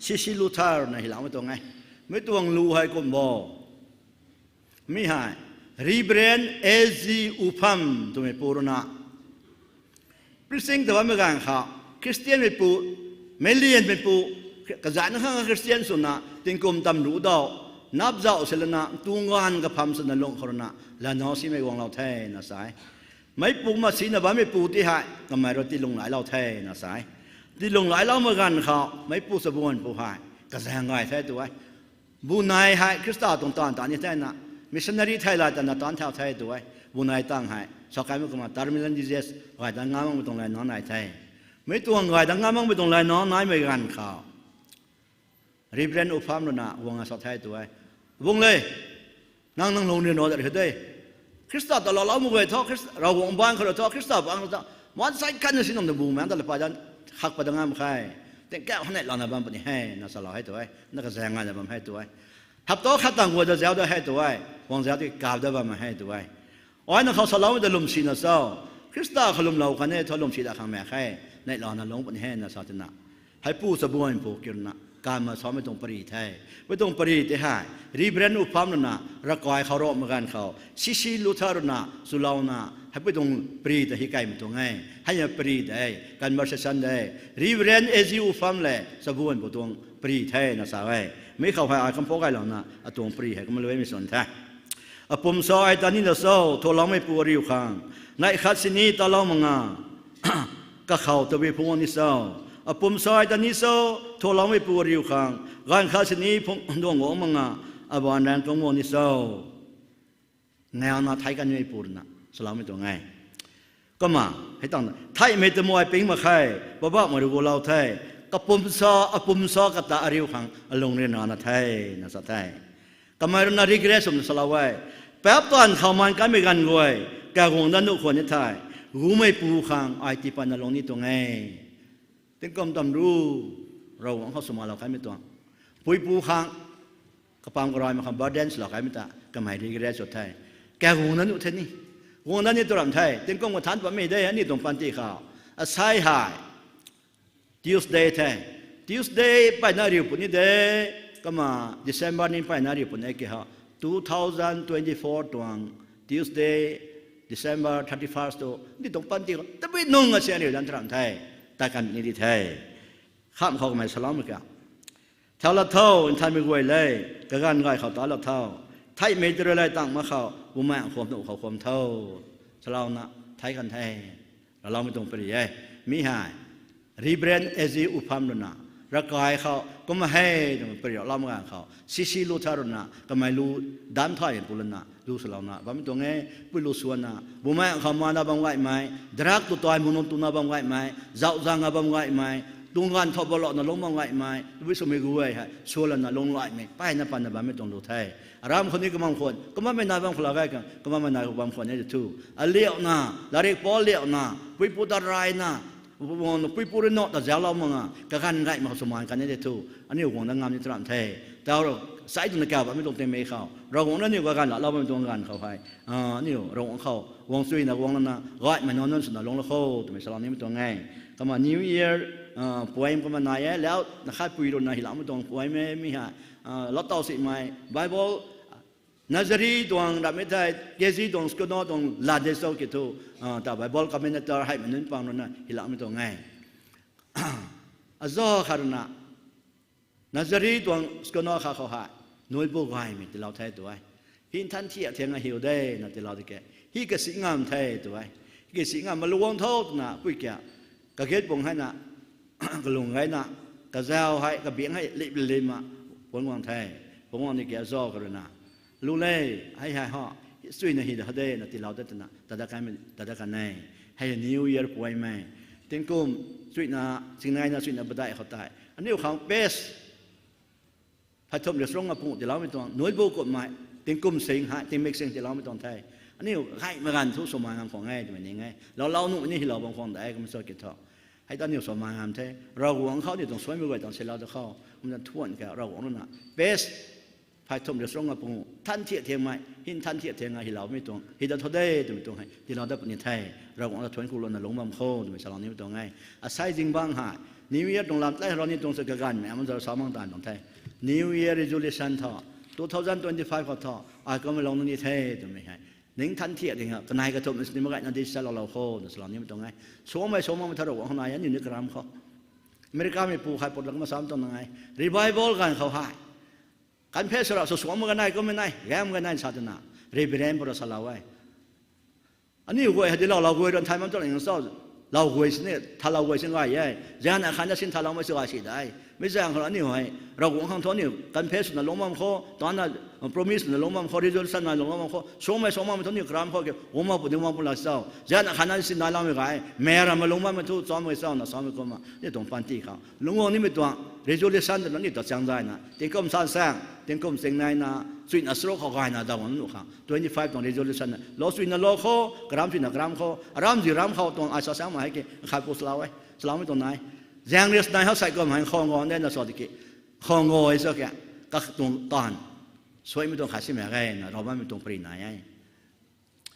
C C Luther na hiloumei tuang e. Mi tuang lu hei kum bo. Mi hei, Reverend A G Upham twmei pu rui na, preaching ta bammei ganv khou, Khristianmei pu, meic lianmei pu, kazanc khang Khristian swna tingkum tam ruh dau, nap zauh si lana, tuang ganv kapham swna lung khou rui na, lana simei guanglou the na sa e. Meic pu masina bammei pu ti hei, kamei rui tiilung lailou the na sa e. Tiilung lailoumei ganv khou, meic pu chabuan pu hei, kazaeng gay the tu e. Bunei hei Khrista tuang taanv ta ni thena, missionary thei lay tana taanc thau the tu e. Bunei tang hei, sa kaimei kumna terminal disease, gay dat ngam makmei tuang lay nac nai the. Mi tuang gay dat ngam makmei tuang lay nac naimei ganv khou, Reverend Upham rui na guang a sa the tu e. Bung le, nang nang lung ni no dat hei de. Khrista ta laalou mak guay thu, Khrista, Ravguangc bangc khou rui thu, Khrista bangc khou thu, maansei khatna si nang ta bu maeng ta la pa dan, khak pa dat ngam khe. Tingkauh hei neihlouna bam puni he, na salou hei tu e. Na kazaeng gayna bam hei tu e. Hapta khat tang guay da zauc da hei tu e. Guang zauc ti kap da bam hei tu e. Ai na khou saloumei ta lwmsina cho. Khrista khou lwmlou kan e thu lwmsi dat khang maek khe. Neihlouna lung puni he na sa tina. Heipu chabuan pu kiu rui na, kanma samei tuang pari the. Mei tuang pari tei hei, Reverend Upham rui na, ravkai khou ramei ganv khou, C C Luther rui na, swlouna, heipui tuang pari ta hi kaimei tuang e. Heina pari tei, conversation de. Reverend A G Upham le, chabuan pu tuang pari the na sa e. Mi khou hei ai kampou kailouna, atuang pari hei kumna luaimei swn the. Apum sa ai ta ni na cho, thuloumeipu ariu khang. Neih khat sini talou mak nga. Kakhou tabui phungc ni cho. Apum sa ai ta ni cho, thuloumeipu ariu khang. Ganv khat sini phungc duang guang mak nga. Aban rang kang guang ni cho. Ngauna thei kanmeipu rui na. Saloumei tuang e. Kumna, Hei tang, theihmei ta muai ping mak khe, Poubauhmei rui gulou the, kapum sa, apum sa kata ariu khang alung ryanrana the, na sa the. Kamei rui na regret swna salou e, paap taanv khou maan kanmei ganv guay, kaguang dat nuh khwan ni the, gumeipu khang ai tii patna lung ni tuang e. Tingkum tam ru, Ravguangc khou swmalou kaimei tuang, puipu khang, kapam karaymei khang burden swlou kaimei ta kamei regret sw the. Kaguang dat nuh the ni, guang dat ni tu ram the, tingkum kathanc patmei de, aniu tuang panty khou. Asei hei Tuesday the. Tuesday mpeyna riu puni de, kumna December ni mpeyna riu puni ki ha. Two thousand twenty-four tuang Tuesday, December thirty-first tu, ni tuang panty khou tabui nung asi aniu dan tram the, tat kan ni di the. Kham khou kamei saloumei ka, thau la tho, nthanmei guay le, kaganv gay khou ta la tho, theihmei tei rui le tang mak khou, Bumaengh khwan nuh khou khwan tho, salouna thei kan the. Raloumei tuang pari e. Mi hei Reverend A J Upham rui na, ravkai khou kumna hei twmei pari raloumei ganv khou, C C Luther rui na kamei lu dan thay pu lana lu salouna bammei tuang e. Pui lu suanna, Bumaengh khou mana bam gaymei, drug tu tai mu nunc tuna bam gaymei, zauh zang a bam gaymei, tuang ganv thau balouna lung bam gaymei, tabui swmei guay hei sualana lunglaimei mpeyna patna bammei tuang lu the. Aram khou ni kabam khwan, kumnamei nai bam khou la gay khang, kumnamei nai khou bam khwan e thu, aliuna, latrik pau liuna, puipu ta rayna, puipu rui na ta zauclou mak nga, kaganv gaymei khou swmaan kan e de thu, aniu guang dat ngam ni tram the. Tau rui sai twna kau bammei tuang tingmei khou, Ravguangc na aniu kaganv laalou bammei tuang ganv khou hei, aniu Ravguangc khou guang chuyna guang lana gaymei nunc nunc swna lungclou kho twmei salou nimei tuang e. Kumna New Year poem kumna nai e, lau na khatpui rui na hyloumei tuang poem e mi hei, latau simei Bible, nursery tuang rammei thei, K G tuang, school no tuang lat de cho ki thu, ta Bible commentator heimei nunc pang rui na hyloumei tuang e. Aza khat rui na, nursery tuang school no kha khou hei, nuibu gaymei tiilou the tu e. Hi nthan thiak thiang a hiu de na tiilou di ke, hi kasi ngam the tu e. Hi kasi ngam ma luang tho twna pui kia, kaget pung hei na, kalung gayna, kazau hei, kabiang hei lip lima, pun guang the. Pun guang ni kia zauc kha rui na, lu le, hei hei ho, hi chuyna hi da de na tiilou dat twna, tat dat kan e. Hei New Year poem e. Tingkum, chuyna, chingnaina chuyna padeih khou tei, aniu khang best phay thumh rui charuk nga pung tiiloumei tuang, nuibu kummei, tingkum sing hei, tingmik sing tiiloumei tuang the. Aniu gaymei ganv thu swmaan ngam khwan e twmei ning e. Laalou nuh ni hylou bam khwan de, kum cho ki thu. Hei ta aniu swmaan ngam the. Ravguangc khou aniu tuang suaimei guay tuang silou da khou, kumna thuan kha Ravguangc rui na, best phay thumh rui charuk nga pung, nthan thiak thiangmei, hi nthan thiak thiang a hyloumei tuang, hi dat tho de twmei tuang hei tiilou dat puni the. Ravguangc ta thuan ku louna lungc bam kho twmei salou nimei tuang e. Asei zingbangc hei, New Year tuang lam tlai rou ni tuang sa kaganvmei ama zau sa mang tan tuang the. New Year resolution thu, two thousand twenty-five khou thu, ai kumna lung ni the twmei hei, ning nthan thiak ding a, kanei kathumhmei sini mak gayna di saloulou kho na salou nimei tuang e. Suangmei suang makmei tha Ravguangc khou nai e, aniu ni karam khou. Americameipu khai put lak ma sam tuang nai e. Revival ganv khou hei, confess ra sw suang mak ganei kummei nai, gam ganei sa twna, Reverend pu ra salou e. Aniu guay hei di lau lau guay rui nthai mam tu ling cho, lau guay sini, thalau guay sini gay e. Zana khanna sin thaloumei sw gay si de. Mi zaeng khou aniu hei, Ravguangc khang thu aniu confess swna lungc bam kho, tana promise swna lungc bam kho, resolution na lungc bam kho, suangmei suang makmei thu aniu karam khou ke, guang mak pu ding bam pu la cho. Zana khanna sin nailoumei gay, mei ramei lungc bammei thu, chamei cho na samei kumna, ni tuang panty khou lungc guang nimei tuang, resolution twna ni ta chang zayna, tingkum sa sang, tingkum chingnaina, chuyna charuk khou gayna daw guang nuh khang, twenty-five tuang resolution na, lou chuyna lou kho, karam chuyna karam kho, aram zi ram khou tuang ai sa sang ma hei ki, khat pu salou e, saloumei tuang nai. Zaeng ris nai hou sai kum hei khang guang de na sa di ki, khang guang e cho ke, katuang taanv, suaimei tuang khat simei gayna, rou bammei tuang pari nai e.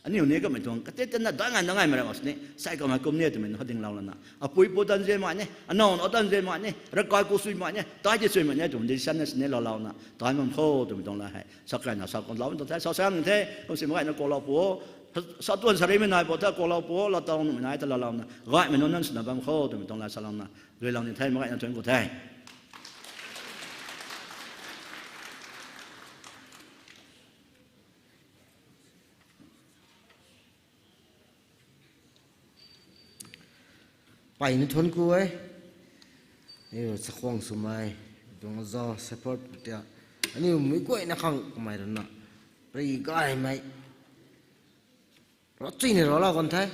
Aniu ni kamei tuang, kati tana dai ngai na ngaimei ra sini, sai kamei kum ni twmei na ding lou lana, apui pu tan zi mai ni, anow na tan zi mai ni, ravkai ku sui mai ni, tai ti sui mai ni twmei decision na sini lou louna, tai mam kho twmei tuang la hei, sa kaina sa kum lou tuang the, sa sang the, kum si mak gayna kuaklou pu, sa tuan sa rimei nai pu the, kuaklou pu, latau nuhmei nai ta lou louna, gaymei nunc nunc swna bam kho twmei tuang la salouna, luilou ni the, mak gayna thuan ku the. Peyna thuan ku e. Aniu chakhwang swmei, tuang zau support pu tia, aniu mei guayna khang kamei rui na, pari gaymei, rachui ni raclou kan the.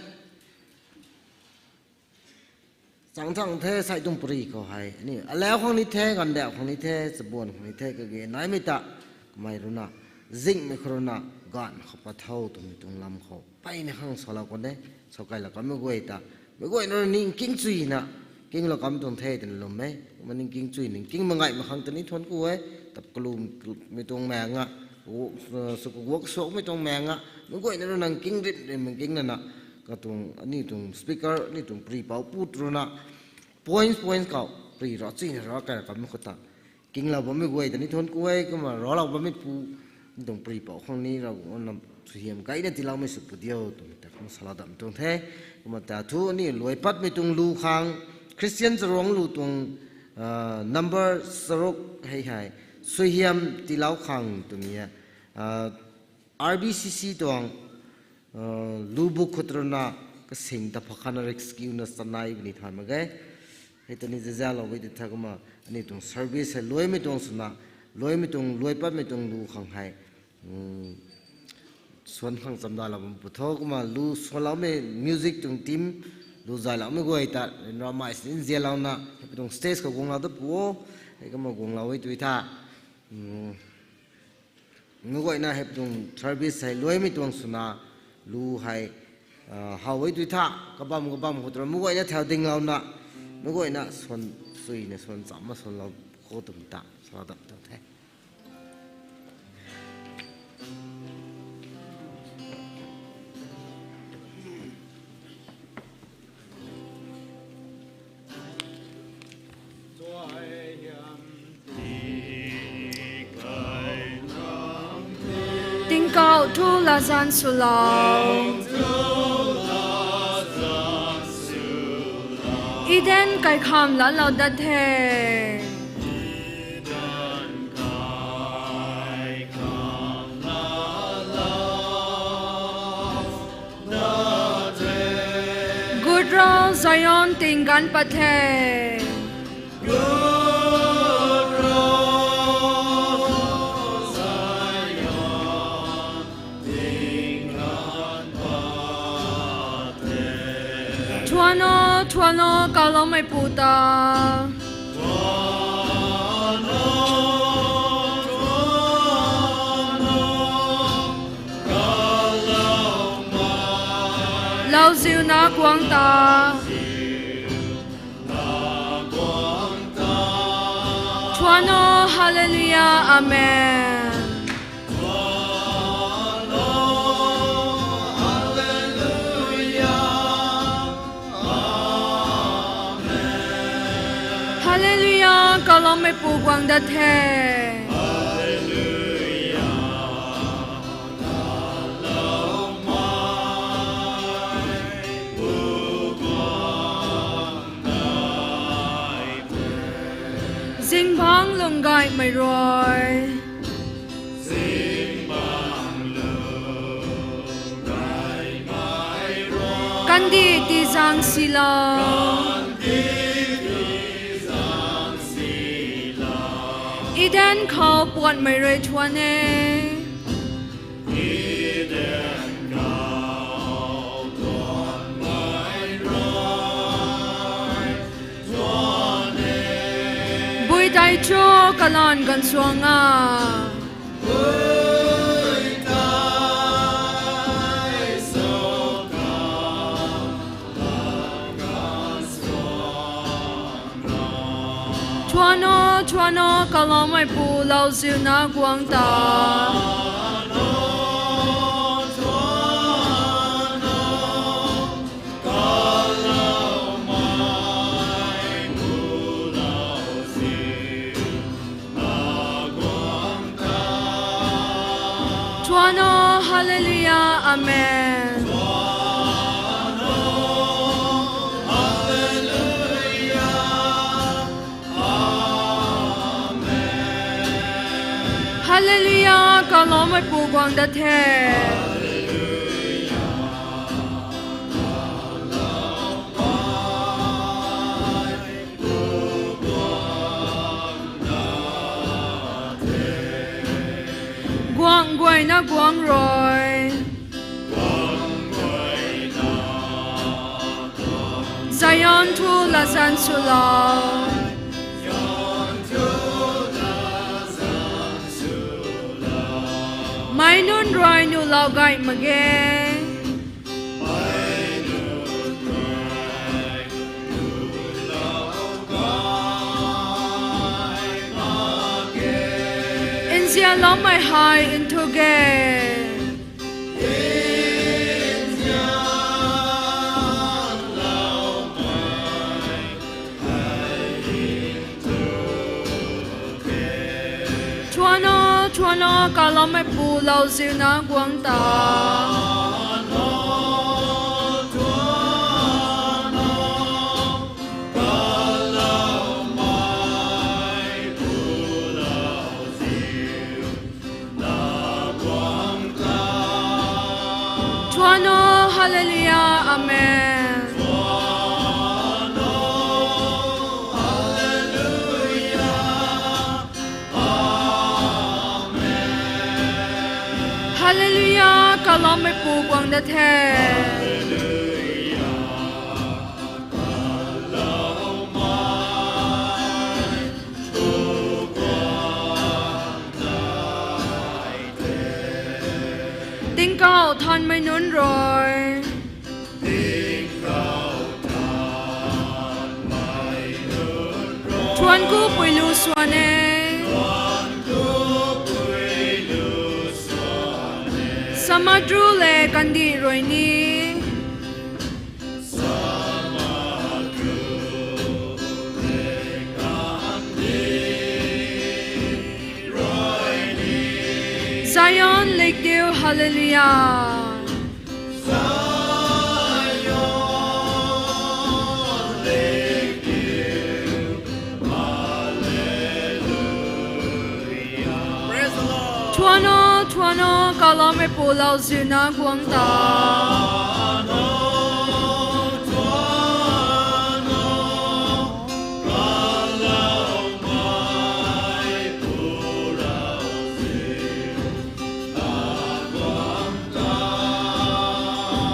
Chang chang the, sai tuang pari khou hei ni alau khang ni the, gandauh khang ni the, chabuan khang ni the, kage naimei ta, kamei rui na, zingmei khou rui na, ganv khou pat tho twmei tuang lam khou mpeyna khang salou kan e, sakailou kanmei guay ta, meic guayna rui ningking chuina, kinglou kan tuang the twna lwm e, kumna ningking chuina, ningking mangaihmei khang ta ni thuanc ku e, tap kalu mei tuang maeng a, wo-, sw workshop mei tuang maeng a, meic guayna rui ningking rim rim ningking lana, katuang, aniu tuang speaker, aniu tuang pari pou put rui na, points, points khou, pari ra china ra kai ra kanmei khou ta, kinglou bammei guay ta ni thuanc ku e, kumna raclou bammei pu, aniu tuang pari pou khang ni, Ravguangc na suaihiam gayna tiiloumei sw pu diu, twmei ta khang salou dam tuang the, kumna ta thu aniu luai patmei tuang lu khang, Christian Charuangc lu tuang, ah, number charuk hei hei, suaihiam tiilou khang twmei e, ah, R B C C tuang, ah, lu buk khou rui na, kasing ta pha khatna rescue na chanei puni thay mak ge. Hei ta ni zazalou e ti tha kumna, aniu tuang service hei luaimei tuang swna, luaimei tuang, luai patmei tuang lu khang hei, suan khang chamdalou bam pu tho, kumna lu suanloumei music tuang team, lu zayloumei guay ta, ryanramei sin zianlouna, hei pi tuang stage khou guanglou da pu o, hei kumna guanglou e tui tha. Meic guayna hei pi tuang service hei luaimei tuang swna, lu hei, ah, how e tui tha, kabam kabam khou tram meic guayna thau dinglouna, meic guayna suan, suina suan chamna suanlou khou twmei ta salou dam tuang the. Tingkauh thu latzan swlou, Eden kaikham laalou dat the. Gutrou Zion ting ganv pat the. Thuan o, thuan o, kaloumeipu ta. Lauziuna guang ta. Thuan o, Hallelujah, Amen. Hallelujah, kaloumeipu guang dat the. Zingbangc lunggaihmei rui. Kandih tizaeng silou. Eden khou puanhmei rui thuan e. Bui tei cho kalanv ganv suang a. Thuan o, thuan o, kaloumeipu lauziuna guang ta. Thuan o, Hallelujah, Amen. Hallelujah, kaloumeipu guang dat the. Guang guayna guang rui. Zion Thu latzan swlou. Mei nunc rui nuhlou gay mak ge. Nzianloumei hei nthu ge. Thuan o, thuan o, kaloumeipu lauziuna guang ta. Thuan o, hallelujah, amen. Hallelujah, kaloumeipu guang da the. Tingkauh thanmei nunc rui. Thuancku pui lu swan e. Samudra le kandih rui ni. Zion lik diu, hallelujah. Praise the Lord. Thuan o, thuan o, kaloumeipu lauziuna guang ta.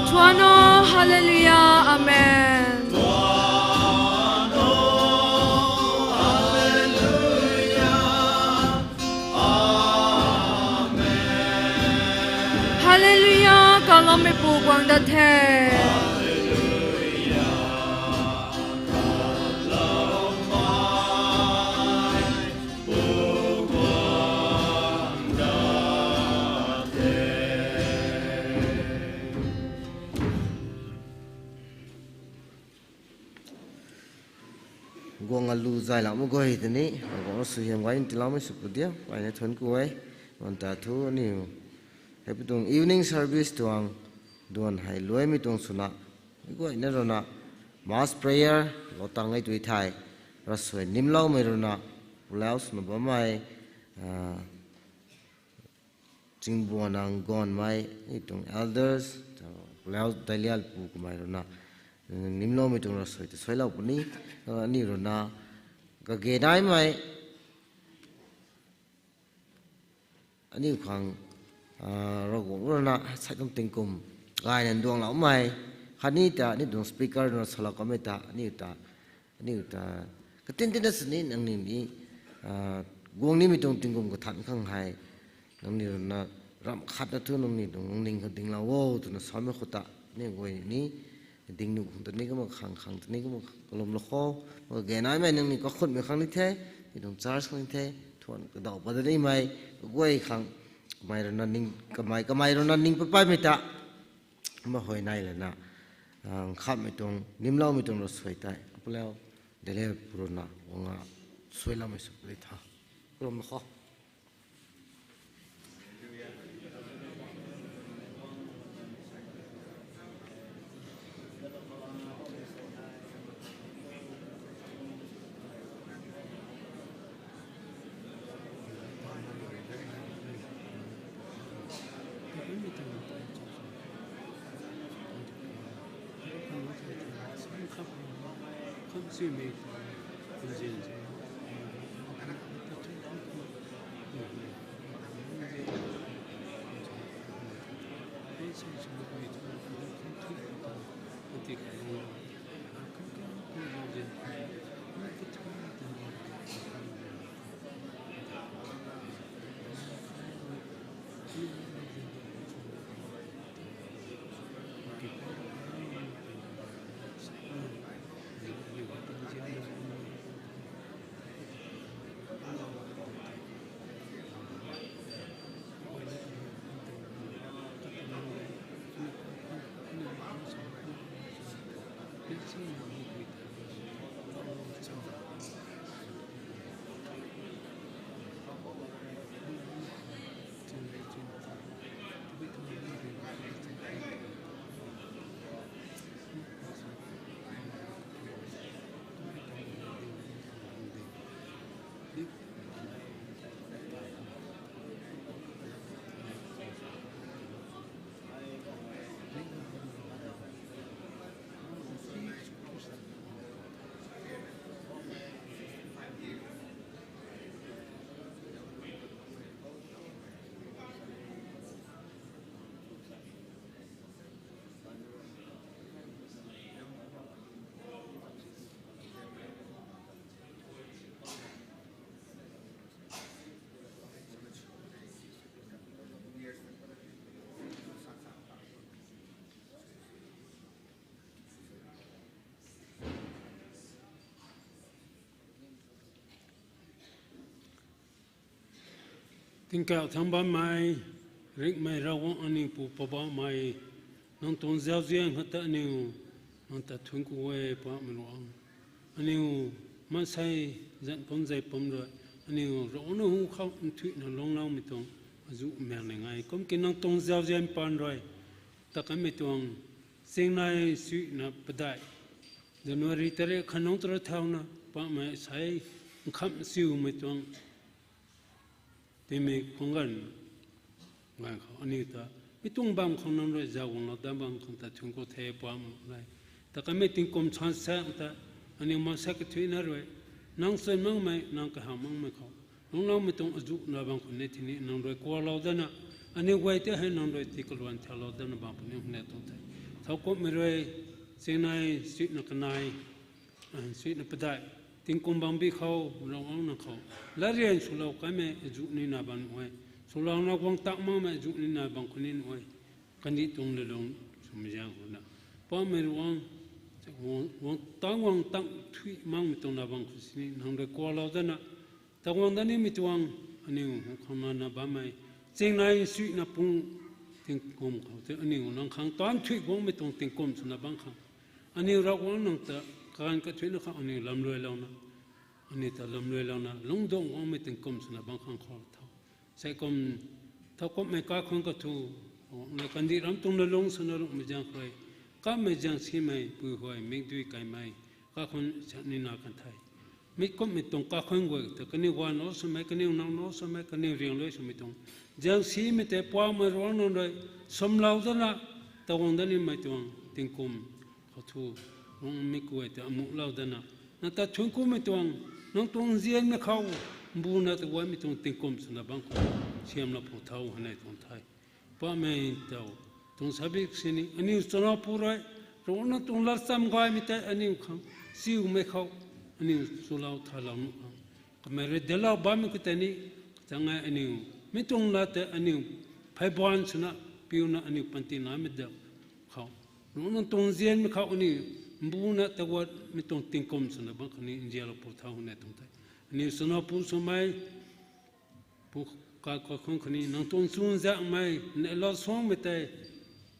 Thuan o, hallelujah, amen. Hallelujah, kaloumeipu guang da the. Guang alu zaylou mak guay tei ni, guang suaihiam guay tiiloumei sw pu diu, guayna thuancku e. Nganv ta thu aniu hei pi tuang evening service tuang duan hei luaimei tuang swna, mi guayna ruina mass prayer lou tang e tui thei, ravsuai nimloumei ruina, pulau swna bammei, ah, Chingbuan nang gaanvmei, aniu tuang elders, pulau Dalial pu kamei ruina, nimloumei tuang ravsuai ta suailou puni, aniu ruina, kage naimei, aniu khang, ah, Ravguangc ruina sai tuang tingkum gayna nduangloumei, khatni ta aniu tuang speaker ruina salou kamei ta, aniu ta, aniu ta, katin tina sini nangniw ni, ah, guang nimei tuang tingkum kathan khang hei, nangniw ruina ramh khatna thu nangniw tuang lungning khou dinglou o twna samei khou ta, aniu guay ni, ding nuh khang ta ni kumna khang khang ta ni kumna kalumlou kho, kage naimei nangniw kakhunmei khang ni the, aniu tuang church khang ni the, thuan kadaw pat da nimei, kaguay khang, kamei ruina ning, kamei, kamei ruina ning papaimei ta, mahuay nai lana, ah, nkhamhmei tuang, nimloumei tuang ravsuai tei, pulau Dalial pu ruina, guang a, suailoumei sw pu di tha. Kalumlou kho. Tingkauh thangc bammei, ringhmei Ravguangc aniu Pu Poubauhmei, nang tuang zauzian khou ta aniu nang ta thuanc ku e Poubauhmei Ravguangc. Aniu maansei zanc pumc zei pumc rui aniu Ravguangc hu khou nthuihna lungcloumei tuang azuh maeng ni ngai. Kum ki nang tuang zauzian paan rui ta kanmei tuang chingnai suina padeih January tarik khanungc tara thauna Poubauhmei sei nkhamh siumei tuang tingmik khang ganv ganv khou aniu ta mi tuang bam khou nang rui zauc guanglou dat bam khang ta thuanc ku the Poubauhmei le. Ta kanmei tingkum chwan saekc ta aniu maansei kathuicna rui nang chwn makmei nang kahaw makmei khou lungcloumei tuang azuh na bam khou ni tini nang rui kuaklou datna aniu guay tei hei nang rui tii kaluan thaulou datna bam puni hna tuang the. Thowkumhmei rui chingnai suina kanei suina padeih tingkum bangbi khou Ravguangc nang khou latryan swlou kanmei azuh nina bam nuh e. Swlouna guang tang makmei azuh nina bam khou ni nuh e. Kandih tuang lulung swmei zaeng khou na Poubauhmei Ravguangc, guang tang guang tang thuih makmei tuang na bam khou sini nang rui kuaklou datna ta guang dat nimei tuang aniu hu khang nana bammei chingnai suina pung tingkum khou tei aniu nang khang taanv thuih guangmei tuang tingkum swna bam khang aniu Ravguangc nang ta kaganv kathuicna khou aniu lamluailouna aniu ta lamluailouna lungcdungc guangmei tingkum swna bam khang khou tho. Sei kum thowkumhmei kakhun kathu na kandih ram tuang na lung swna lungmei zaeng khou rui kamei zaeng simei pui huay mikdui kaimei kakhun sa nina kan the. Mi kumhmei tuang kakhun guay ta kaniw guan o swmei, kaniw nang no swmei, kaniw riang lui swmei tuang zaeng simei tei Poubauhmei Ravguangc nang rui swmlou datna ta guang dat nimei tuang tingkum khou thu guangmei guay ta amuhlou datna nang ta thuanc kumei tuang nang tuang nzianmei khou mbuna ta guangmei tuang tingkum swna bam khou siamlou phu tho hei nai tuang the. Poubauhmei tau tuang sabik sini aniu chana pu rui Ravguangc nang tuang latcham gaymei tei aniu khang siumei khou aniu chulou thalou nuh khang kamei rui delou bammei khou tei ni kachang e aniu mi tuang lat tei aniu pheyban swna piuna aniu panty namei da khou Ravguangc nang tuang nzianmei khou aniu mbuna ta guangmei tuang tingkum swna bam khou ni nzianlou phu tho hei nai tuang the. Aniu chana pu swmei pu kakhun khou ni nang tuang chuzaenghmei neilou suangmei tei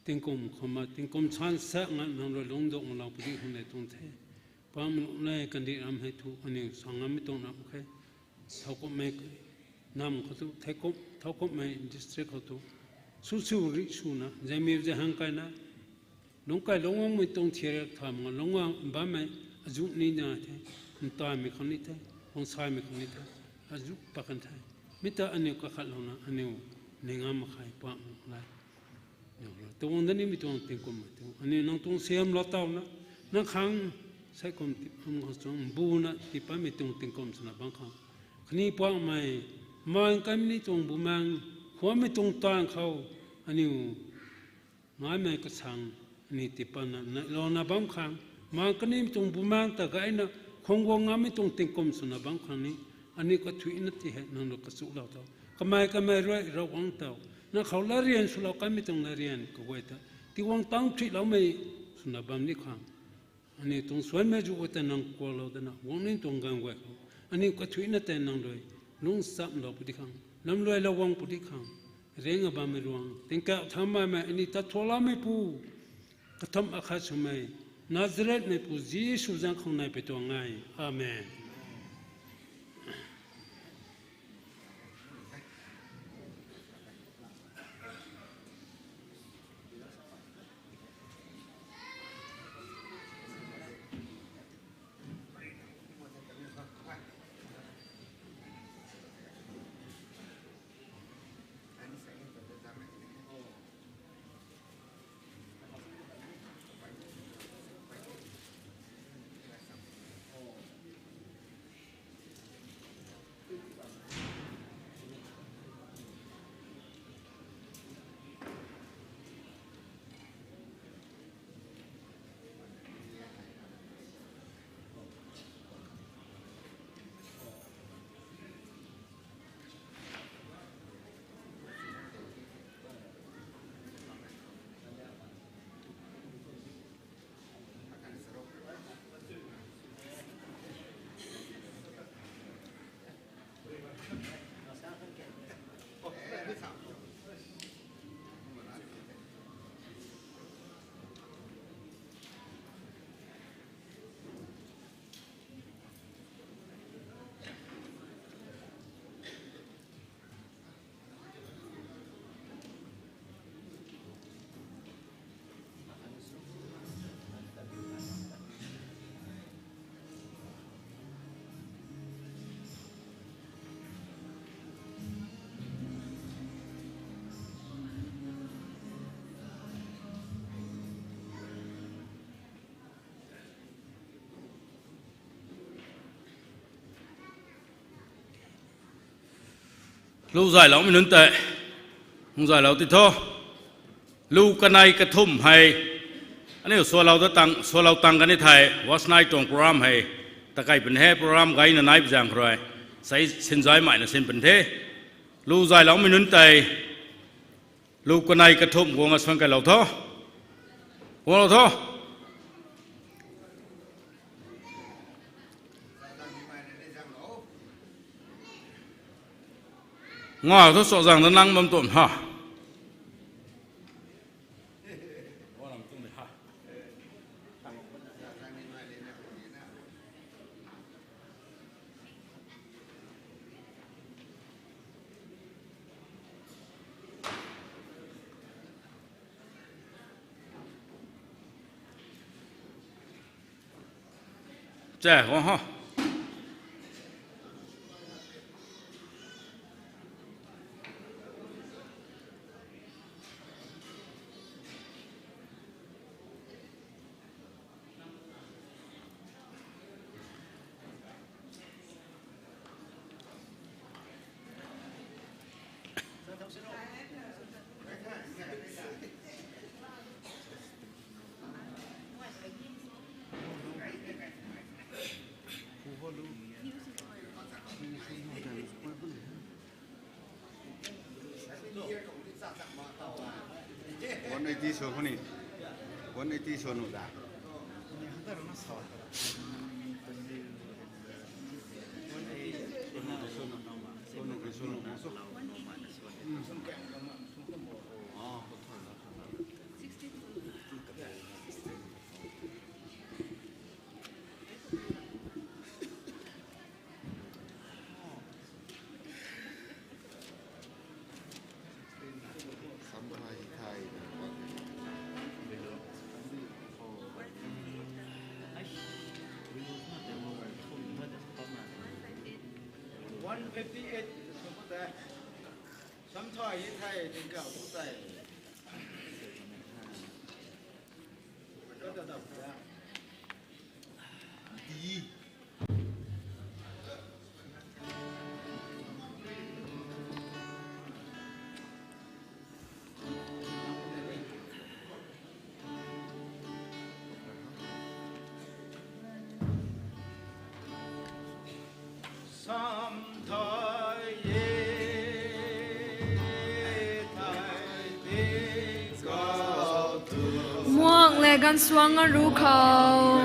tingkum khou ma tingkum chwan saekc nga nang rui lungcdungc lou pudi hei nai tuang the. Poubauhmei le kandih ram hei thu aniu sa ngammei tuang nam khe. Thowkumhmei nam khou thu thowkumh thowkumhmei district khou thu sw sw rih swna zaimiu zai hang kaina lungc kai lungc guangmei tuang thirak tham nga lungc guang bammei azuh ni na the. Ntaimei khang ni the, guangsaimei khang ni the, azuh pat kan the. Mi ta aniu kakhatlouna aniu ni ngam mak khe Poubauhmei le. Tuang dat nimei tuang tingkum tu aniu nang tuang siamlou tauna nang khang sei kum ti am khou chuang mbuna tii patmei tuang tingkum swna bam khang khatni Poubauhmei maan kanmei ni tuang bumaeng khwanmei tuang taanv khou aniu ngaimei kasang aniu tii patna neilouna bam khang maan kanimei tuang bumaeng ta gayna khwan guang ngammei tuang tingkum swna bam khang ni aniu kathuicna ti hei nang rui kachuklou tho. Kamei kamei rui Ravguangc tau nang khou latryan swlou kanmei tuang latryan kaguay ta tii guang tang thuiloumei swna bam ni khang aniu tuang suanmei zu ta nang kuaklou datna guang ni tuang ganv guay khou aniu kathuicna tei nang rui lungc chamlou pudi khang lamluailou guang pudi khang ringna bammei Ravguangc tingkauh thangc bammei aniu ta thuakloumeipu kathumh akhat swmei Nazarethmeipu Jisu zaeng khou nai pui tuang e. Amen. Lu zayloumei nunc tei, hung zaylou ti tho. Lu kanei kathumh hei, aniu swlou da tang, swlou tang kani thei, Wasnai tuang program hei, takei pun he program gayna nai pzaeng khou rui, sei sinzai maina sin pun the. Lu zayloumei nunc tei, lu kanei kathumh guang a suan kailou tho. Guanglou tho. Nga thu sazang da nang bam tuan ha. Che, ho ho. One eighty sw khou ni. One eighty sw nuh da. One fifty-eight. Sam thay e thei, tingkauh tu tei. Muak le ganv suang aru khou.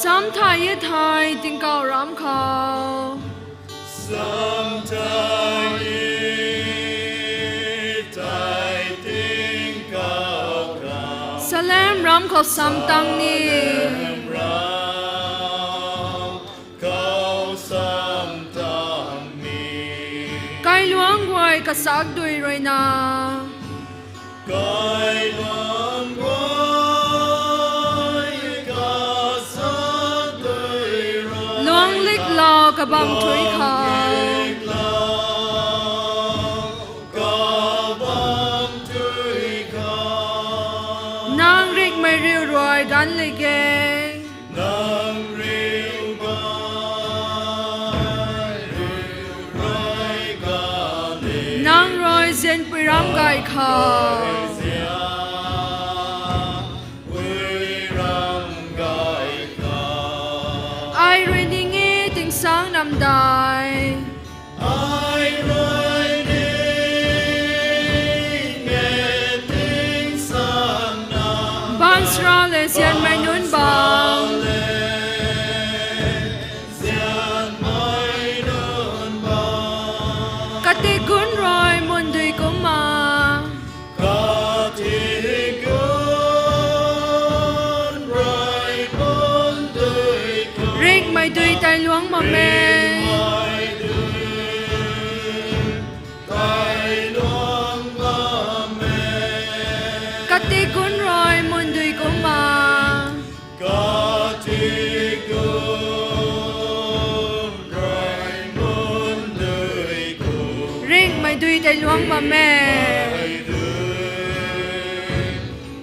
Sam thay e thei tingkauh ram khou. Sam thay e thei tingkauh ram. Salem ram khou sam tang ni. Salem ram khou sam tang ni. Kailuang guay kasak dui rui na. Kailuang guay kasak dui rui na. Luang liklou kabam thui khou. Luang liklou kabam thui khou. Nang ringhmei riu rui ganv li ge. Nang ringhmei riu rui ganv li ge. Nang rui zianpui ram gay khou. Nang rui zianpui ram gay khou. Ai rui ning e tingsaeng nam dai. Ai rui ning e tingsaeng nam dai. Baanchara le zianmei nunc bam. Baanchara le zianmei nunc bam. Katik gun rui mun dui kumna. Katik gun rui mun dui kumna. Ringhmei dui tei luang bam e. Ringhmei dui tei luang bam e. Katik gun rui mun dui kumna. Katik gun rui mun dui kumna. Ringhmei dui tei luang bam e. Ringhmei dui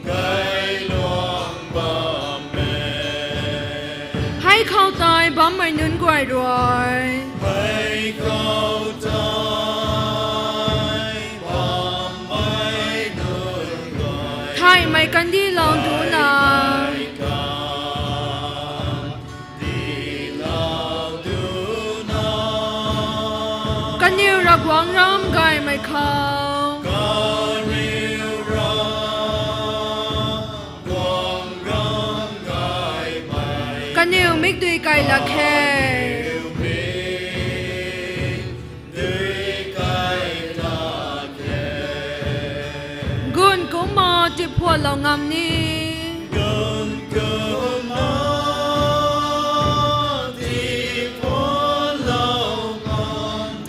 tei luang bam e. Bammei nunc guay rui theihmei kandih lou duna, kaniw Ravguangc ram gaymei khou kaniw mikdui kai lak khe. Gun kumna tiphulou ngam ni,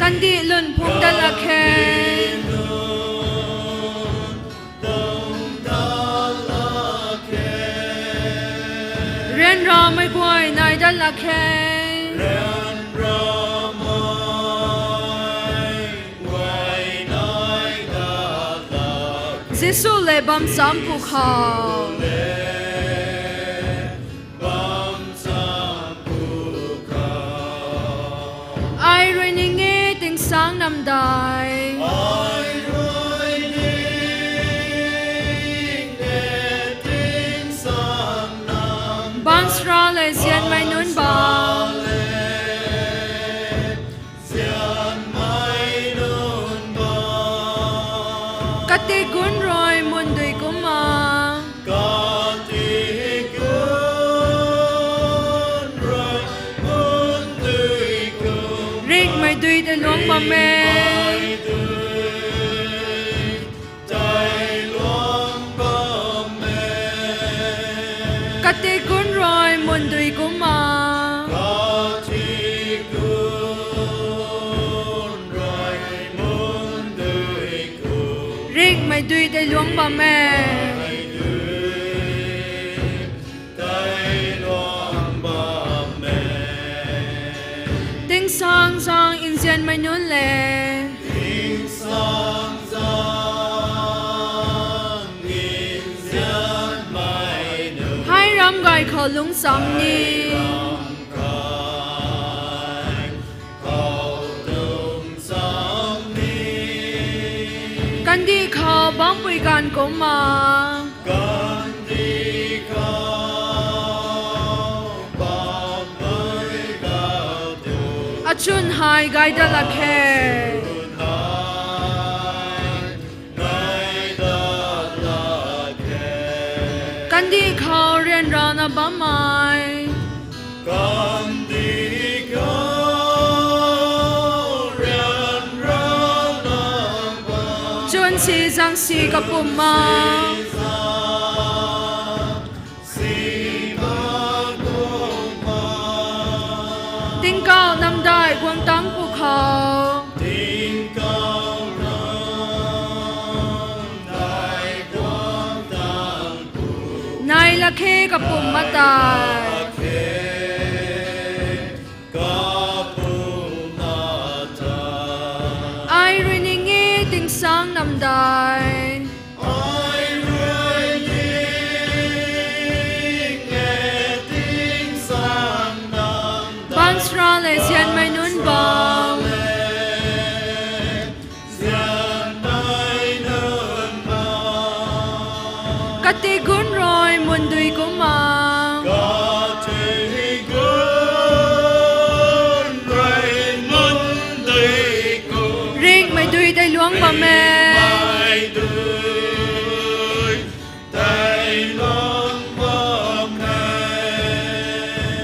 kandih lun phung dat lak khe. Ryanramei guay nai dat lak khe. Jisu le bam cham pwkhou ai rui ning e tingsaeng namdai, baanchara le nzianmei nunc bam, kati gun rui mundui kumna, ringhmei dui tei luangc bam e. Kati gun rui mundui kumna, ringhmei dui tei luangc bam e. Tingsaeng zaeng nzianmei nunc le, hei ram gay khou lungc cham ni, kandih khou bampui ganv kumna, achwn hei gay dat lak khe. Kandih khou ryanrana bammei, chwn si zaeng si kapumc ma, tingkauh namdai guang tang pwkhou, nai lak khe kapumc ma tei. Ai rui ning e tingsaeng namdai, baanchara le nzianmei nunc bam, kati gun rui mundui kumna, ringhmei dui tei luangc bam e.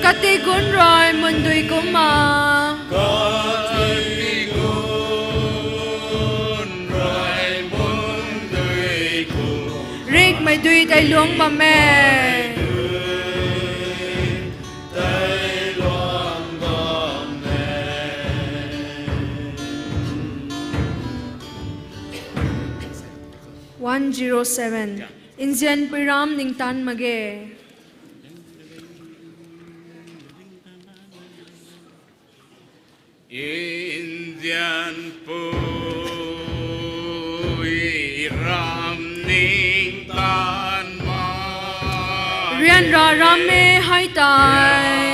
Kati gun rui mundui kumna, ringhmei dui tei luangc bam e. One zero seven. Nzianpui ram ningtan mak ge. Nzianpui ram ningtan mak. Ryanra ram e hei tei.